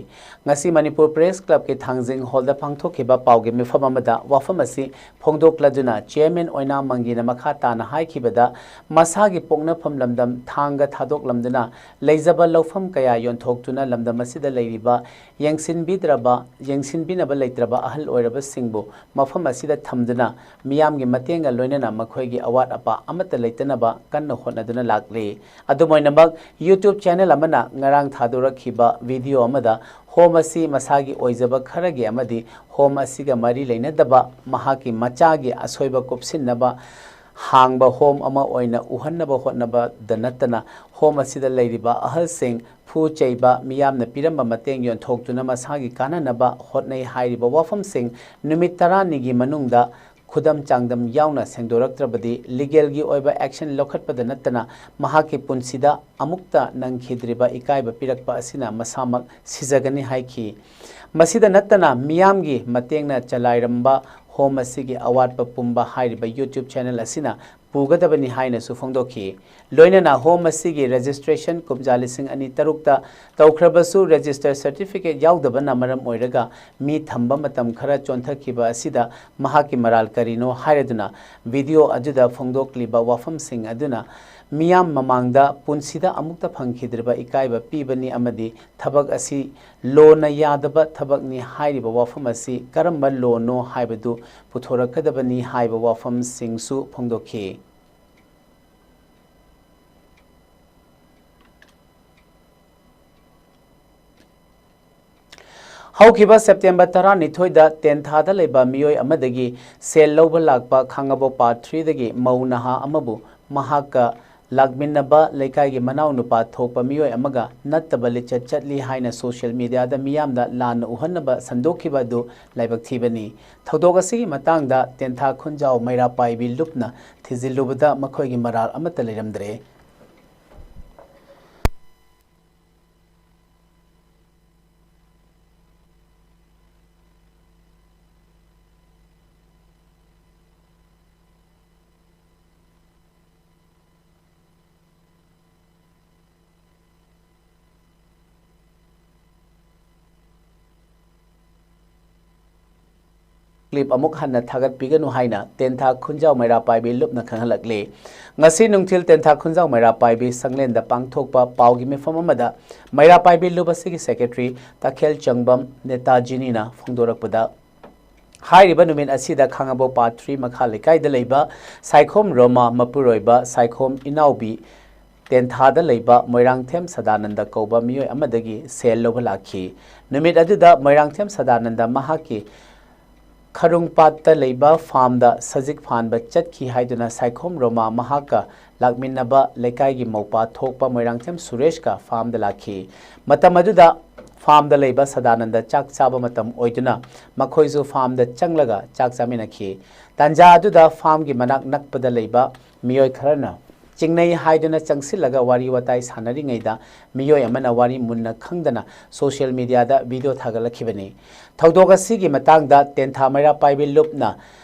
ꯉꯁꯤ ꯃꯅꯤꯄꯨꯔ ꯄ꯭ꯔꯦꯁ ꯀ꯭ꯂꯕꯀꯤ ꯊꯥꯡꯖꯤꯡ ꯍꯣꯜꯗ ꯄꯥꯡꯊꯣꯛꯈꯤꯕ ꯄꯥꯎꯒꯤ ꯃꯤꯐꯝ ꯑꯃꯗ ꯋꯥꯐꯝ ꯑꯁꯤ ꯐꯣꯡꯗꯣꯛꯂꯗꯨꯅ ꯆꯤꯌꯔꯃꯦꯟ ꯑꯣꯏꯅꯥꯝ ꯃꯪꯒꯤꯅ ꯃꯈꯥ ꯇꯥꯅ ꯍꯥꯏꯈꯤꯕꯗ, ꯃꯁꯥꯒꯤ ꯄꯣꯛꯅꯐꯝ ꯂꯝꯗꯝ ꯊꯥꯡꯒ ꯊꯥꯗꯣꯛꯂꯝꯗꯨꯅ ꯂꯩꯖꯕ ꯂꯧꯐꯝ ꯀꯌꯥ ꯌꯣꯟꯊꯣꯛꯇꯨꯅ ꯂꯝꯗꯝ ꯑꯁꯤꯗ ꯂꯩꯔꯤꯕ ꯌꯦꯡꯁꯤꯟꯕꯤꯗ꯭ꯔꯕ, ꯌꯦꯡꯁꯤꯟꯕꯤꯅꯕ ꯂꯩꯇ꯭ꯔꯕ ꯑꯍꯜ ꯑꯣꯏꯔꯕꯁꯤꯡꯕꯨ ꯃꯐꯝ ꯑꯁꯤꯗ ꯊꯝꯗꯨꯅ ꯃꯤꯌꯥꯝꯒꯤ ꯃꯇꯦꯡꯒ ꯂꯣꯏꯅꯅ ꯃꯈꯣꯏꯒꯤ ꯑꯋꯥꯠ ꯑꯄꯥ ꯑꯃꯠꯇ ꯂꯩꯇꯅꯕ ꯀꯟꯅ ꯍꯣꯠꯅꯗꯨꯅ ꯂꯥꯛꯂꯤ꯫ ꯑꯗꯨꯝ ꯑꯣꯏꯅꯃꯛ, YouTube ꯆꯦꯅꯦꯜ ꯑꯃꯅ ꯉꯔꯥꯡ ꯊꯥꯗꯣꯔꯛꯈꯤꯕ ꯚꯤꯗꯤꯑꯣ ꯑꯃꯗ ꯍꯣꯝ ꯑꯁꯤ ꯃꯁꯥꯒꯤ ꯑꯣꯏꯖꯕ ꯈꯔꯒꯤ ꯑꯃꯗꯤ ꯍꯣꯝ ꯑꯁꯤꯒ ꯃꯔꯤ ꯂꯩꯅꯗꯕ ꯃꯍꯥꯛꯀꯤ ꯃꯆꯥꯒꯤ ꯑꯁꯣꯏꯕ ꯀꯨꯞꯁꯤꯟꯅꯕ ꯍꯥꯡꯕ ꯍꯣꯝ ꯑꯃ ꯑꯣꯏꯅ ꯎꯍꯟꯅꯕ ꯍꯣꯠꯅꯕꯗ ꯅꯠꯇꯅ, ꯍꯣꯝ ꯑꯁꯤꯗ ꯂꯩꯔꯤꯕ ꯑꯍꯜꯁꯤꯡ ꯐꯨ ꯆꯩꯕ, ꯃꯤꯌꯥꯝꯅ ꯄꯤꯔꯝꯕ ꯃꯇꯦꯡ ꯌꯣꯟꯊꯣꯛꯇꯨꯅ ꯃꯁꯥꯒꯤ ꯀꯥꯟꯅꯅꯕ ꯍꯣꯠꯅꯩ ꯍꯥꯏꯔꯤꯕ ꯋꯥꯐꯝꯁꯤꯡ ꯅꯨꯃꯤꯠ ꯇꯔꯥꯅꯤꯒꯤ ꯃꯅꯨꯡꯗ ꯈꯨꯗꯝ ꯆꯥꯡꯗꯝ ꯌꯥꯎꯅ ꯁꯦꯡꯗꯣꯔꯛꯇ꯭ꯔꯕꯗꯤ ꯂꯤꯒꯦꯜꯒꯤ ꯑꯣꯏꯕ ꯑꯦꯛꯁꯟ ꯂꯧꯈꯠꯄꯗ ꯅꯠꯇꯅ ꯃꯍꯥꯛꯀꯤ ꯄꯨꯟꯁꯤꯗ ꯑꯃꯨꯛꯇ ꯅꯪꯈꯤꯗ꯭ꯔꯤꯕ ꯏꯀꯥꯏꯕ ꯄꯤꯔꯛꯄ ꯑꯁꯤꯅ ꯃꯁꯥꯃꯛ ꯁꯤꯖꯒꯅꯤ ꯍꯥꯏꯈꯤ꯫ ꯃꯁꯤꯗ ꯅꯠꯇꯅ ꯃꯤꯌꯥꯝꯒꯤ ꯃꯇꯦꯡꯅ ꯆꯂꯥꯏꯔꯝꯕ ꯍꯣꯝ ꯑꯁꯤꯒꯤ ꯑꯋꯥꯠꯄ ꯄꯨꯝꯕ ꯍꯥꯏꯔꯤꯕ YouTube ꯆꯦꯅꯦꯜ ꯑꯁꯤꯅ ꯄꯨꯒꯗꯕꯅꯤ ꯍꯥꯏꯅꯁꯨ ꯐꯣꯡꯗꯣꯛꯈꯤ꯫ ꯂꯣꯏꯅꯅ ꯍꯣꯝ ꯑꯁꯤꯒꯤ ꯔꯦꯖꯤꯁꯇ꯭ꯔꯦꯁꯟ ꯀꯨꯝꯖꯥ ꯂꯤꯁꯤꯡ ꯑꯅꯤ ꯇꯔꯨꯛꯇ ꯇꯧꯈ꯭ꯔꯕꯁꯨ, ꯔꯦꯖꯤꯁꯇꯔ ꯁꯔꯇꯤꯐꯤꯀꯦꯠ ꯌꯥꯎꯗꯕꯅ ꯃꯔꯝ ꯑꯣꯏꯔꯒ ꯃꯤ ꯊꯝꯕ ꯃꯇꯝ ꯈꯔ ꯆꯣꯟꯊꯈꯤꯕ ꯑꯁꯤꯗ ꯃꯍꯥꯛꯀꯤ ꯃꯔꯥꯜ ꯀꯔꯤꯅꯣ ꯍꯥꯏꯔꯗꯨꯅ ꯚꯤꯗꯤꯑꯣ ꯑꯗꯨꯗ ꯐꯣꯡꯗꯣꯛꯂꯤꯕ ꯋꯥꯐꯝꯁꯤꯡ ꯑꯗꯨꯅ ꯃꯤꯌꯥꯝ ꯃꯃꯥꯡꯗ ꯄꯨꯟꯁꯤꯗ ꯑꯃꯨꯛꯇ ꯐꯪꯈꯤꯗ꯭ꯔꯤꯕ ꯏꯀꯥꯏꯕ ꯄꯤꯕꯅꯤ ꯑꯃꯗꯤ ꯊꯕꯛ ꯑꯁꯤ ꯂꯣꯅ ꯌꯥꯗꯕ ꯊꯕꯛꯅꯤ ꯍꯥꯏꯔꯤꯕ ꯋꯥꯐꯝ ꯑꯁꯤ ꯀꯔꯝꯕ ꯂꯣꯅꯣ ꯍꯥꯏꯕꯗꯨ ꯄꯨꯊꯣꯔꯛꯀꯗꯕꯅꯤ ꯍꯥꯏꯕ ꯋꯥꯐꯝꯁꯤꯡꯁꯨ ꯐꯣꯡꯗꯣꯛꯈꯤ꯫ ꯍꯧꯈꯤꯕ ꯁꯦꯞꯇꯦꯝꯕꯔ ꯇꯔꯥꯅꯤꯊꯣꯏꯗ ꯇꯦꯟꯊꯥꯗ ꯂꯩꯕ ꯃꯤꯑꯣꯏ ꯑꯃꯗꯒꯤ ꯁꯦꯜ ꯂꯧꯕ ꯂꯥꯛꯄ ꯈꯥꯡꯉꯕꯣꯛ ꯄꯥꯔꯠ ꯊ꯭ꯔꯤꯗꯒꯤ ꯃꯧ ꯅꯍꯥ ꯑꯃꯕꯨ ꯃꯍꯥꯛꯀ ꯂꯥꯛꯃꯤꯟꯅꯕ ꯂꯩꯀꯥꯏꯒꯤ ꯃꯅꯥꯎꯅꯨꯄꯥ ꯊꯣꯛꯄ ꯃꯤꯑꯣꯏ ꯑꯃꯒ ꯅꯠꯇꯕ ꯂꯤꯆꯠ ꯆꯠꯂꯤ ꯍꯥꯏꯅ ꯁꯣꯁꯤꯌꯦꯜ ꯃꯤꯗꯤꯌꯥꯗ ꯃꯤꯌꯥꯝꯗ ꯂꯥꯟꯅ ꯎꯍꯟꯅꯕ ꯁꯟꯗꯣꯛꯈꯤꯕ ꯑꯗꯨ ꯂꯥꯏꯕꯛ ꯊꯤꯕꯅꯤ꯫ ꯊꯧꯗꯣꯛ ꯑꯁꯤꯒꯤ ꯃꯇꯥꯡꯗ ꯇꯦꯟꯊꯥ ꯈꯨꯟꯖꯥꯎ ꯃꯩꯔꯥ ꯄꯥꯏꯕꯤ ꯂꯨꯞꯅ ꯊꯤꯖꯤꯜꯂꯨꯕꯗ ꯃꯈꯣꯏꯒꯤ ꯃꯔꯥꯜ ꯑꯃꯠꯇ ꯂꯩꯔꯝꯗ꯭ꯔꯦ꯫ ꯀ꯭ꯂꯤꯞ ꯑꯃꯨꯛ ꯍꯟꯅ ꯊꯥꯒꯠꯄꯤꯒꯅꯨ ꯍꯥꯏꯅ ꯇꯦꯟꯊꯥ ꯈꯨꯟꯖꯥꯎ ꯃꯩꯔꯥ ꯄꯥꯏꯕꯤ ꯂꯨꯞꯅ ꯈꯪꯍꯜꯂꯛꯂꯤ꯫ ꯉꯁꯤ ꯅꯨꯡꯊꯤꯜ ꯇꯦꯟꯊꯥ ꯈꯨꯟꯖꯥꯎ ꯃꯩꯔꯥ ꯄꯥꯏꯕꯤ ꯁꯪꯂꯦꯟꯗ ꯄꯥꯡꯊꯣꯛꯄ ꯄꯥꯎꯒꯤ ꯃꯤꯐꯝ ꯑꯃꯗ ꯃꯩꯔꯥ ꯄꯥꯏꯕꯤ ꯂꯨꯞ ꯑꯁꯤꯒꯤ ꯁꯦꯀ꯭ꯔꯦꯇꯔꯤ ꯇꯈꯦꯜ ꯆꯪꯕꯝ ꯅꯦꯇꯥꯖꯤꯅꯤꯅ ꯐꯣꯡꯗꯣꯔꯛꯄꯗ, ꯍꯥꯏꯔꯤꯕ ꯅꯨꯃꯤꯠ ꯑꯁꯤꯗ ꯈꯥꯉꯕꯣꯛ ꯄꯥꯠ ꯊ꯭ꯔꯤ ꯃꯈꯥ ꯂꯩꯀꯥꯏꯗ ꯂꯩꯕ ꯁꯥꯏꯈꯣꯝ ꯔꯣꯃꯥ ꯃꯄꯨꯔꯣꯏꯕ ꯁꯥꯏꯈꯣꯝ ꯏꯅꯥꯎꯕꯤ ꯇꯦꯟꯊꯥꯗ ꯂꯩꯕ ꯃꯣꯏꯔꯥꯡꯊꯦꯝ ꯁꯗꯥꯅꯟꯗ ꯀꯧꯕ ꯃꯤꯑꯣꯏ ꯑꯃꯗꯒꯤ ꯁꯦꯜ ꯂꯧꯕ ꯂꯥꯛꯈꯤ꯫ ꯅꯨꯃꯤꯠ ꯑꯗꯨꯗ ꯃꯣꯏꯔꯥꯡꯊꯦꯝ ꯁꯗꯥꯅꯟꯗ ꯃꯍꯥꯛꯀꯤ ꯈꯔꯨꯡꯄꯥꯠꯇ ꯂꯩꯕ ꯐꯥꯝꯗ ꯁꯖꯤꯛ ꯐꯥꯟꯕ ꯆꯠꯈꯤ ꯍꯥꯏꯗꯨꯅ ꯁꯥꯏꯈꯣꯝ ꯔꯣꯃꯥ ꯃꯍꯥꯛꯀ ꯂꯥꯛꯃꯤꯟꯅꯕ ꯂꯩꯀꯥꯏꯒꯤ ꯃꯧꯄꯥ ꯊꯣꯛꯄ ꯃꯣꯏꯔꯥꯡꯊꯦꯝ ꯁꯨꯔꯦꯁꯀ ꯐꯥꯝꯗ ꯂꯥꯛꯈꯤ꯫ ꯃꯇꯝ ꯑꯗꯨꯗ ꯐꯥꯝꯗ ꯂꯩꯕ ꯁꯗꯥꯅꯟꯗ ꯆꯥꯛ ꯆꯥꯕ ꯃꯇꯝ ꯑꯣꯏꯗꯨꯅ ꯃꯈꯣꯏꯁꯨ ꯐꯥꯝꯗ ꯆꯪꯂꯒ ꯆꯥꯛ ꯆꯥꯃꯤꯟꯅꯈꯤ꯫ ꯇꯥꯟꯖꯥ ꯑꯗꯨꯗ ꯐꯥꯝꯒꯤ ꯃꯅꯥꯛ ꯅꯛꯄꯗ ꯂꯩꯕ ꯃꯤꯑꯣꯏ ꯈꯔꯅ ꯆꯤꯡꯅꯩ ꯍꯥꯏꯗꯨꯅ ꯆꯪꯁꯤꯜꯂꯒ ꯋꯥꯔꯤ ꯋꯥꯇꯥꯏ ꯁꯥꯟꯅꯔꯤꯉꯩꯗ ꯃꯤꯑꯣꯏ ꯑꯃꯅ ꯋꯥꯔꯤ ꯃꯨꯟꯅ ꯈꯪꯗꯅ ꯁꯣꯁꯤꯌꯦꯜ ꯃꯤꯗꯤꯌꯥꯗ ꯚꯤꯗꯤꯑꯣ ꯊꯥꯒꯠꯂꯛꯈꯤꯕꯅꯤ꯫ ꯊꯧꯗꯣꯛ ꯑꯁꯤꯒꯤ ꯃꯇꯥꯡꯗ ꯇꯦꯟꯊꯥ ꯃꯩꯔꯥ ꯄꯥꯏꯕꯤ ꯂꯨꯞꯅ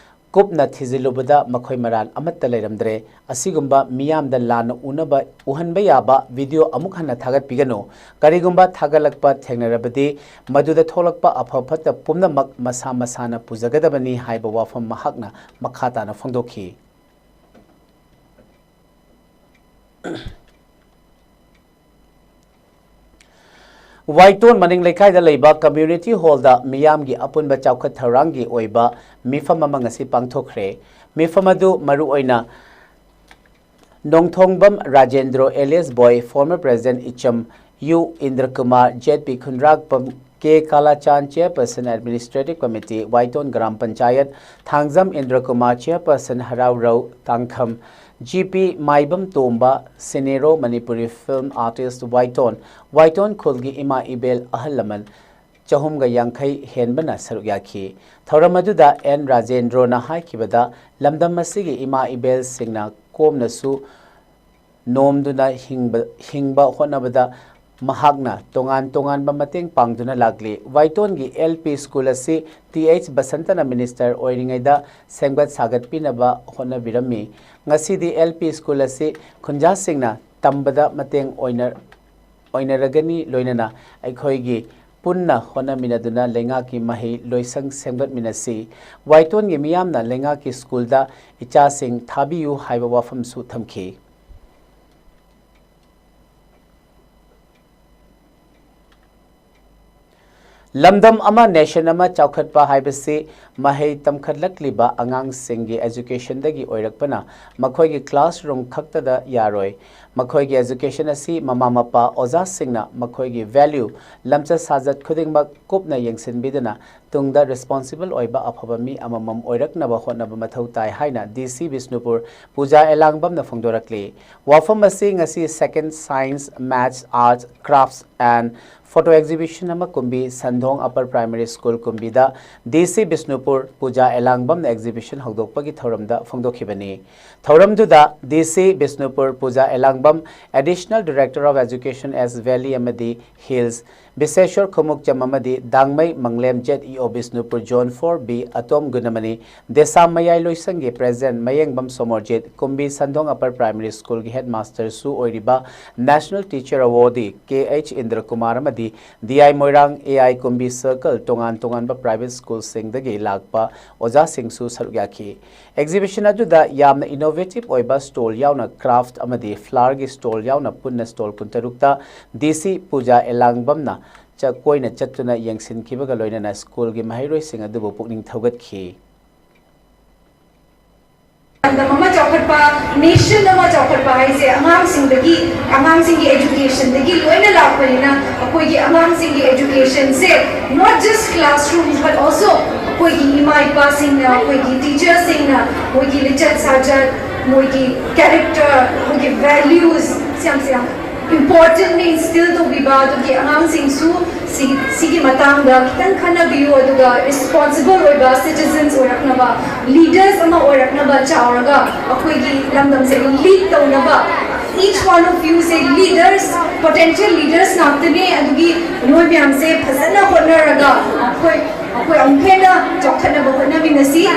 ꯀꯨꯞꯅ ꯊꯤꯖꯤꯜꯂꯨꯕꯗ ꯃꯈꯣꯏ ꯃꯔꯥꯜ ꯑꯃꯠꯇ ꯂꯩꯔꯝꯗ꯭ꯔꯦ꯫ ꯑꯁꯤꯒꯨꯝꯕ ꯃꯤꯌꯥꯝꯗ ꯂꯥꯟꯅ ꯎꯅꯕ, ꯎꯍꯟꯕ ꯌꯥꯕ ꯚꯤꯗꯤꯑꯣ ꯑꯃꯨꯛ ꯍꯟꯅ ꯊꯥꯒꯠꯄꯤꯒꯅꯨ꯫ ꯀꯔꯤꯒꯨꯝꯕ ꯊꯥꯒꯠꯂꯛꯄ ꯊꯦꯡꯅꯔꯕꯗꯤ ꯃꯗꯨꯗ ꯊꯣꯛꯂꯛꯄ ꯑꯐ ꯐꯠꯇ ꯄꯨꯝꯅꯃꯛ ꯃꯁꯥ ꯃꯁꯥꯅ ꯄꯨꯖꯒꯗꯕꯅꯤ ꯍꯥꯏꯕ ꯋꯥꯐꯝ ꯃꯍꯥꯛꯅ ꯃꯈꯥ ꯇꯥꯅ ꯐꯣꯡꯗꯣꯛꯈꯤ꯫ ꯋꯥꯏꯇꯣꯟ ꯃꯅꯤꯡ ꯂꯩꯀꯥꯏꯗ ꯂꯩꯕ ꯀꯝꯃ꯭ꯌꯨꯅꯤꯇꯤ ꯍꯣꯜꯗ ꯃꯤꯌꯥꯝꯒꯤ ꯑꯄꯨꯟꯕ ꯆꯥꯎꯈꯠ ꯊꯧꯔꯥꯡꯒꯤ ꯑꯣꯏꯕ ꯃꯤꯐꯝ ꯑꯃ ꯉꯁꯤ ꯄꯥꯡꯊꯣꯛꯈ꯭ꯔꯦ꯫ ꯃꯤꯐꯝ ꯑꯗꯨ ꯃꯔꯨꯑꯣꯏꯅ Nongthongbam Rajendro alias Boy, former president ꯏꯆꯝ ꯌꯨ ꯏꯟꯗ꯭ꯔꯀꯨꯃꯥꯔ, ꯖꯦꯠ P Khundrakpam, K Kalachan, chairperson administrative committee Waithon gram panchayat, Thangjam Indrakumar, chairperson Haraorou Tangkham, G P Maibam Tomba, ꯁꯤꯅꯦꯔꯣ ꯃꯅꯤꯄꯨꯔꯤ film artist ꯋꯥꯏꯇꯣꯟ, ꯋꯥꯏꯇꯣꯟ ꯈꯨꯜꯒꯤ ꯏꯃꯥ ꯏꯕꯦꯜ ꯑꯍꯜ ꯂꯃꯟ ꯆꯍꯨꯝꯒ ꯌꯥꯡꯈꯩ ꯍꯦꯟꯕꯅ ꯁꯔꯨꯛ ꯌꯥꯈꯤ꯫ ꯊꯧꯔꯝ ꯑꯗꯨꯗ ꯑꯦꯟ ꯔꯥꯖꯦꯟꯗ꯭ꯔꯣꯅ ꯍꯥꯏꯈꯤꯕꯗ, ꯂꯝꯗꯝ ꯑꯁꯤꯒꯤ ꯏꯃꯥ ꯏꯕꯦꯜꯁꯤꯡꯅ ꯀꯣꯝꯅꯁꯨ ꯅꯣꯝꯗꯨꯅ ꯍꯤꯡꯕ, ꯍꯤꯡꯕ ꯍꯣꯠꯅꯕꯗ ꯃꯍꯥꯛꯅ ꯇꯣꯉꯥꯟ ꯇꯣꯉꯥꯟꯕ ꯃꯇꯦꯡ ꯄꯥꯡꯗꯨꯅ ꯂꯥꯛꯂꯤ꯫ ꯋꯥꯏꯇꯣꯟꯒꯤ ꯑꯦꯜ ꯄꯤ ꯁ꯭ꯀꯨꯜ ꯑꯁꯤ ꯇꯤ ꯑꯩꯆ ꯕꯁꯟꯇꯅ minister ꯑꯣꯏꯔꯤꯉꯩꯗ ꯁꯦꯝꯒꯠ ꯁꯥꯒꯠꯄꯤꯅꯕ ꯍꯣꯠꯅꯕꯤꯔꯝꯃꯤ꯫ ꯉꯁꯤꯗꯤ ꯑꯦꯜ ꯄꯤ ꯁ꯭ꯀꯨꯜ ꯑꯁꯤ ꯈꯨꯟꯖꯥꯁꯤꯡꯅ ꯇꯝꯕꯗ ꯃꯇꯦꯡ ꯑꯣꯏꯅ, ꯑꯣꯏꯅꯔꯒꯅꯤ, ꯂꯣꯏꯅꯅ ꯑꯩꯈꯣꯏꯒꯤ ꯄꯨꯟꯅ ꯍꯣꯠꯅꯃꯤꯟꯅꯗꯨꯅ ꯂꯩꯉꯥꯛꯀꯤ ꯃꯍꯩ ꯂꯣꯏꯁꯪ ꯁꯦꯝꯒꯠꯃꯤꯟꯅꯁꯤ꯫ ꯋꯥꯏꯇꯣꯟꯒꯤ ꯃꯤꯌꯥꯝꯅ ꯂꯩꯉꯥꯛꯀꯤ ꯁ꯭ꯀꯨꯜꯗ ꯏꯆꯥꯁꯤꯡ ꯊꯥꯕꯤꯌꯨ ꯍꯥꯏꯕ ꯋꯥꯐꯝꯁꯨ ꯊꯝꯈꯤ꯫ ꯂꯝꯗꯝ ꯑꯃ, ꯅꯦꯁꯟ ꯑꯃ ꯆꯥꯎꯈꯠꯄ ꯍꯥꯏꯕꯁꯤ ꯃꯍꯩ ꯇꯝꯈꯠꯂꯛꯂꯤꯕ ꯑꯉꯥꯡꯁꯤꯡꯒꯤ ꯑꯦꯖꯨꯀꯦꯁꯟꯗꯒꯤ ꯑꯣꯏꯔꯛꯄꯅ ꯃꯈꯣꯏꯒꯤ ꯀ꯭ꯂꯥꯁꯔꯨꯝ ꯈꯛꯇꯗ ꯌꯥꯔꯣꯏ꯫ ꯃꯈꯣꯏꯒꯤ ꯑꯦꯖꯨꯀꯦꯁꯟ ꯑꯁꯤ ꯃꯃꯥ ꯃꯄꯥ, ꯑꯣꯖꯥꯁꯤꯡꯅ ꯃꯈꯣꯏꯒꯤ ꯚꯦꯂ꯭ꯌꯨ, ꯂꯝꯆꯠ ꯁꯥꯖꯠ ꯈꯨꯗꯤꯡꯃꯛ ꯀꯨꯞꯅ ꯌꯦꯡꯁꯤꯟꯕꯤꯗꯨꯅ ꯇꯨꯡꯗ ꯔꯦꯁꯄꯣꯟꯁꯤꯕꯜ ꯑꯣꯏꯕ ꯑꯐꯕ ꯃꯤ ꯑꯃꯃꯝ ꯑꯣꯏꯔꯛꯅꯕ ꯍꯣꯠꯅꯕ ꯃꯊꯧ ꯇꯥꯏ ꯍꯥꯏꯅ ꯗꯤ ꯁꯤ ꯕꯤꯁꯅꯨꯄꯨꯔ ꯄꯨꯖꯥ ꯑꯦꯂꯥꯡꯕꯝꯅ ꯐꯣꯡꯗꯣꯔꯛꯂꯤ꯫ ꯋꯥꯐꯝ ꯑꯁꯤ ꯉꯁꯤ Second Science, Maths, Arts, Crafts and Photo Exhibition ꯑꯃ ꯀꯨꯝꯕꯤ ꯁꯟꯙꯣꯡ ꯑꯄꯔ ꯄ꯭ꯔꯥꯏꯃꯔꯤ ꯁ꯭ꯀꯨꯜ ꯀꯨꯝꯕꯤꯗ ꯗꯤ ꯁꯤ ꯕꯤꯁꯅꯨꯄꯨꯔ ꯄꯨꯖꯥ ꯑꯦꯂꯥꯡꯕꯝꯅ ꯑꯦꯛꯖꯤꯕꯤꯁꯟ ꯍꯧꯗꯣꯛꯄꯒꯤ ꯊꯧꯔꯝꯗ ꯐꯣꯡꯗꯣꯛꯈꯤꯕꯅꯤ꯫ ꯊꯧꯔꯝꯗꯨꯗ ꯗꯤ ꯁꯤ ꯕꯤꯁꯅꯨꯄꯨꯔ ꯄꯨꯖꯥ ꯑꯦꯂꯥꯡꯕꯝ, Additional Director of Education S Valley ꯑꯃꯗꯤ Hills, ꯕꯤꯁꯦꯁꯣꯔ ꯈꯨꯃꯨꯛꯆꯝ ꯑꯃꯗꯤ ꯗꯥꯡꯃꯩ ꯃꯪꯂꯦꯝ ꯖꯦꯠ ꯏ ꯑꯣ ꯕꯤꯁꯅꯨꯄꯨꯔ ꯖꯣꯟ ꯐꯣꯔ ꯕꯤ ꯑꯇꯣꯝ ꯒꯨꯅꯃꯅꯤ, ꯗꯦꯁꯥꯝ ꯃꯌꯥꯏ ꯂꯣꯏꯁꯪꯒꯤ ꯄ꯭ꯔꯦꯁꯤꯗꯦꯟꯠ ꯃꯌꯦꯡꯕꯝ ꯁꯣꯃꯣꯔꯖꯤꯠ, ꯀꯨꯝꯕꯤ ꯁꯟꯗꯣꯡ ꯑꯄꯔ ꯄ꯭ꯔꯥꯏꯃꯔꯤ ꯁ꯭ꯀꯨꯜꯒꯤ ꯍꯦꯗꯃꯥꯁꯇꯔꯁꯨ ꯑꯣꯏꯔꯤꯕ National Teacher Awardee ꯀꯦ ꯑꯩꯆ ꯏꯟꯗ꯭ꯔꯀꯨꯃꯥꯔ ꯑꯃꯗꯤ D I Moirang, A I ꯀꯨꯝꯕꯤ circle, ꯇꯣꯉꯥꯟ ꯇꯣꯉꯥꯟꯕ ꯄ꯭ꯔꯥꯏꯚꯦꯠ ꯁ꯭ꯀꯨꯜꯁꯤꯡꯗꯒꯤ ꯂꯥꯛꯄ ꯑꯣꯖꯥꯁꯤꯡꯁꯨ ꯁꯔꯨꯛ ꯌꯥꯈꯤ꯫ ꯑꯦꯛꯖꯤꯕꯤꯁꯟ ꯑꯗꯨꯗ ꯌꯥꯝꯅ ꯏꯅꯣꯚꯦꯇꯤꯚ ꯑꯣꯏꯕ ꯁ꯭ꯇꯣꯜ ꯌꯥꯎꯅ ꯀ꯭ꯔꯥꯐꯠ ꯑꯃꯗꯤ ꯐ꯭ꯂꯥꯋꯔꯒꯤ ꯁ꯭ꯇꯣꯜ ꯌꯥꯎꯅ ꯄꯨꯟꯅ ꯁ꯭ꯇꯣꯜ ꯀꯨꯟꯇꯔꯨꯛꯇ ꯗꯤ ꯁꯤ ꯄꯨꯖꯥ ꯑꯦꯂꯥꯡꯕꯝꯅ ꯆ-, ꯀꯣꯏꯅ ꯆꯠꯇꯨꯅ ꯌꯦꯡꯁꯤꯟꯈꯤꯕꯒ ꯂꯣꯏꯅꯅ ꯁ꯭ꯀꯨꯜꯒꯤ ꯃꯍꯩꯔꯣꯏꯁꯤꯡ ꯑꯗꯨꯕꯨ ꯄꯨꯛꯅꯤꯡ ꯊꯧꯒꯠꯈꯤ꯫ ꯂꯝꯗꯝ ꯑꯃ ꯆꯥꯎꯈꯠꯄ, ꯅꯦꯁꯟ ꯑꯃ ꯆꯥꯎꯈꯠꯄ ꯍꯥꯏꯁꯦ ꯑꯉꯥꯡꯁꯤꯡꯗꯒꯤ, ꯑꯉꯥꯡꯁꯤꯡꯒꯤ ꯑꯦꯖꯨꯀꯦꯁꯟꯗꯒꯤ ꯂꯣꯏꯅ ꯂꯥꯛꯄꯅꯤꯅ, ꯑꯩꯈꯣꯏꯒꯤ ꯑꯉꯥꯡꯁꯤꯡꯒꯤ ꯑꯦꯖꯨꯀꯦꯁꯟꯁꯦ not just classroom but also ꯑꯩꯈꯣꯏꯒꯤ ꯏꯃꯥ ꯏꯄꯥꯁꯤꯡꯅ, ꯑꯩꯈꯣꯏꯒꯤ ꯇꯤꯆꯔꯁꯤꯡꯅ ꯃꯣꯏꯒꯤ ꯂꯤꯆꯠ ꯁꯥꯖꯠ, ꯃꯣꯏꯒꯤ ꯀꯦꯔꯦꯛꯇꯔ, ꯃꯣꯏꯒꯤ ꯚꯦꯂ꯭ꯌꯨꯁ, ꯁꯤ ꯌꯥꯝꯁꯦ ꯌꯥꯝ ꯏꯝꯄꯣꯔꯇꯦꯟꯠꯂꯤ ꯏꯟꯁꯇꯤꯜ ꯇꯧꯕꯤꯕ, ꯑꯗꯨꯒꯤ ꯑꯉꯥꯡꯁꯤꯡꯁꯨ ꯁꯤ-, ꯁꯤꯒꯤ ꯃꯇꯥꯡꯗ ꯈꯤꯇꯪ ꯈꯟꯅꯕꯤꯌꯨ, ꯑꯗꯨꯒ ꯔꯦꯁꯄꯣꯟꯁꯤꯕꯜ ꯑꯣꯏꯕ ꯁꯤꯇꯤꯖꯟꯁ ꯑꯣꯏꯔꯛꯅꯕ, ꯂꯤꯗꯔꯁ ꯑꯃ ꯑꯣꯏꯔꯛꯅꯕ, ꯆꯥꯎꯔꯒ ꯑꯩꯈꯣꯏꯒꯤ ꯂꯝꯗꯝꯁꯦ ꯂꯤꯗ ꯇꯧꯅꯕ, each one of you say leaders, potential leaders ꯉꯥꯛꯇꯅꯦ꯫ ꯑꯗꯨꯒꯤ ꯅꯣꯏ ꯃꯌꯥꯝꯁꯦ ꯐꯖꯅ ꯍꯣꯠꯅꯔꯒ ꯑꯩꯈꯣꯏ, ꯑꯩꯈꯣꯏ ꯑꯃꯨꯛ ꯍꯦꯟꯅ ꯆꯥꯎꯈꯠꯅꯕ ꯍꯣꯠꯅꯃꯤꯟꯅꯁꯤ꯫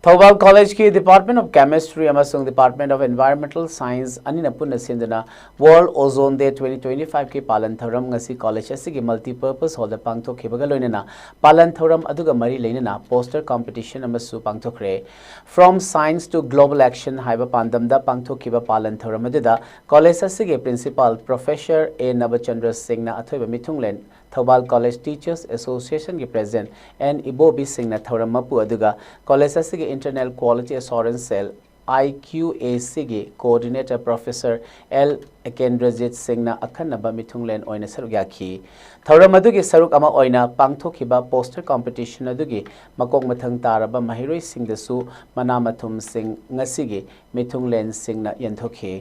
ꯊꯧꯕꯥꯜ ꯀꯣꯂꯦꯖꯀꯤ Department of Chemistry ꯑꯃꯁꯨꯡ Department of Environmental Science ꯑꯅꯤꯅ ꯄꯨꯟꯅ ꯁꯤꯟꯗꯨꯅ World Ozone Day twenty twenty-five ꯀꯤ ꯄꯥꯂꯟ ꯊꯧꯔꯝ ꯉꯁꯤ ꯀꯣꯂꯦꯖ ꯑꯁꯤꯒꯤ multipurpose hall ꯗ ꯄꯥꯡꯊꯣꯛꯈꯤꯕꯒ ꯂꯣꯏꯅꯅ ꯄꯥꯂꯟ ꯊꯧꯔꯝ ꯑꯗꯨꯒ ꯃꯔꯤ ꯂꯩꯅꯅ poster competition ꯑꯃꯁꯨ ꯄꯥꯡꯊꯣꯛꯈ꯭ꯔꯦ꯫ From Science to Global Action ꯍꯥꯏꯕ ꯄꯥꯟꯗꯝꯗ ꯄꯥꯡꯊꯣꯛꯈꯤꯕ ꯄꯥꯂꯟ ꯊꯧꯔꯝ ꯑꯗꯨꯗ ꯀꯣꯂꯦꯖ ꯑꯁꯤꯒꯤ Principal Professor ꯑꯦ ꯅꯕꯆꯟꯗ꯭ꯔ ꯁꯤꯡꯅ ꯑꯊꯣꯏꯕ ꯃꯤꯊꯨꯡꯂꯦꯟ, ꯊꯧꯕꯥꯜ ꯀꯣꯂꯦꯖ Teachers Association ꯒꯤ President ꯑꯦꯟ ꯏꯕꯣꯕꯤ ꯁꯤꯡꯅ ꯊꯧꯔꯝ ꯃꯄꯨ ꯑꯗꯨꯒ ꯀꯣꯂꯦꯖ ꯑꯁꯤꯒꯤ Internal Quality Assurance Cell, I Q A C ꯒꯤ Coordinator Professor ꯑꯦꯜ ꯑꯦꯀꯦꯟꯗ꯭ꯔꯖꯤꯠ ꯁꯤꯡꯅ ꯑꯈꯟꯅꯕ ꯃꯤꯊꯨꯡꯂꯦꯟ ꯑꯣꯏꯅ ꯁꯔꯨꯛ ꯌꯥꯈꯤ꯫ ꯊꯧꯔꯝ ꯑꯗꯨꯒꯤ ꯁꯔꯨꯛ ꯑꯃ ꯑꯣꯏꯅ ꯄꯥꯡꯊꯣꯛꯈꯤꯕ poster competition ꯑꯗꯨꯒꯤ ꯃꯀꯣꯛ ꯃꯊꯪ ꯇꯥꯔꯕ ꯃꯍꯩꯔꯣꯏꯁꯤꯡꯗꯁꯨ ꯃꯅꯥ ꯃꯊꯨꯝꯁꯤꯡ ꯉꯁꯤꯒꯤ ꯃꯤꯊꯨꯡꯂꯦꯟꯁꯤꯡꯅ ꯌꯦꯟꯊꯣꯛꯈꯤ꯫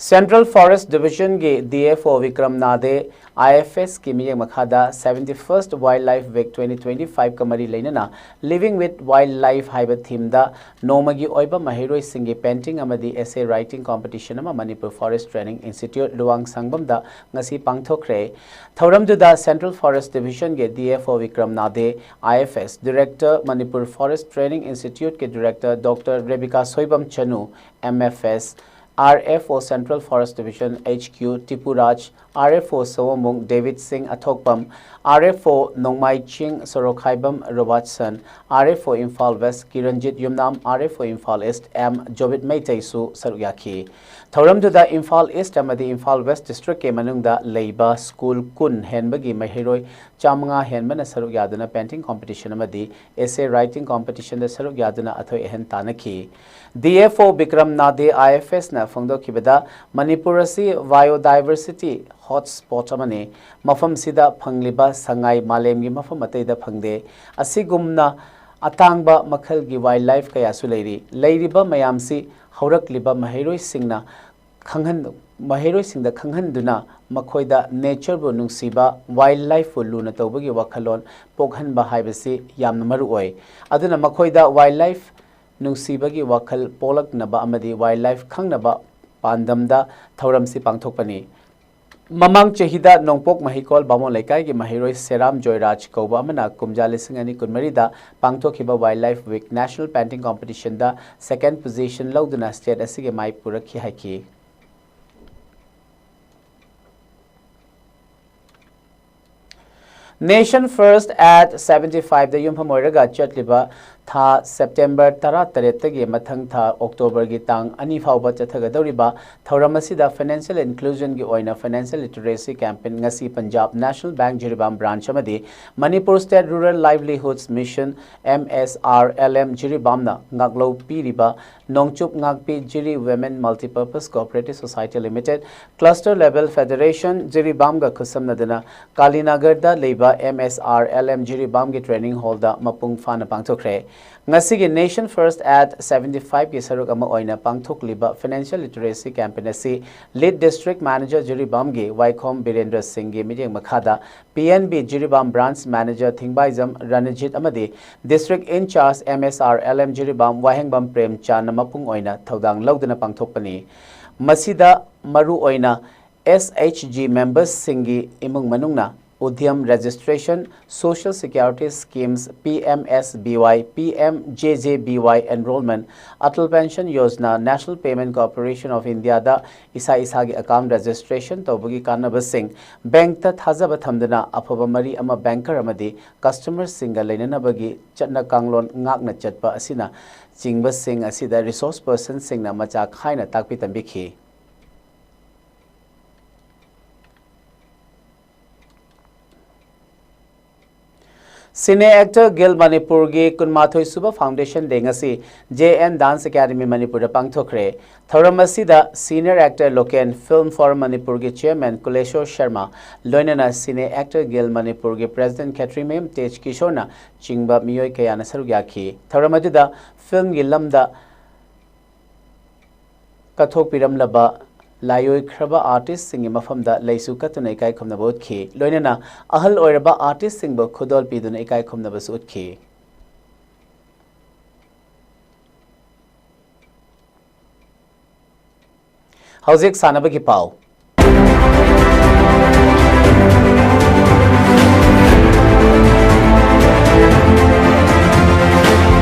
Central Forest Division ꯒꯤ D F O ꯕꯤꯀ꯭ꯔꯝ ꯅꯥꯗꯦ, I F S ꯀꯤ ꯃꯤꯠꯌꯦꯡ ꯃꯈꯥꯗ seventy-first Wildlife Week twenty twenty-five ꯀ ꯃꯔꯤ ꯂꯩꯅꯅ Living with Wildlife ꯍꯥꯏꯕ theme ꯗ ꯅꯣꯡꯃꯒꯤ ꯑꯣꯏꯕ ꯃꯍꯩꯔꯣꯏꯁꯤꯡꯒꯤ painting ꯑꯃꯗꯤ essay writing competition ꯑꯃ Manipur Forest Training Institute, Luwang ꯁꯪꯕꯝꯗ ꯉꯁꯤ ꯄꯥꯡꯊꯣꯛꯈ꯭ꯔꯦ꯫ ꯊꯧꯔꯝꯗꯨꯗ Central Forest Division ꯒꯤ D F O ꯕꯤꯀ꯭ꯔꯝ ꯅꯥꯗꯦ, I F S, Director Manipur Forest Training Institute ꯀꯤ Director Doctor ꯔꯦꯕꯤꯀꯥ ꯁꯣꯏꯕꯝ ꯆꯅꯨ, M F S, R F O Central Forest Division H Q Tipuraj, R F O Saombung ꯗꯦꯕꯤꯠ ꯁꯤꯡ ꯑꯊꯣꯛꯄꯝ, R F O ꯅꯣꯡꯃꯥꯏ ꯆꯤꯡ ꯁꯣꯔꯣꯛꯈꯥꯏꯕꯝ Robertson, R F O Imphal West Kiranjit Yumnam, R F O Imphal East M Jobit ꯃꯩꯇꯩꯁꯨ ꯁꯔꯨꯛ ꯌꯥꯈꯤ꯫ ꯊꯧꯔꯝꯗꯨꯗ ꯏꯝꯐꯥꯜ East ꯑꯃꯗꯤ ꯏꯝꯐꯥꯜ West district ꯀꯤ ꯃꯅꯨꯡꯗ ꯂꯩꯕ school ꯀꯨꯟ ꯍꯦꯟꯕꯒꯤ ꯃꯍꯩꯔꯣꯏ ꯆꯥꯃꯉꯥ ꯍꯦꯟꯕꯅ ꯁꯔꯨꯛ ꯌꯥꯗꯨꯅ painting competition ꯑꯃꯗꯤ essay writing competition ꯗ ꯁꯔꯨꯛ ꯌꯥꯗꯨꯅ ꯑꯊꯣꯏ ꯑꯍꯦꯟ ꯇꯥꯟꯅꯈꯤ꯫ D F O ꯕꯤꯀ꯭ꯔꯝ ꯅꯥꯗꯦ, I F S ꯅ ꯐꯣꯡꯗꯣꯛꯈꯤꯕꯗ, ꯃꯅꯤꯄꯨꯔ ꯑꯁꯤ biodiversity hotspot ꯑꯃꯅꯤ꯫ ꯃꯐꯝꯁꯤꯗ ꯐꯪꯂꯤꯕ ꯁꯉꯥꯏ ꯃꯥꯂꯦꯝꯒꯤ ꯃꯐꯝ ꯑꯇꯩꯗ ꯐꯪꯗꯦ꯫ ꯑꯁꯤꯒꯨꯝꯅ ꯑꯇꯥꯡꯕ ꯃꯈꯜꯒꯤ wildlife ꯀꯌꯥꯁꯨ ꯂꯩꯔꯤ꯫ ꯂꯩꯔꯤꯕ ꯃꯌꯥꯝꯁꯤ ꯍꯧꯔꯛꯂꯤꯕ ꯃꯍꯩꯔꯣꯏꯁꯤꯡꯅ ꯈꯪꯍꯟ-, ꯃꯍꯩꯔꯣꯏꯁꯤꯡꯗ ꯈꯪꯍꯟꯗꯨꯅ ꯃꯈꯣꯏꯗ nature ꯕꯨ ꯅꯨꯡꯁꯤꯕ, wildlife ꯄꯨ ꯂꯨꯅ ꯇꯧꯕꯒꯤ ꯋꯥꯈꯜꯂꯣꯟ ꯄꯣꯛꯍꯟꯕ ꯍꯥꯏꯕꯁꯤ ꯌꯥꯝꯅ ꯃꯔꯨ ꯑꯣꯏ꯫ ꯑꯗꯨꯅ ꯃꯈꯣꯏꯗ wildlife ꯅꯨꯡꯁꯤꯕꯒꯤ ꯋꯥꯈꯜ ꯄꯣꯛꯂꯛꯅꯕ ꯑꯃꯗꯤ wildlife ꯈꯪꯅꯕ ꯄꯥꯟꯗꯝꯗ ꯊꯧꯔꯝꯁꯤ ꯄꯥꯡꯊꯣꯛꯄꯅꯤ꯫ ꯃꯃꯥꯡ ꯆꯍꯤꯗ ꯅꯣꯡꯄꯣꯛ ꯃꯍꯩꯀꯣꯜ ꯕꯥꯃꯣꯟ ꯂꯩꯀꯥꯏꯒꯤ ꯃꯍꯩꯔꯣꯏ ꯁꯦꯔꯥꯝ ꯖꯣꯏꯔꯥꯖ ꯀꯧꯕ ꯑꯃꯅ ꯀꯨꯝꯖꯥ ꯂꯤꯁꯤꯡ ꯑꯅꯤ ꯀꯨꯟꯃꯔꯤꯗ ꯄꯥꯡꯊꯣꯛꯈꯤꯕ Wildlife Week National Painting Competitionꯗ second position ꯂꯧꯗꯨꯅ state ꯑꯁꯤꯒꯤ ꯃꯥꯏ ꯄꯨꯔꯛꯈꯤ ꯍꯥꯏꯈꯤ꯫ Nation First at seventy fiveꯗ ꯌꯨꯝꯐꯝ ꯑꯣꯏꯔꯒ ꯆꯠꯂꯤꯕ ꯊꯥ September ꯇꯔꯥꯇꯔꯦꯠꯇꯒꯤ ꯃꯊꯪ ꯊꯥ Octoberꯒꯤ ꯇꯥꯡ ꯑꯅꯤ ꯐꯥꯎꯕ ꯆꯠꯊꯒꯗꯧꯔꯤꯕ ꯊꯧꯔꯝ ꯑꯁꯤꯗ financial inclusionꯒꯤ ꯑꯣꯏꯅ financial literacy campaign ꯉꯁꯤ Punjab National Bank Jiribam branch ꯑꯃꯗꯤ Manipur State Rural Livelihoods Mission, M S R L M, ꯖꯤꯔꯤꯕꯥꯝꯅ ꯉꯥꯛꯂꯧ ꯄꯤꯔꯤꯕ ꯅꯣꯡꯆꯨꯞ ꯉꯥꯛꯄꯤ ꯖꯤꯔꯤ Women Multipurpose Cooperative Society Limited, Cluster Level Federation ꯖꯤꯔꯤꯕꯥꯝꯒ ꯈꯨꯠꯁꯝꯅꯗꯨꯅ ꯀꯥꯂꯤꯅꯒꯔꯗ ꯂꯩꯕ M S R L M ꯖꯤꯔꯤꯕꯥꯝꯒꯤ training hallꯗ ꯃꯄꯨꯡ ꯐꯥꯅ ꯄꯥꯡꯊꯣꯛꯈ꯭ꯔꯦ꯫ ꯉꯁꯤꯒꯤ Nation First at seventy fiveꯀꯤ ꯁꯔꯨꯛ ꯑꯃ ꯑꯣꯏꯅ ꯄꯥꯡꯊꯣꯛꯂꯤꯕ financial literacy campaign ꯑꯁꯤ Lead District Manager ꯖꯤꯔꯤꯕꯥꯝꯒꯤ ꯋꯥꯏꯈꯣꯝ ꯕꯤꯔꯦꯟꯗ꯭ꯔ ꯁꯤꯡꯒꯤ ꯃꯤꯠꯌꯦꯡ ꯃꯈꯥꯗ P N B Jiribam branch manager ꯊꯤꯡꯕꯥꯏꯖꯝ ꯔꯅꯖꯤꯠ ꯑꯃꯗꯤ District in-charge M S R L M Jiribam ꯋꯥꯍꯦꯡꯕꯝ ꯄ꯭ꯔꯦꯝꯆꯥꯟꯅ ꯃꯄꯨꯡ ꯑꯣꯏꯅ ꯊꯧꯗꯥꯡ ꯂꯧꯗꯨꯅ ꯄꯥꯡꯊꯣꯛꯄꯅꯤ꯫ ꯃꯁꯤꯗ ꯃꯔꯨꯑꯣꯏꯅ S H G membersꯁꯤꯡꯒꯤ ꯏꯃꯨꯡ ꯃꯅꯨꯡꯅ Udyam Registration, Social Security Schemes, P M S B Y, P M J J B Y enrollment, Atal Pension Yojana, National Payment Corporation of Indiaꯗ ꯏꯁꯥ ꯏꯁꯥꯒꯤ account registration ꯇꯧꯕꯒꯤ ꯀꯥꯟꯅꯕꯁꯤꯡ, bankꯇ ꯊꯥꯖꯕ ꯊꯝꯗꯨꯅ ꯑꯐꯕ ꯃꯔꯤ ꯑꯃ banker ꯑꯃꯗꯤ customerꯁꯤꯡꯒ ꯂꯩꯅꯅꯕꯒꯤ ꯆꯠꯅ ꯀꯥꯡꯂꯣꯟ ꯉꯥꯛꯅ ꯆꯠꯄ ꯑꯁꯤꯅ ꯆꯤꯡꯕꯁꯤꯡ ꯑꯁꯤꯗ resource personꯁꯤꯡꯅ ꯃꯆꯥ ꯈꯥꯏꯅ ꯇꯥꯛꯄꯤ ꯇꯝꯕꯤꯈꯤ꯫ Cine Actor Guild ꯃꯅꯤꯄꯨꯔꯒꯤ ꯀꯨꯟꯃꯥꯊꯣꯏ ꯁꯨꯕ Foundation Day ꯉꯁꯤ J N Dance Academy ꯃꯅꯤꯄꯨꯔꯗ ꯄꯥꯡꯊꯣꯛꯈ꯭ꯔꯦ꯫ ꯊꯧꯔꯝ ꯑꯁꯤꯗ Senior Actor Loken, Film Forum ꯃꯅꯤꯄꯨꯔꯒꯤ Chairman ꯀꯨꯂꯦꯁꯣꯔ ꯁꯔꯃ, ꯂꯣꯏꯅꯅ Cine Actor Guild ꯃꯅꯤꯄꯨꯔꯒꯤ President ꯈꯦꯇ꯭ꯔꯤꯃꯌꯨꯝ ꯇꯦꯖ ꯀꯤꯁꯣꯔꯅ ꯆꯤꯡꯕ ꯃꯤꯑꯣꯏ ꯀꯌꯥꯅ ꯁꯔꯨꯛ ꯌꯥꯈꯤ꯫ ꯊꯧꯔꯝ ꯑꯗꯨꯗ filmꯒꯤ ꯂꯝꯗ ꯀꯠꯊꯣꯛꯄꯤꯔꯝꯂꯕ ꯂꯥꯏꯑꯣꯏꯈ꯭ꯔꯕ artistꯁꯤꯡꯒꯤ ꯃꯐꯝꯗ ꯂꯩꯁꯨ ꯀꯠꯇꯨꯅ ꯏꯀꯥꯏ ꯈꯨꯝꯅꯕ ꯎꯠꯈꯤ꯫ ꯂꯣꯏꯅꯅ ꯑꯍꯜ ꯑꯣꯏꯔꯕ artistꯁꯤꯡꯕꯨ ꯈꯨꯗꯣꯜ ꯄꯤꯗꯨꯅ ꯏꯀꯥꯏ ꯈꯨꯝꯅꯕꯁꯨ ꯎꯠꯈꯤ꯫ ꯍꯧꯖꯤꯛ ꯁꯥꯟꯅꯕꯒꯤ ꯄꯥꯎ꯫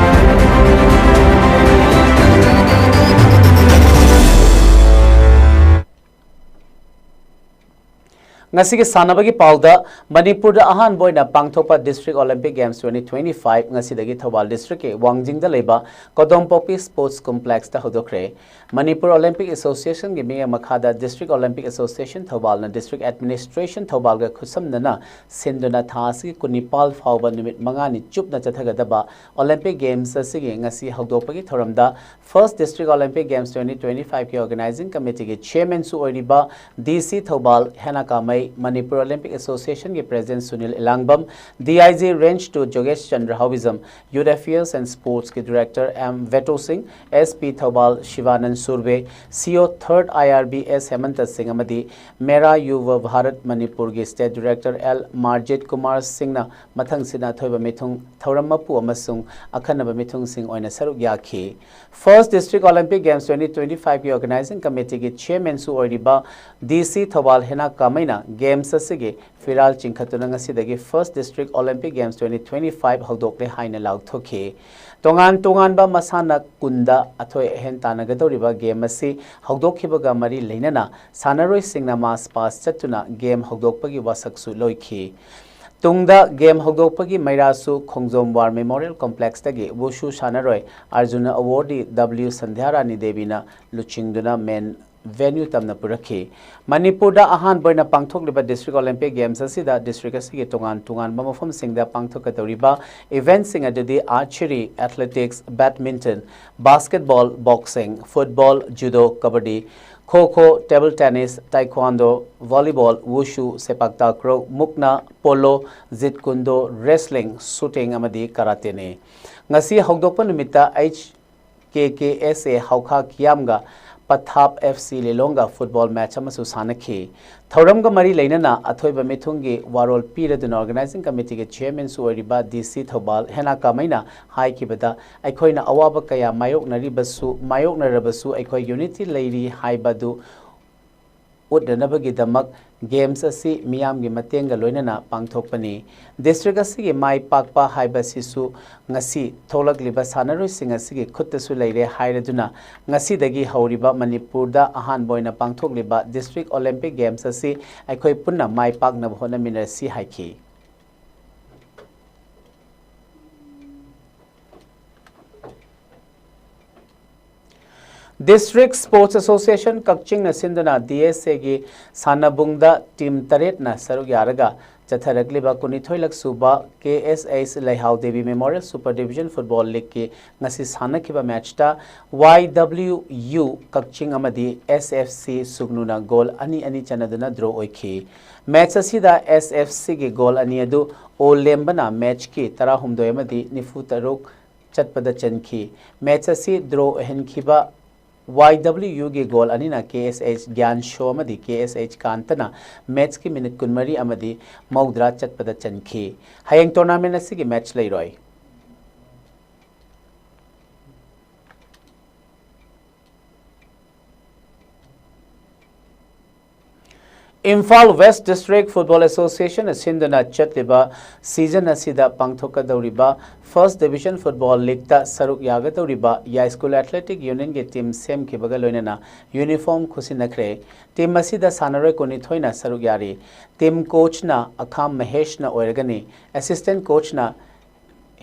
ꯉꯁꯤꯒꯤ ꯁꯥꯟꯅꯕꯒꯤ ꯄꯥꯎꯗ, ꯃꯅꯤꯄꯨꯔꯗ ꯑꯍꯥꯟꯕ ꯑꯣꯏꯅ ꯄꯥꯡꯊꯣꯛꯄ District Olympic Games twenty twenty-five ꯉꯁꯤꯗꯒꯤ ꯊꯧꯕꯥꯜ districtꯀꯤ ꯋꯥꯡꯖꯤꯡꯗ ꯂꯩꯕ ꯀꯣꯗꯣꯝꯄꯣꯛꯄꯤ Sports Complexꯇ ꯍꯧꯗꯣꯛꯈ꯭ꯔꯦ꯫ ꯃꯅꯤꯄꯨꯔ Olympic Associationꯒꯤ ꯃꯤꯠꯌꯦꯡ ꯃꯈꯥꯗ District Olympic Association ꯊꯧꯕꯥꯜꯅ District Administration ꯊꯧꯕꯥꯜꯒ ꯈꯨꯠꯁꯝꯅꯅ ꯁꯤꯟꯗꯨꯅ ꯊꯥ ꯑꯁꯤꯒꯤ ꯀꯨꯟꯅꯤꯄꯥꯜ ꯐꯥꯎꯕ ꯅꯨꯃꯤꯠ ꯃꯉꯥꯅꯤ ꯆꯨꯞꯅ ꯆꯠꯊꯒꯗꯕ Olympic Games ꯑꯁꯤꯒꯤ ꯉꯁꯤ ꯍꯧꯗꯣꯛꯄꯒꯤ ꯊꯧꯔꯝꯗ First District Olympic Games twenty twenty-fiveꯀꯤ Organizing Committeeꯒꯤ Chairmanꯁꯨ ꯑꯣꯏꯔꯤꯕ D C Thoubal ꯍꯦꯅꯥ ꯀꯥꯃꯩ, Manipur Olympic Associationꯒꯤ President Sunil ꯏꯂꯥꯡꯕꯝ, D I G Range two ꯖꯣꯒꯦꯁ Chandra ꯍꯥꯎꯕꯤꯖꯝ, Youth Affairs and Sportsꯀꯤ Director M ꯚꯦꯇꯣ ꯁꯤꯡ, S P Thoubal ꯁꯤꯕꯥꯅꯟ ꯁꯨꯔꯕꯦ, C O third I R B S ꯍꯦꯃꯟꯇ ꯁꯤꯡ ꯑꯃꯗꯤ ꯃꯦꯔꯥ ꯌꯨꯚ ꯚꯥꯔꯠ ꯃꯅꯤꯄꯨꯔꯒꯤ State Director L Marjit Kumar ꯁꯤꯡꯅ ꯃꯊꯪꯁꯤꯠꯅ ꯑꯊꯣꯏꯕ ꯃꯤꯊꯨꯡ, ꯊꯧꯔꯝ ꯃꯄꯨ ꯑꯃꯁꯨꯡ ꯑꯈꯟꯅꯕ ꯃꯤꯊꯨꯡꯁꯤꯡ ꯑꯣꯏꯅ ꯁꯔꯨꯛ ꯌꯥꯈꯤ꯫ First District Olympic Games twenty twenty-fiveꯀꯤ Organizing Committeeꯒꯤ Chairmanꯁꯨ ꯑꯣꯏꯔꯤꯕ D C ꯊꯧꯕꯥꯜ ꯍꯦꯅꯥ ꯀꯥꯃꯩꯅ Games ꯑꯁꯤꯒꯤ ꯐꯤꯔꯥꯜ ꯆꯤꯡꯈꯠꯇꯨꯅ ꯉꯁꯤꯗꯒꯤ First District Olympic Games twenty twenty-five ꯍꯧꯗꯣꯛꯂꯦ ꯍꯥꯏꯅ ꯂꯥꯎꯊꯣꯛꯈꯤ꯫ ꯇꯣꯉꯥꯟ ꯇꯣꯉꯥꯟꯕ ꯃꯁꯥꯟꯅ ꯀꯨꯟꯗ ꯑꯊꯣꯏ ꯑꯍꯦꯟ ꯇꯥꯟꯅꯒꯗꯧꯔꯤꯕ game ꯑꯁꯤ ꯍꯧꯗꯣꯛꯈꯤꯕꯒ ꯃꯔꯤ ꯂꯩꯅꯅ ꯁꯥꯟꯅꯔꯣꯏꯁꯤꯡꯅ march past ꯆꯠꯇꯨꯅ game ꯍꯧꯗꯣꯛꯄꯒꯤ ꯋꯥꯁꯛꯁꯨ ꯂꯣꯏꯈꯤ꯫ ꯇꯨꯡꯗ game ꯍꯧꯗꯣꯛꯄꯒꯤ ꯃꯩꯔꯥꯁꯨ ꯈꯣꯡꯖꯣꯝ War Memorial Complexꯇꯒꯤ wushu ꯁꯥꯟꯅꯔꯣꯏ ꯑꯔꯖꯨꯅ awardee W ꯁꯟꯙ꯭ꯌꯥꯔꯥꯅꯤ ꯗꯦꯕꯤꯅ ꯂꯨꯆꯤꯡꯗꯨꯅ main venue ꯇꯝꯅ ꯄꯨꯔꯛꯈꯤ꯫ ꯃꯅꯤꯄꯨꯔꯗ ꯑꯍꯥꯟꯕ ꯑꯣꯏꯅ ꯄꯥꯡꯊꯣꯛꯂꯤꯕ District Olympic Games ꯑꯁꯤꯗ district ꯑꯁꯤꯒꯤ ꯇꯣꯉꯥꯟ ꯇꯣꯉꯥꯟꯕ ꯃꯐꯝꯁꯤꯡꯗ ꯄꯥꯡꯊꯣꯛꯀꯗꯧꯔꯤꯕ eventꯁꯤꯡ ꯑꯗꯨꯗꯤ archery, athletics, badminton, basketball, boxing, football, judo, kabaddi, ꯈꯣ ꯈꯣ, table tennis, taekwondo, volleyball, wushu, sepak takraw, ꯃꯨꯛꯅꯥ, polo, jeet kune do, wrestling, shooting ꯑꯃꯗꯤ karateꯅꯤ꯫ ꯉꯁꯤ ꯍꯧꯗꯣꯛꯄ ꯅꯨꯃꯤꯠꯇ H K K S A ꯍꯧꯈꯥ ꯀꯤꯌꯥꯝꯒ ꯄꯊꯥꯞ F C ꯂꯤꯂꯣꯡꯒ football match ꯑꯃꯁꯨ ꯁꯥꯟꯅꯈꯤ꯫ ꯊꯧꯔꯝꯒ ꯃꯔꯤ ꯂꯩꯅꯅ ꯑꯊꯣꯏꯕ ꯃꯤꯊꯨꯡꯒꯤ ꯋꯥꯔꯣꯜ ꯄꯤꯔꯗꯨꯅ Organizing Committeeꯒꯤ Chairmanꯁꯨ ꯑꯣꯏꯔꯤꯕ D C ꯊꯧꯕꯥꯜ ꯍꯦꯅꯥ ꯀꯥꯃꯩꯅ ꯍꯥꯏꯈꯤꯕꯗ, ꯑꯩꯈꯣꯏꯅ ꯑꯋꯥꯕ ꯀꯌꯥ ꯃꯥꯌꯣꯛꯅꯔꯤꯕꯁꯨ, ꯃꯥꯌꯣꯛꯅꯔꯕꯁꯨ ꯑꯩꯈꯣꯏ unity ꯂꯩꯔꯤ ꯍꯥꯏꯕꯗꯨ ꯎꯠꯅꯅꯕꯒꯤꯗꯃꯛ games ꯑꯁꯤ ꯃꯤꯌꯥꯝꯒꯤ ꯃꯇꯦꯡꯒ ꯂꯣꯏꯅꯅ ꯄꯥꯡꯊꯣꯛꯄꯅꯤ꯫ District ꯑꯁꯤꯒꯤ ꯃꯥꯏ ꯄꯥꯛꯄ ꯍꯥꯏꯕꯁꯤꯁꯨ ꯉꯁꯤ ꯊꯣꯛꯂꯛꯂꯤꯕ ꯁꯥꯟꯅꯔꯣꯏꯁꯤꯡ ꯑꯁꯤꯒꯤ ꯈꯨꯠꯇꯁꯨ ꯂꯩꯔꯦ ꯍꯥꯏꯔꯗꯨꯅ, ꯉꯁꯤꯗꯒꯤ ꯍꯧꯔꯤꯕ ꯃꯅꯤꯄꯨꯔꯗ ꯑꯍꯥꯟꯕ ꯑꯣꯏꯅ ꯄꯥꯡꯊꯣꯛꯂꯤꯕ District Olympic Games ꯑꯁꯤ ꯑꯩꯈꯣꯏ ꯄꯨꯟꯅ ꯃꯥꯏ ꯄꯥꯛꯅꯕ ꯍꯣꯠꯅꯃꯤꯟꯅꯔꯁꯤ ꯍꯥꯏꯈꯤ꯫ District Sports Association ꯀꯛꯆꯤꯡꯅ ꯁꯤꯟꯗꯨꯅ DSAꯒꯤ ꯁꯥꯟꯅꯕꯨꯡꯗ team ꯇꯔꯦꯠꯅ ꯁꯔꯨꯛ ꯌꯥꯔꯒ ꯆꯠꯊꯔꯛꯂꯤꯕ ꯀꯨꯟꯅꯤꯊꯣꯏꯂꯛ ꯁꯨꯕ KSH ꯂꯩꯍꯥꯎ Devi Memorial Super Division Football Leagueꯀꯤ ꯉꯁꯤ ꯁꯥꯟꯅꯈꯤꯕ matchꯇ YWU ꯀꯛꯆꯤꯡ ꯑꯃꯗꯤ SFC ꯁꯨꯒꯅꯨꯅ goal ꯑꯅꯤ ꯑꯅꯤ ꯆꯟꯅꯗꯨꯅ draw ꯑꯣꯏꯈꯤ꯫ Match ꯑꯁꯤꯗ SFCꯒꯤ goal ꯑꯅꯤ ꯑꯗꯨ ꯑꯣ ꯂꯦꯝꯕꯅ matchꯀꯤ ꯇꯔꯥꯍꯨꯝꯗꯣꯏ ꯑꯃꯗꯤ ꯅꯤꯐꯨ ꯇꯔꯨꯛ ꯆꯠꯄꯗ ꯆꯟꯈꯤ꯫ Match ꯑꯁꯤ draw ꯑꯣꯏꯍꯟꯈꯤꯕ YWUꯒꯤ goal ꯑꯅꯤꯅ KSH ꯒ꯭ꯌꯥꯟꯁꯣ ꯑꯃꯗꯤ KSH ꯀꯥꯟꯇꯅ matchꯀꯤ minute ꯀꯨꯟꯃꯔꯤ ꯑꯃꯗꯤ ꯃꯧꯗ꯭ꯔꯥ ꯆꯠꯄꯗ ꯆꯟꯈꯤ꯫ ꯍꯌꯦꯡ tournament ꯑꯁꯤꯒꯤ match ꯂꯩꯔꯣꯏ꯫ Imphal West District Football Association ꯁꯤꯟꯗꯨꯅ ꯆꯠꯂꯤꯕ season ꯑꯁꯤꯗ ꯄꯥꯡꯊꯣꯛꯀꯗꯧꯔꯤꯕ First Division Football Leagueꯇ ꯁꯔꯨꯛ ꯌꯥꯒꯗꯧꯔꯤꯕ ꯌꯥꯏꯁ꯭ꯀꯨꯜ Athletic Unionꯒꯤ team ꯁꯦꯝꯈꯤꯕꯒ ꯂꯣꯏꯅꯅ uniform ꯈꯨꯠꯁꯤꯟꯅꯈ꯭ꯔꯦ꯫ Team ꯑꯁꯤꯗ ꯁꯥꯟꯅꯔꯣꯏ ꯀꯨꯟꯅꯤꯊꯣꯏꯅ ꯁꯔꯨꯛ ꯌꯥꯔꯤ꯫ Team coachꯅ ꯑꯈꯥꯝ ꯃꯍꯦꯁꯅ ꯑꯣꯏꯔꯒꯅꯤ꯫ Assistant coachꯅ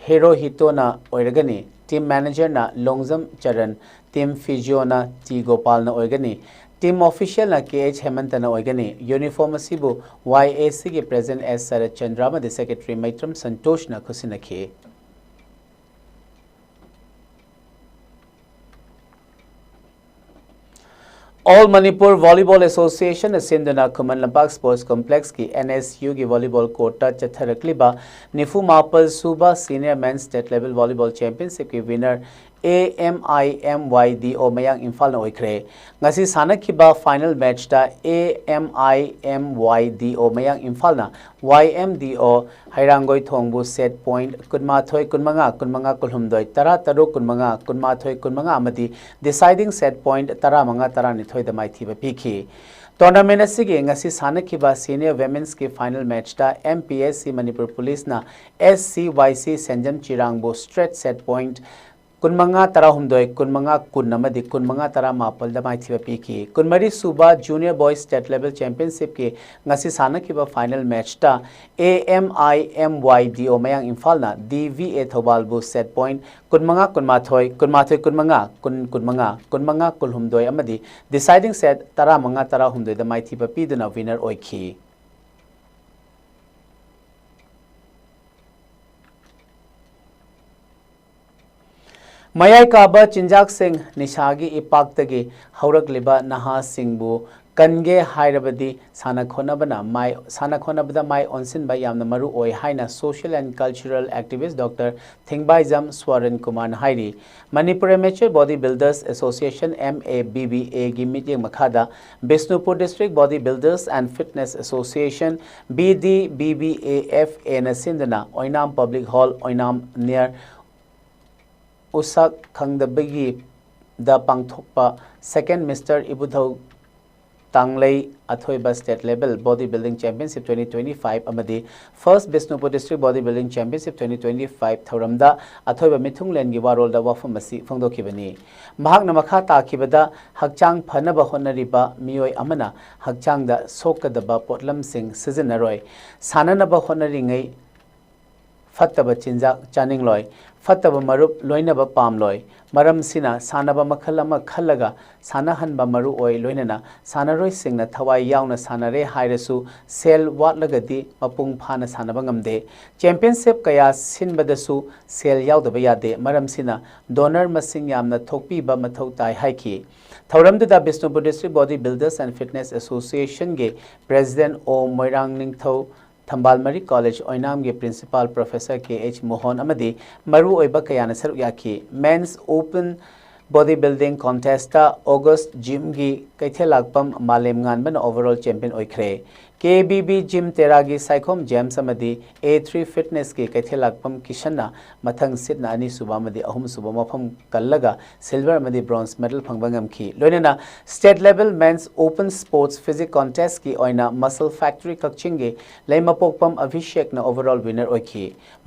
ꯍꯤꯔꯣꯍꯤꯇꯣꯅ ꯑꯣꯏꯔꯒꯅꯤ꯫ Team managerꯅ Longjam Charan, team physioꯅ T ꯒꯣꯄꯥꯜꯅ ꯑꯣꯏꯒꯅꯤ꯫ Team officialꯅ ꯀꯦ ꯑꯩꯆ ꯍꯦꯃꯟꯇꯅ ꯑꯣꯏꯒꯅꯤ꯫ Uniform ꯑꯁꯤꯕꯨ ꯋꯥꯏ ꯑꯦ ꯁꯤꯒꯤ president ꯑꯦꯁ ꯁꯔꯠꯆꯟꯗ꯭ꯔ ꯑꯃꯗꯤ secretary ꯃꯩꯇ꯭ꯔꯝ ꯁꯟꯇꯣꯁꯅ ꯈꯨꯠꯁꯤꯟꯅꯈꯤ꯫ All Manipur Volleyball Association ꯅ ꯁꯤꯟꯗꯨꯅ Khuman Lampak Sports Complexꯀꯤ N S Uꯒꯤ volleyball courtꯇ ꯆꯠꯊꯔꯛꯂꯤꯕ ꯅꯤꯐꯨ ꯃꯥꯄꯜ ꯁꯨꯕ Senior Men's State Level Volleyball Championshipꯀꯤ winner A M I M Y D O Mayang ꯏꯝꯐꯥꯜꯅ ꯑꯣꯏꯈ꯭ꯔꯦ꯫ ꯉꯁꯤ ꯁꯥꯟꯅꯈꯤꯕ ꯐꯥꯏꯅꯦꯜ ꯃꯦꯠꯆꯇ A M I M Y D O Mayang ꯏꯝꯐꯥꯜꯅ Y M D ꯑꯣ ꯍꯩꯔꯥꯡꯒꯣꯏ ꯊꯣꯡꯕꯨ ꯁꯦꯠ ꯄꯣꯏꯟꯠ ꯀꯨꯟꯃꯥꯊꯣꯏ ꯀꯨꯟꯃꯉꯥ, ꯀꯨꯟꯃꯉꯥ ꯀꯨꯟꯍꯨꯝꯗꯣꯏ, ꯇꯔꯥ ꯇꯔꯨꯛ ꯀꯨꯟꯃꯉꯥ, ꯀꯨꯟꯃꯥꯊꯣꯏ ꯀꯨꯟꯃꯉꯥ ꯑꯃꯗꯤ ꯗꯤꯁꯥꯏꯗꯤꯡ ꯁꯦꯠ ꯄꯣꯏꯟꯠ ꯇꯔꯥꯃꯉꯥ ꯇꯔꯥꯅꯤꯊꯣꯏꯗ ꯃꯥꯏꯊꯤꯕ ꯄꯤꯈꯤ꯫ ꯇꯣꯔꯅꯥꯃꯦꯟꯠ ꯑꯁꯤꯒꯤ ꯉꯁꯤ ꯁꯥꯟꯅꯈꯤꯕ ꯁꯤꯅꯤꯌꯔ ꯋꯤꯃꯦꯟꯁꯀꯤ ꯐꯥꯏꯅꯦꯜ ꯃꯦꯠꯆꯇ M P S C Manipur ꯄꯨꯂꯤꯁꯅ S C Y C Senjam ꯆꯤꯔꯥꯡꯕꯨ ꯁ꯭ꯇ꯭ꯔꯦꯠ ꯁꯦꯠ ꯄꯣꯏꯟꯠ ꯀꯨꯟꯃꯉꯥ ꯇꯔꯥꯍꯨꯝꯗꯣꯏ, ꯀꯨꯟꯃꯉꯥ ꯀꯨꯟ ꯑꯃꯗꯤ ꯀꯨꯟꯃꯉꯥ ꯇꯔꯥꯃꯥꯄꯜꯗ ꯃꯥꯏꯊꯤꯕ ꯄꯤꯈꯤ꯫ ꯀꯨꯟꯃꯔꯤ ꯁꯨꯕ ꯖꯨꯅꯤꯌꯔ ꯕꯣꯏꯁ ꯁ꯭ꯇꯦꯠ ꯂꯦꯚꯦꯜ ꯆꯦꯝꯄꯤꯌꯟꯁꯤꯞꯀꯤ ꯉꯁꯤ ꯁꯥꯟꯅꯈꯤꯕ ꯐꯥꯏꯅꯦꯜ ꯃꯦꯠꯆꯇ A M I M Y D O Mayang ꯏꯝꯐꯥꯜꯅ ꯗꯤ ꯚꯤ ꯑꯦ ꯊꯧꯕꯥꯜꯕꯨ ꯁꯦꯠ ꯄꯣꯏꯟꯠ ꯀꯨꯟꯃꯉꯥ ꯀꯨꯟꯃꯥꯊꯣꯏ, ꯀꯨꯟꯃꯥꯊꯣꯏ ꯀꯨꯟꯃꯉꯥ, ꯀꯨꯟ ꯀꯨꯟꯃꯉꯥ, ꯀꯨꯟꯃꯉꯥ ꯀꯨꯟꯍꯨꯝꯗꯣꯏ ꯑꯃꯗꯤ ꯗꯤꯁꯥꯏꯗꯤꯡ ꯁꯦꯠ ꯇꯔꯥꯃꯉꯥ ꯇꯔꯥꯍꯨꯝꯗꯣꯏꯗ ꯃꯥꯏꯊꯤꯕ ꯄꯤꯗꯨꯅ ꯋꯤꯅꯔ ꯑꯣꯏꯈꯤ꯫ ꯃꯌꯥꯏ ꯀꯥꯕ ꯆꯤꯟꯖꯥꯛꯁꯤꯡ, ꯅꯤꯁꯥꯒꯤ ꯏꯄꯥꯛꯇꯒꯤ ꯍꯧꯔꯛꯂꯤꯕ ꯅꯍꯥꯁꯤꯡꯕꯨ ꯀꯟꯒꯦ ꯍꯥꯏꯔꯕꯗꯤ ꯁꯥꯟꯅ ꯈꯣꯠꯅꯕꯅ ꯃꯥꯏ, ꯁꯥꯟꯅ ꯈꯣꯠꯅꯕꯗ ꯃꯥꯏ ꯑꯣꯟꯁꯤꯟꯕ ꯌꯥꯝꯅ ꯃꯔꯨ ꯑꯣꯏ ꯍꯥꯏꯅ social and cultural activist Doctor ꯊꯤꯡꯕꯥꯏꯖꯝ Swaran ꯀꯨꯃꯥꯔꯅ ꯍꯥꯏꯔꯤ꯫ Manipur amateur body builders association, M A B B ꯑꯦꯒꯤ ꯃꯤꯠꯌꯦꯡ ꯃꯈꯥꯗ Bishnupur District Body Builders and Fitness Association, B D B B A F ꯑꯦꯅ ꯁꯤꯟꯗꯨꯅ ꯑꯣꯏꯅꯥꯝ Public Hall, ꯑꯣꯏꯅꯥꯝ near ꯎꯁꯥꯛ ꯈꯪꯗꯕꯒꯤꯗ ꯄꯥꯡꯊꯣꯛꯄ Second Mister ꯏꯕꯨꯙꯧ ꯇꯥꯡꯂꯩ ꯑꯊꯣꯏꯕ State Level Body Building Championship twenty twenty-five ꯑꯃꯗꯤ First Bishnupur District Body Building Championship twenty twenty-five ꯊꯧꯔꯝꯗ ꯑꯊꯣꯏꯕ ꯃꯤꯊꯨꯡꯂꯦꯟꯒꯤ ꯋꯥꯔꯣꯜꯗ ꯋꯥꯐꯝ ꯑꯁꯤ ꯐꯣꯡꯗꯣꯛꯈꯤꯕꯅꯤ꯫ ꯃꯍꯥꯛꯅ ꯃꯈꯥ ꯇꯥꯈꯤꯕꯗ, ꯍꯛꯆꯥꯡ ꯐꯅꯕ ꯍꯣꯠꯅꯔꯤꯕ ꯃꯤꯑꯣꯏ ꯑꯃꯅ ꯍꯛꯆꯥꯡꯗ ꯁꯣꯛꯀꯗꯕ ꯄꯣꯠꯂꯝꯁꯤꯡ ꯁꯤꯖꯤꯟꯅꯔꯣꯏ꯫ ꯁꯥꯟꯅꯅꯕ ꯍꯣꯠꯅꯔꯤꯉꯩ ꯐꯠꯇꯕ ꯆꯤꯟꯖꯥꯛ ꯆꯥꯅꯤꯡꯂꯣꯏ, ꯐꯠꯇꯕ ꯃꯔꯨꯞ ꯂꯣꯏꯅꯕ ꯄꯥꯝꯂꯣꯏ꯫ ꯃꯔꯝꯁꯤꯅ ꯁꯥꯟꯅꯕ ꯃꯈꯜ ꯑꯃ ꯈꯜꯂꯒ ꯁꯥꯟꯅꯍꯟꯕ ꯃꯔꯨ ꯑꯣꯏ, ꯂꯣꯏꯅꯅ ꯁꯥꯟꯅꯔꯣꯏꯁꯤꯡꯅ ꯊꯋꯥꯏ ꯌꯥꯎꯅ ꯁꯥꯟꯅꯔꯦ ꯍꯥꯏꯔꯁꯨ ꯁꯦꯜ ꯋꯥꯠꯂꯒꯗꯤ ꯃꯄꯨꯡ ꯐꯥꯅ ꯁꯥꯟꯅꯕ ꯉꯝꯗꯦ꯫ ꯆꯦꯝꯄꯤꯌꯟꯁꯤꯞ ꯀꯌꯥ ꯁꯤꯟꯕꯗꯁꯨ ꯁꯦꯜ ꯌꯥꯎꯗꯕ ꯌꯥꯗꯦ, ꯃꯔꯝꯁꯤꯅ ꯗꯣꯅꯔ ꯃꯁꯤꯡ ꯌꯥꯝꯅ ꯊꯣꯛꯄꯤꯕ ꯃꯊꯧ ꯇꯥꯏ ꯍꯥꯏꯈꯤ꯫ ꯊꯧꯔꯝꯗꯨꯗ Bishnupur District Body Builders and Fitness Associationꯒꯤ President ꯑꯣ ꯃꯣꯏꯔꯥꯡ ꯅꯤꯡꯊꯧ ꯊꯝꯕꯥꯜ ꯃꯔꯤ ꯀꯣꯂꯦꯖ ꯑꯣꯏꯅꯥꯝꯒꯤ principal professor K H Mohon ꯑꯃꯗꯤ ꯃꯔꯨꯑꯣꯏꯕ ꯀꯌꯥꯅ ꯁꯔꯨꯛ ꯌꯥꯈꯤ꯫ Men's open body building contest ꯑꯣꯒꯁ ꯖꯤꯝꯒꯤ ꯀꯩꯊꯦꯜꯂꯥꯛꯄꯝ ꯃꯥꯂꯦꯝꯉꯥꯟꯕꯅ ꯑꯣꯚꯔꯑꯣꯜ ꯆꯦꯝꯄꯤꯌꯟ ꯑꯣꯏꯈ꯭ꯔꯦ꯫ ꯀꯦ ꯕꯤ ꯕꯤ ꯖꯤꯝ ꯇꯦꯔꯥꯒꯤ ꯁꯥꯏꯈꯣꯝ ꯖꯦꯝꯁ ꯑꯃꯗꯤ ꯑꯦ ꯊ꯭ꯔꯤ ꯐꯤꯠꯅꯦꯁꯀꯤ ꯀꯩꯊꯦꯜꯂꯥꯛꯄꯝ ꯀꯤꯁꯟꯅ ꯃꯊꯪ ꯁꯤꯠꯅ ꯑꯅꯤꯁꯨꯕ ꯑꯃꯗꯤ ꯑꯍꯨꯝꯁꯨꯕ ꯃꯐꯝ ꯀꯜꯂꯒ ꯁꯤꯜꯚꯔ ꯑꯃꯗꯤ ꯕ꯭ꯔꯣꯟꯖ ꯃꯦꯗꯜ ꯐꯪꯕ ꯉꯝꯈꯤ꯫ ꯂꯣꯏꯅꯅ state level ꯃꯦꯟꯁ open sports physique ꯀꯣꯟꯇꯦꯁꯀꯤ ꯑꯣꯏꯅ ꯃꯁꯜ ꯐꯦꯛꯇꯔꯤ ꯀꯛꯆꯤꯡꯒꯤ ꯂꯩꯃꯄꯣꯛꯄꯝ ꯑꯚꯤꯁꯦꯛꯅ ꯑꯣꯚꯔꯑꯣꯜ ꯋꯤꯟꯅꯔ ꯑꯣꯏꯈꯤ꯫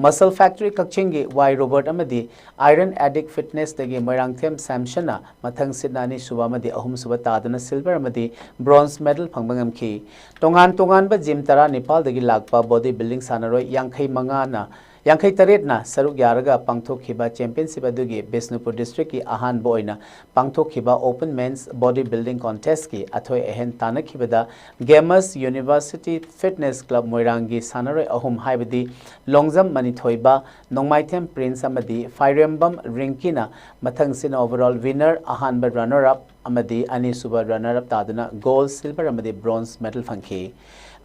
ꯃꯁꯜ ꯐꯦꯛꯇꯔꯤ ꯀꯛꯆꯤꯡꯒꯤ ꯋꯥꯏ ꯔꯣꯕꯔꯠ ꯑꯃꯗꯤ ꯑꯥꯏꯔꯟ ꯑꯦꯗꯤꯛ ꯐꯤꯠꯅꯦꯁꯇꯒꯤ ꯃꯣꯏꯔꯥꯡꯊꯦꯝ ꯁꯦꯝꯁꯟꯅ ꯃꯊꯪ ꯁꯤꯠꯅ ꯑꯅꯤꯁꯨꯕ ꯑꯃꯗꯤ ꯑꯍꯨꯝꯁꯨꯕ ꯇꯥꯗꯨꯅ ꯁꯤꯜꯚꯔ ꯑꯃꯗꯤ ꯕ꯭ꯔꯣꯟꯖ ꯃꯦꯗꯜ ꯐꯪꯕ ꯉꯝꯈꯤ꯫ ꯇꯣꯉꯥꯟ ꯇꯣꯉꯥꯟꯕ ꯖꯤꯝ ꯇꯔꯥꯅꯤꯄꯥꯜꯗꯒꯤ ꯂꯥꯛꯄ ꯕꯣꯗꯤ ꯕꯤꯜꯗꯤꯡ ꯁꯥꯟꯅꯔꯣꯏ ꯌꯥꯡꯈꯩ ꯃꯉꯥꯅ, ꯌꯥꯡꯈꯩ ꯇꯔꯦꯠꯅ ꯁꯔꯨꯛ ꯌꯥꯔꯒ ꯄꯥꯡꯊꯣꯛꯈꯤꯕ ꯆꯦꯝꯄꯤꯌꯟꯁꯤꯞ ꯑꯗꯨꯒꯤ ꯕꯤꯁꯅꯨꯄꯨꯔ ꯗꯤꯁꯇ꯭ꯔꯤꯛꯀꯤ ꯑꯍꯥꯟꯕ ꯑꯣꯏꯅ ꯄꯥꯡꯊꯣꯛꯈꯤꯕ ꯑꯣꯄꯟ ꯃꯦꯟꯁ ꯕꯣꯗꯤ ꯕꯤꯜꯗꯤꯡ ꯀꯣꯟꯇꯦꯁꯀꯤ ꯑꯊꯣꯏ ꯑꯍꯦꯟ ꯇꯥꯟꯅꯈꯤꯕꯗ ꯒꯦꯃꯁ ꯌꯨꯅꯤꯚꯔꯁꯤꯇꯤ ꯐꯤꯠꯅꯦꯁ ꯀ꯭ꯂꯕ ꯃꯣꯏꯔꯥꯡꯒꯤ ꯁꯥꯟꯅꯔꯣꯏ ꯑꯍꯨꯝ, ꯍꯥꯏꯕꯗꯤ ꯂꯣꯡꯖꯝ ꯃꯅꯤꯊꯣꯏꯕ, ꯅꯣꯡꯃꯥꯏꯊꯦꯝ ꯄ꯭ꯔꯤꯟꯁ ꯑꯃꯗꯤ ꯐꯥꯏꯔꯦꯝꯕꯝ ꯔꯤꯡꯀꯤꯅ ꯃꯊꯪꯁꯤꯠꯅ ꯑꯣꯚꯔꯑꯣꯜ ꯋꯤꯟꯅꯔ, ꯑꯍꯥꯟꯕ ꯔꯟꯅꯔ ꯑꯞ ꯑꯃꯗꯤ ꯑꯅꯤꯁꯨꯕ ꯔꯟꯅꯔ ꯑꯞ ꯇꯥꯗꯨꯅ ꯒꯣꯜꯗ, ꯁꯤꯜꯚꯔ ꯑꯃꯗꯤ ꯕ꯭ꯔꯣꯟꯖ ꯃꯦꯗꯜ ꯐꯪꯈꯤ꯫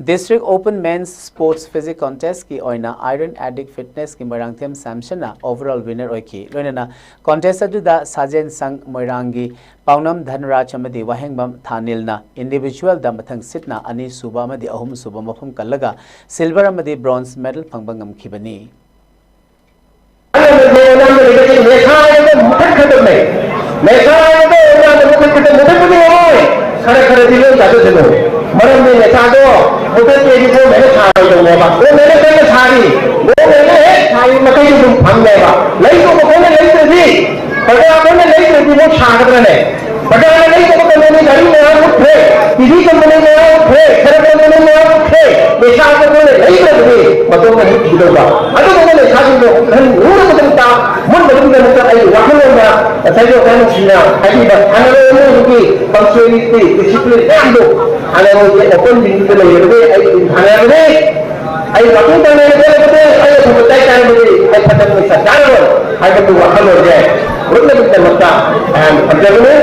District open men's sports physique ꯀꯣꯟꯇꯦꯁꯀꯤ ꯑꯣꯏꯅ ꯑꯥꯏꯔꯟ ꯑꯦꯗꯤꯛ ꯐꯤꯠꯅꯦꯁꯀꯤ ꯃꯣꯏꯔꯥꯡꯊꯦꯝ ꯁꯦꯝꯁꯟꯅ ꯑꯣꯚꯔꯑꯣꯜ ꯋꯤꯟꯅꯔ ꯑꯣꯏꯈꯤ꯫ ꯂꯣꯏꯅꯅ ꯀꯣꯟꯇꯦꯁ ꯑꯗꯨꯗ ꯁꯥꯖꯦꯟ ꯁꯪ ꯃꯣꯏꯔꯥꯡꯒꯤ ꯄꯥꯎꯅꯝ ꯙꯟꯔꯥꯖ ꯑꯃꯗꯤ ꯋꯥꯍꯦꯡꯕꯝ ꯊꯥꯅꯤꯜꯅ ꯏꯟꯗꯤꯚꯤꯖꯨꯋꯦꯜꯗ ꯃꯊꯪ ꯁꯤꯠꯅ ꯑꯅꯤꯁꯨꯕ ꯑꯃꯗꯤ ꯑꯍꯨꯝꯁꯨꯕ ꯃꯐꯝ ꯀꯜꯂꯒ ꯁꯤꯜꯚꯔ ꯑꯃꯗꯤ ꯕ꯭ꯔꯣꯟꯖ ꯃꯦꯗꯜ ꯐꯪꯕ ꯉꯝꯈꯤꯕꯅꯤ꯫ ꯑꯅꯝꯕꯁꯦ ꯑꯌꯥꯝꯕ ꯂꯩꯕꯁꯦ ꯅꯦꯁꯥ ꯍꯥꯏꯕꯗꯣ ꯃꯨꯊꯠꯈ꯭ꯔꯗꯕꯅꯦ꯫ ꯅꯦꯁꯥ ꯍꯥꯏꯕꯗꯣ ꯑꯌꯥꯝꯕ ꯃꯨꯊꯠꯈ꯭ꯔꯗ-, ꯃꯨꯊꯠꯄꯗꯤ ꯉꯝꯃꯣꯏ꯫ ꯈꯔ ꯈꯔꯗꯤ ꯂꯣꯏ ꯆꯥꯖꯁꯅꯨ꯫ ꯃꯔꯝꯗꯤ ꯅꯦꯁꯥꯗꯣ ꯃꯨꯊꯠꯀꯦꯗꯤ ꯒꯣꯔꯃꯦꯟꯅ ꯁꯥꯔꯣꯏꯗꯧꯅꯦꯕ꯫ ꯒꯣꯔꯃꯦꯟꯅ ꯀꯟꯅ ꯁꯥꯔꯤ꯫ ꯒꯣꯔꯃꯦꯟꯅ ꯍꯦꯛ ꯁꯥꯔꯤ ꯃꯈꯩꯗꯤ ꯑꯗꯨꯝ ꯐꯪꯉꯦꯕ꯫ ꯂꯩꯗꯧꯕ ꯑꯩꯈꯣꯏꯅ ꯂꯩꯗ꯭ꯔꯗꯤ, ꯄ꯭ꯔꯖꯥ ꯑꯩꯈꯣꯏꯅ ꯂꯩꯗ꯭ꯔꯗꯤ ꯃꯣꯏ ꯁꯥꯒꯗ꯭ꯔꯅꯦ? ꯄ꯭ꯔꯖꯥꯅ ꯂꯩꯗꯕ ꯀꯝꯄꯅꯤ ꯒꯥꯔꯤ ꯃꯌꯥꯝ ꯃꯨꯠꯈ꯭ꯔꯦ, ꯇꯤ ꯚꯤ ꯀꯝꯄꯅꯤ ꯃꯌꯥꯝ ꯃꯨꯠꯈ꯭ꯔꯦ, ꯁꯔꯞ ꯀꯝꯄꯅꯤ ꯃꯌꯥꯝ ꯃꯨꯠꯈ꯭ꯔꯦ, ꯅꯦꯁꯥꯁꯦ ꯑꯩꯈꯣꯏꯅ ꯂꯩꯗ꯭ꯔꯕꯗꯤ ꯃꯇꯣꯝꯇ ꯃꯨꯠꯈꯤꯗꯧꯕ꯫ ꯑꯗꯨꯒꯨꯝꯕ ꯅꯦꯁꯥꯁꯤꯡꯗꯣ ꯈꯟ ꯅꯨꯡꯅꯕꯒꯤꯗꯃꯛꯇ, ꯃꯨꯠꯅꯕꯒꯤꯗꯃꯛꯇ ꯑꯩꯒꯤ ꯋꯥꯈꯜꯂꯣꯟꯗ ꯉꯁꯥꯏꯒꯤ ꯑꯣꯖꯥ ꯅꯨꯡꯁꯤꯅ ꯍꯥꯏꯕꯤꯕ ꯁꯥꯟꯅꯔꯣꯏ ꯑꯃꯒꯤ punctuality, discipline ꯃꯌꯥꯝꯗꯣ ꯁꯥꯟꯅꯔꯣꯏꯒꯤ ꯑꯣꯄꯟꯁꯤꯡꯗꯨꯗ ꯂꯩꯔꯒꯗꯤ ꯑꯩ ꯑꯗꯨꯝ ꯁꯥꯟꯅꯔꯒꯗꯤ ꯑꯩ ꯋꯥꯀꯤꯡ ꯇꯧꯅꯤꯡꯉꯥꯏ ꯆꯠꯂꯕꯗꯤ ꯑꯩ ꯑꯐꯕ ꯆꯥꯏ ꯆꯥꯔꯕꯗꯤ ꯑꯩ ꯐꯠꯇꯕ ꯅꯤꯁꯥ ꯆꯥꯔꯔꯣꯏ ꯍꯥꯏꯕꯗꯨ ꯋꯥꯈꯜꯂꯣꯟꯁꯦ ꯎꯠꯅꯕꯒꯤꯗꯃꯛꯇ ꯑꯩꯍꯥꯛꯅ ꯊꯝꯖꯕꯅꯤ꯫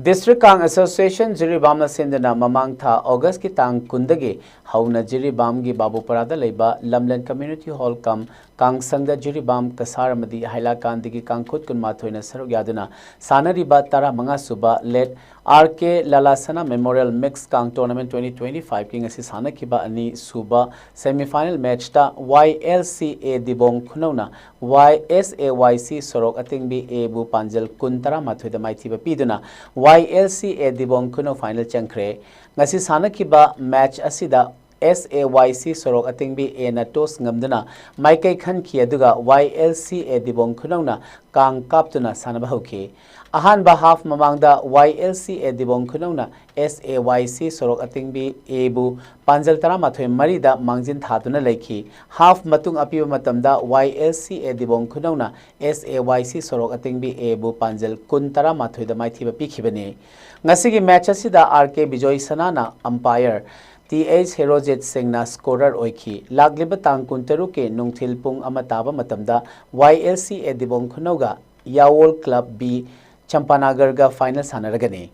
District Kang Association ꯖꯤꯔꯤꯕꯥꯝꯅ ꯁꯤꯟꯗꯨꯅ ꯃꯃꯥꯡ ꯊꯥ Augustꯀꯤ ꯇꯥꯡ ꯀꯨꯟꯗꯒꯤ ꯍꯧꯅ ꯖꯤꯔꯤꯕꯥꯝꯒꯤ ꯕꯥꯕꯨꯄꯔꯥꯗ ꯂꯩꯕ ꯂꯝꯂꯦꯟ Community Hall cum ꯀꯥꯡꯁꯪꯗ Jiribam Cachar ꯑꯃꯗꯤ ꯍꯥꯏꯂꯥꯀꯥꯟꯗꯒꯤ ꯀꯥꯡꯈꯨꯠ ꯀꯨꯟꯃꯥꯊꯣꯏꯅ ꯁꯔꯨꯛ ꯌꯥꯗꯨꯅ ꯁꯥꯟꯅꯔꯤꯕ ꯇꯔꯥꯃꯉꯥ ꯁꯨꯕ Late R K ꯂꯥꯂꯥꯁꯅꯥ Memorial Mix Kang Tournament twenty twenty-fiveꯀꯤ ꯉꯁꯤ ꯁꯥꯟꯅꯈꯤꯕ ꯑꯅꯤ ꯁꯨꯕ semi final matchꯇ Y L C A ꯗꯤꯕꯣꯡ ꯈꯨꯅꯧꯅ Y S A Y C ꯁꯣꯔꯣꯛ ꯑꯇꯦꯡꯕꯤ Aꯕꯨ ꯄꯥꯟꯖꯜ ꯀꯨꯟ ꯇꯔꯥꯃꯥꯊꯣꯏꯗ ꯃꯥꯏꯊꯤꯕ ꯄꯤꯗꯨꯅ Y L C A ꯗꯤꯕꯣꯡ ꯈꯨꯅꯧ final ꯆꯪꯈ꯭ꯔꯦ꯫ ꯉꯁꯤ ꯁꯥꯟꯅꯈꯤꯕ match ꯑꯁꯤꯗ S A Y C ꯁꯣꯔꯣꯛ ꯑꯇꯦꯡꯕꯤ Aꯅ toss ꯉꯝꯗꯨꯅ ꯃꯥꯏꯀꯩ ꯈꯟꯈꯤ, ꯑꯗꯨꯒ Y L C A ꯗꯤꯕꯣꯡ ꯈꯨꯅꯧꯅ ꯀꯥꯡ ꯀꯥꯞꯇꯨꯅ ꯁꯥꯟꯅꯕ ꯍꯧꯈꯤ꯫ ꯑꯍꯥꯟꯕ half ꯃꯃꯥꯡꯗ Y L C A ꯗꯤꯕꯣꯡ ꯈꯨꯅꯧꯅ S A Y C ꯁꯣꯔꯣꯛ ꯑꯇꯦꯡꯕꯤ Aꯕꯨ ꯄꯥꯟꯖꯜ ꯇꯔꯥꯃꯥꯊꯣꯏ ꯃꯔꯤꯗ ꯃꯥꯡꯖꯤꯟ ꯊꯥꯗꯨꯅ ꯂꯩꯈꯤ꯫ Half ꯃꯇꯨꯡ ꯑꯄꯤꯕ ꯃꯇꯝꯗ Y L C A ꯗꯤꯕꯣꯡ ꯈꯨꯅꯧꯅ S A Y C ꯁꯣꯔꯣꯛ ꯑꯇꯦꯡꯕꯤ Aꯕꯨ ꯄꯥꯟꯖꯜ ꯀꯨꯟ ꯇꯔꯥꯃꯥꯊꯣꯏꯗ ꯃꯥꯏꯊꯤꯕ ꯄꯤꯈꯤꯕꯅꯤ꯫ ꯉꯁꯤꯒꯤ match ꯑꯁꯤꯗ R K Bijoy ꯁꯅꯥꯅ umpire, T H Herojit ꯁꯤꯡꯅ scorer ꯑꯣꯏꯈꯤ꯫ ꯂꯥꯛꯂꯤꯕ ꯇꯥꯡ ꯀꯨꯟꯇꯔꯨꯛꯀꯤ ꯅꯨꯡꯊꯤꯜ ꯄꯨꯡ ꯑꯃ ꯇꯥꯕ ꯃꯇꯝꯗ Y L C A ꯗꯤꯕꯣꯡ ꯈꯨꯅꯧꯒ ꯌꯥꯋꯣꯜ Club B ꯆꯝꯄꯥꯅꯥꯒꯔꯒ final ꯁꯥꯟꯅꯔꯒꯅꯤ꯫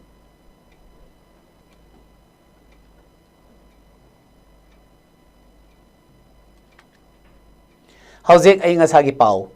ꯍꯧꯖꯤꯛ ꯑꯏꯪ ꯑꯁꯥꯒꯤ ꯄꯥꯎ꯫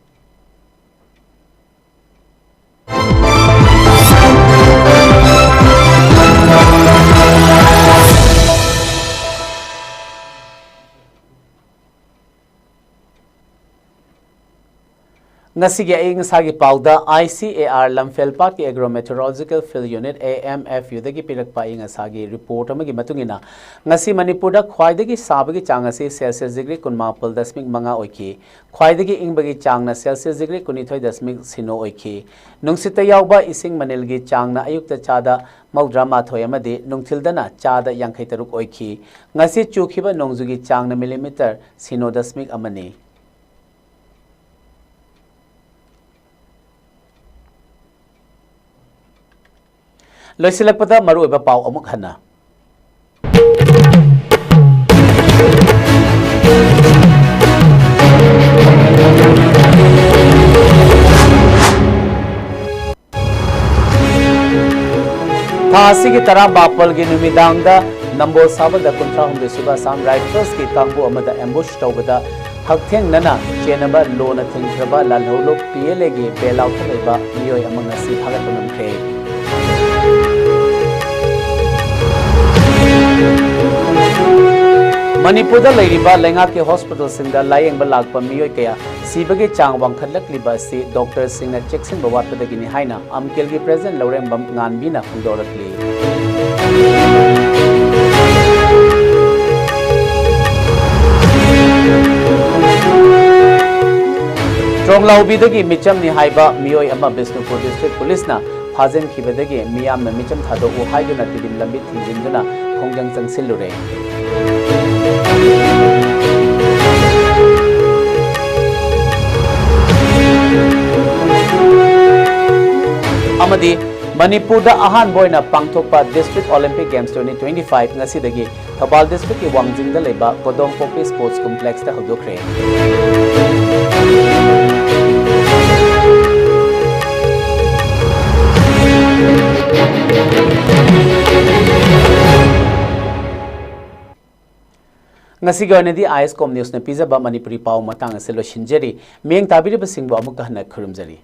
ꯉꯁꯤꯒꯤ ꯑꯏꯪ ꯑꯁꯥꯒꯤ ꯄꯥꯎꯗ I C A R ꯂꯝꯐꯦꯜꯄꯥꯠꯀꯤ Agro Meteorological Field Unit, A M F Uꯗꯒꯤ ꯄꯤꯔꯛꯄ ꯑꯏꯪ ꯑꯁꯥꯒꯤ report ꯑꯃꯒꯤ ꯃꯇꯨꯡ ꯏꯟꯅ, ꯉꯁꯤ ꯃꯅꯤꯄꯨꯔꯗ ꯈ꯭ꯋꯥꯏꯗꯒꯤ ꯁꯥꯕꯒꯤ ꯆꯥꯡ ꯑꯁꯤ Celsius degree ꯀꯨꯟꯃꯥꯄꯜ ꯗꯁꯃꯤꯛ ꯃꯉꯥ ꯑꯣꯏꯈꯤ꯫ ꯈ꯭ꯋꯥꯏꯗꯒꯤ ꯏꯪꯕꯒꯤ ꯆꯥꯡꯅ Celsius degree ꯀꯨꯟꯅꯤꯊꯣꯏ ꯗꯁꯃꯤꯛ ꯁꯤꯅꯣ ꯑꯣꯏꯈꯤ꯫ ꯅꯨꯡꯁꯤꯠꯇ ꯌꯥꯎꯕ ꯏꯁꯤꯡ ꯃꯅꯤꯜꯒꯤ ꯆꯥꯡꯅ ꯑꯌꯨꯛꯇ ꯆꯥꯗ ꯃꯧꯗ꯭ꯔꯥ ꯃꯥꯊꯣꯏ ꯑꯃꯗꯤ ꯅꯨꯡꯊꯤꯜꯗꯅ ꯆꯥꯗ ꯌꯥꯡꯈꯩ ꯇꯔꯨꯛ ꯑꯣꯏꯈꯤ꯫ ꯉꯁꯤ ꯆꯨꯈꯤꯕ ꯅꯣꯡꯖꯨꯒꯤ ꯆꯥꯡꯅ millimeter ꯁꯤꯅꯣ ꯗꯁꯃꯤꯛ ꯑꯃꯅꯤ꯫ ꯂꯣꯏꯁꯤꯜꯂꯛꯄꯗ ꯃꯔꯨꯑꯣꯏꯕ ꯄꯥꯎ ꯑꯃꯨꯛ ꯍꯟꯅ꯫ ꯊꯥ ꯑꯁꯤꯒꯤ ꯇꯔꯥꯃꯥꯄꯜꯒꯤ ꯅꯨꯃꯤꯗꯥꯡꯗ ꯅꯝꯕꯣꯜ ꯁꯥꯕꯜꯗ ꯀꯨꯟꯊ꯭ꯔꯥ ꯍꯨꯝꯗꯣꯏ ꯁꯨꯕ ꯑꯁꯥꯝ ꯔꯥꯏꯐꯜꯁꯀꯤ ꯀꯥꯡꯕꯨ ꯑꯃꯗ ꯑꯦꯝꯕꯨꯁ ꯇꯧꯕꯗ ꯍꯛꯊꯦꯡꯅꯅ ꯆꯦꯟꯅꯕ ꯂꯣꯅ ꯊꯤꯡꯈ꯭ꯔꯕ ꯂꯥꯜꯍꯧꯂꯨꯞ ꯄꯤ ꯑꯦꯜ ꯑꯦꯒꯤ ꯕꯦꯜ ꯑꯥꯎꯠꯇ ꯂꯩꯕ ꯃꯤꯑꯣꯏ ꯑꯃ ꯉꯁꯤ ꯐꯥꯒꯠꯄ ꯉꯝꯈ꯭ꯔꯦ꯫ ꯃꯅꯤꯄꯨꯔꯗ ꯂꯩꯔꯤꯕ ꯂꯩꯉꯥꯛꯀꯤ ꯍꯣꯁꯄꯤꯇꯥꯜꯁꯤꯡꯗ ꯂꯥꯌꯦꯡꯕ ꯂꯥꯛꯄ ꯃꯤꯑꯣꯏ ꯀꯌꯥ ꯁꯤꯕꯒꯤ ꯆꯥꯡ ꯋꯥꯡꯈꯠꯂꯛꯂꯤꯕ ꯑꯁꯤ ꯗꯣꯛꯇꯔꯁꯤꯡꯅ ꯆꯦꯛꯁꯤꯟꯕ ꯋꯥꯠꯄꯗꯒꯤꯅꯤ ꯍꯥꯏꯅ ꯑꯝꯀꯦꯜꯒꯤ ꯄ꯭ꯔꯦꯁꯤꯗꯦꯟꯠ ꯂꯧꯔꯦꯝꯕꯝ ꯉꯥꯟꯕꯤꯅ ꯐꯣꯡꯗꯣꯔꯛꯂꯤ꯫ ꯇ꯭ꯔꯣꯡꯂꯥꯎꯕꯤꯗꯒꯤ ꯃꯤꯆꯝꯅꯤ ꯍꯥꯏꯕ ꯃꯤꯑꯣꯏ ꯑꯃ ꯕꯤꯁꯅꯨꯄꯨꯔ ꯗꯤꯁꯇ꯭ꯔꯤꯛ ꯄꯨꯂꯤꯁꯅ ꯐꯥꯖꯤꯟꯈꯤꯕꯗꯒꯤ ꯃꯤꯌꯥꯝꯅ ꯃꯤꯆꯝ ꯊꯥꯗꯣꯛꯎ ꯍꯥꯏꯗꯨꯅ ꯇꯤꯗꯤꯝ ꯂꯝꯕꯤ ꯊꯤꯡꯖꯤꯟꯗꯨꯅ ꯈꯣꯡꯖꯪ ꯆꯪꯁꯤꯜꯂꯨꯔꯦ꯫ ꯑꯃꯗꯤ ꯃꯅꯤꯄꯨꯔꯗ ꯑꯍꯥꯟꯕ ꯑꯣꯏꯅ ꯄꯥꯡꯊꯣꯛꯄ District Olympic Games twenty twenty five ꯉꯁꯤꯗꯒꯤ ꯊꯧꯕꯥꯜ ꯗꯤꯁꯇ꯭ꯔꯤꯛꯀꯤ ꯋꯥꯡꯖꯤꯡꯗ ꯂꯩꯕ ꯀꯣꯗꯣꯝꯄꯣꯛꯄꯤ ꯁ꯭ꯄꯣꯔꯠꯁ ꯀꯣꯝꯄ꯭ꯂꯦꯛꯁꯇ ꯍꯧꯗꯣꯛꯈ꯭ꯔꯦ꯫ ꯉꯁꯤꯒꯤ ꯑꯣꯏꯅꯗꯤ ꯑꯥꯏ ꯑꯦꯁ ꯀꯣꯝ ꯅ꯭ꯌꯨꯁꯅ ꯄꯤꯖꯕ ꯃꯅꯤꯄꯨꯔꯤ ꯄꯥꯎ ꯃꯇꯥꯡ ꯑꯁꯤ ꯂꯣꯏꯁꯤꯟꯖꯔꯤ꯫ ꯃꯤꯠꯌꯦꯡ ꯇꯥꯕꯤꯔꯤꯕꯁꯤꯡꯕꯨ ꯑꯃꯨꯛꯀ ꯍꯟꯅ ꯈꯨꯔꯨꯝꯖꯔꯤ꯫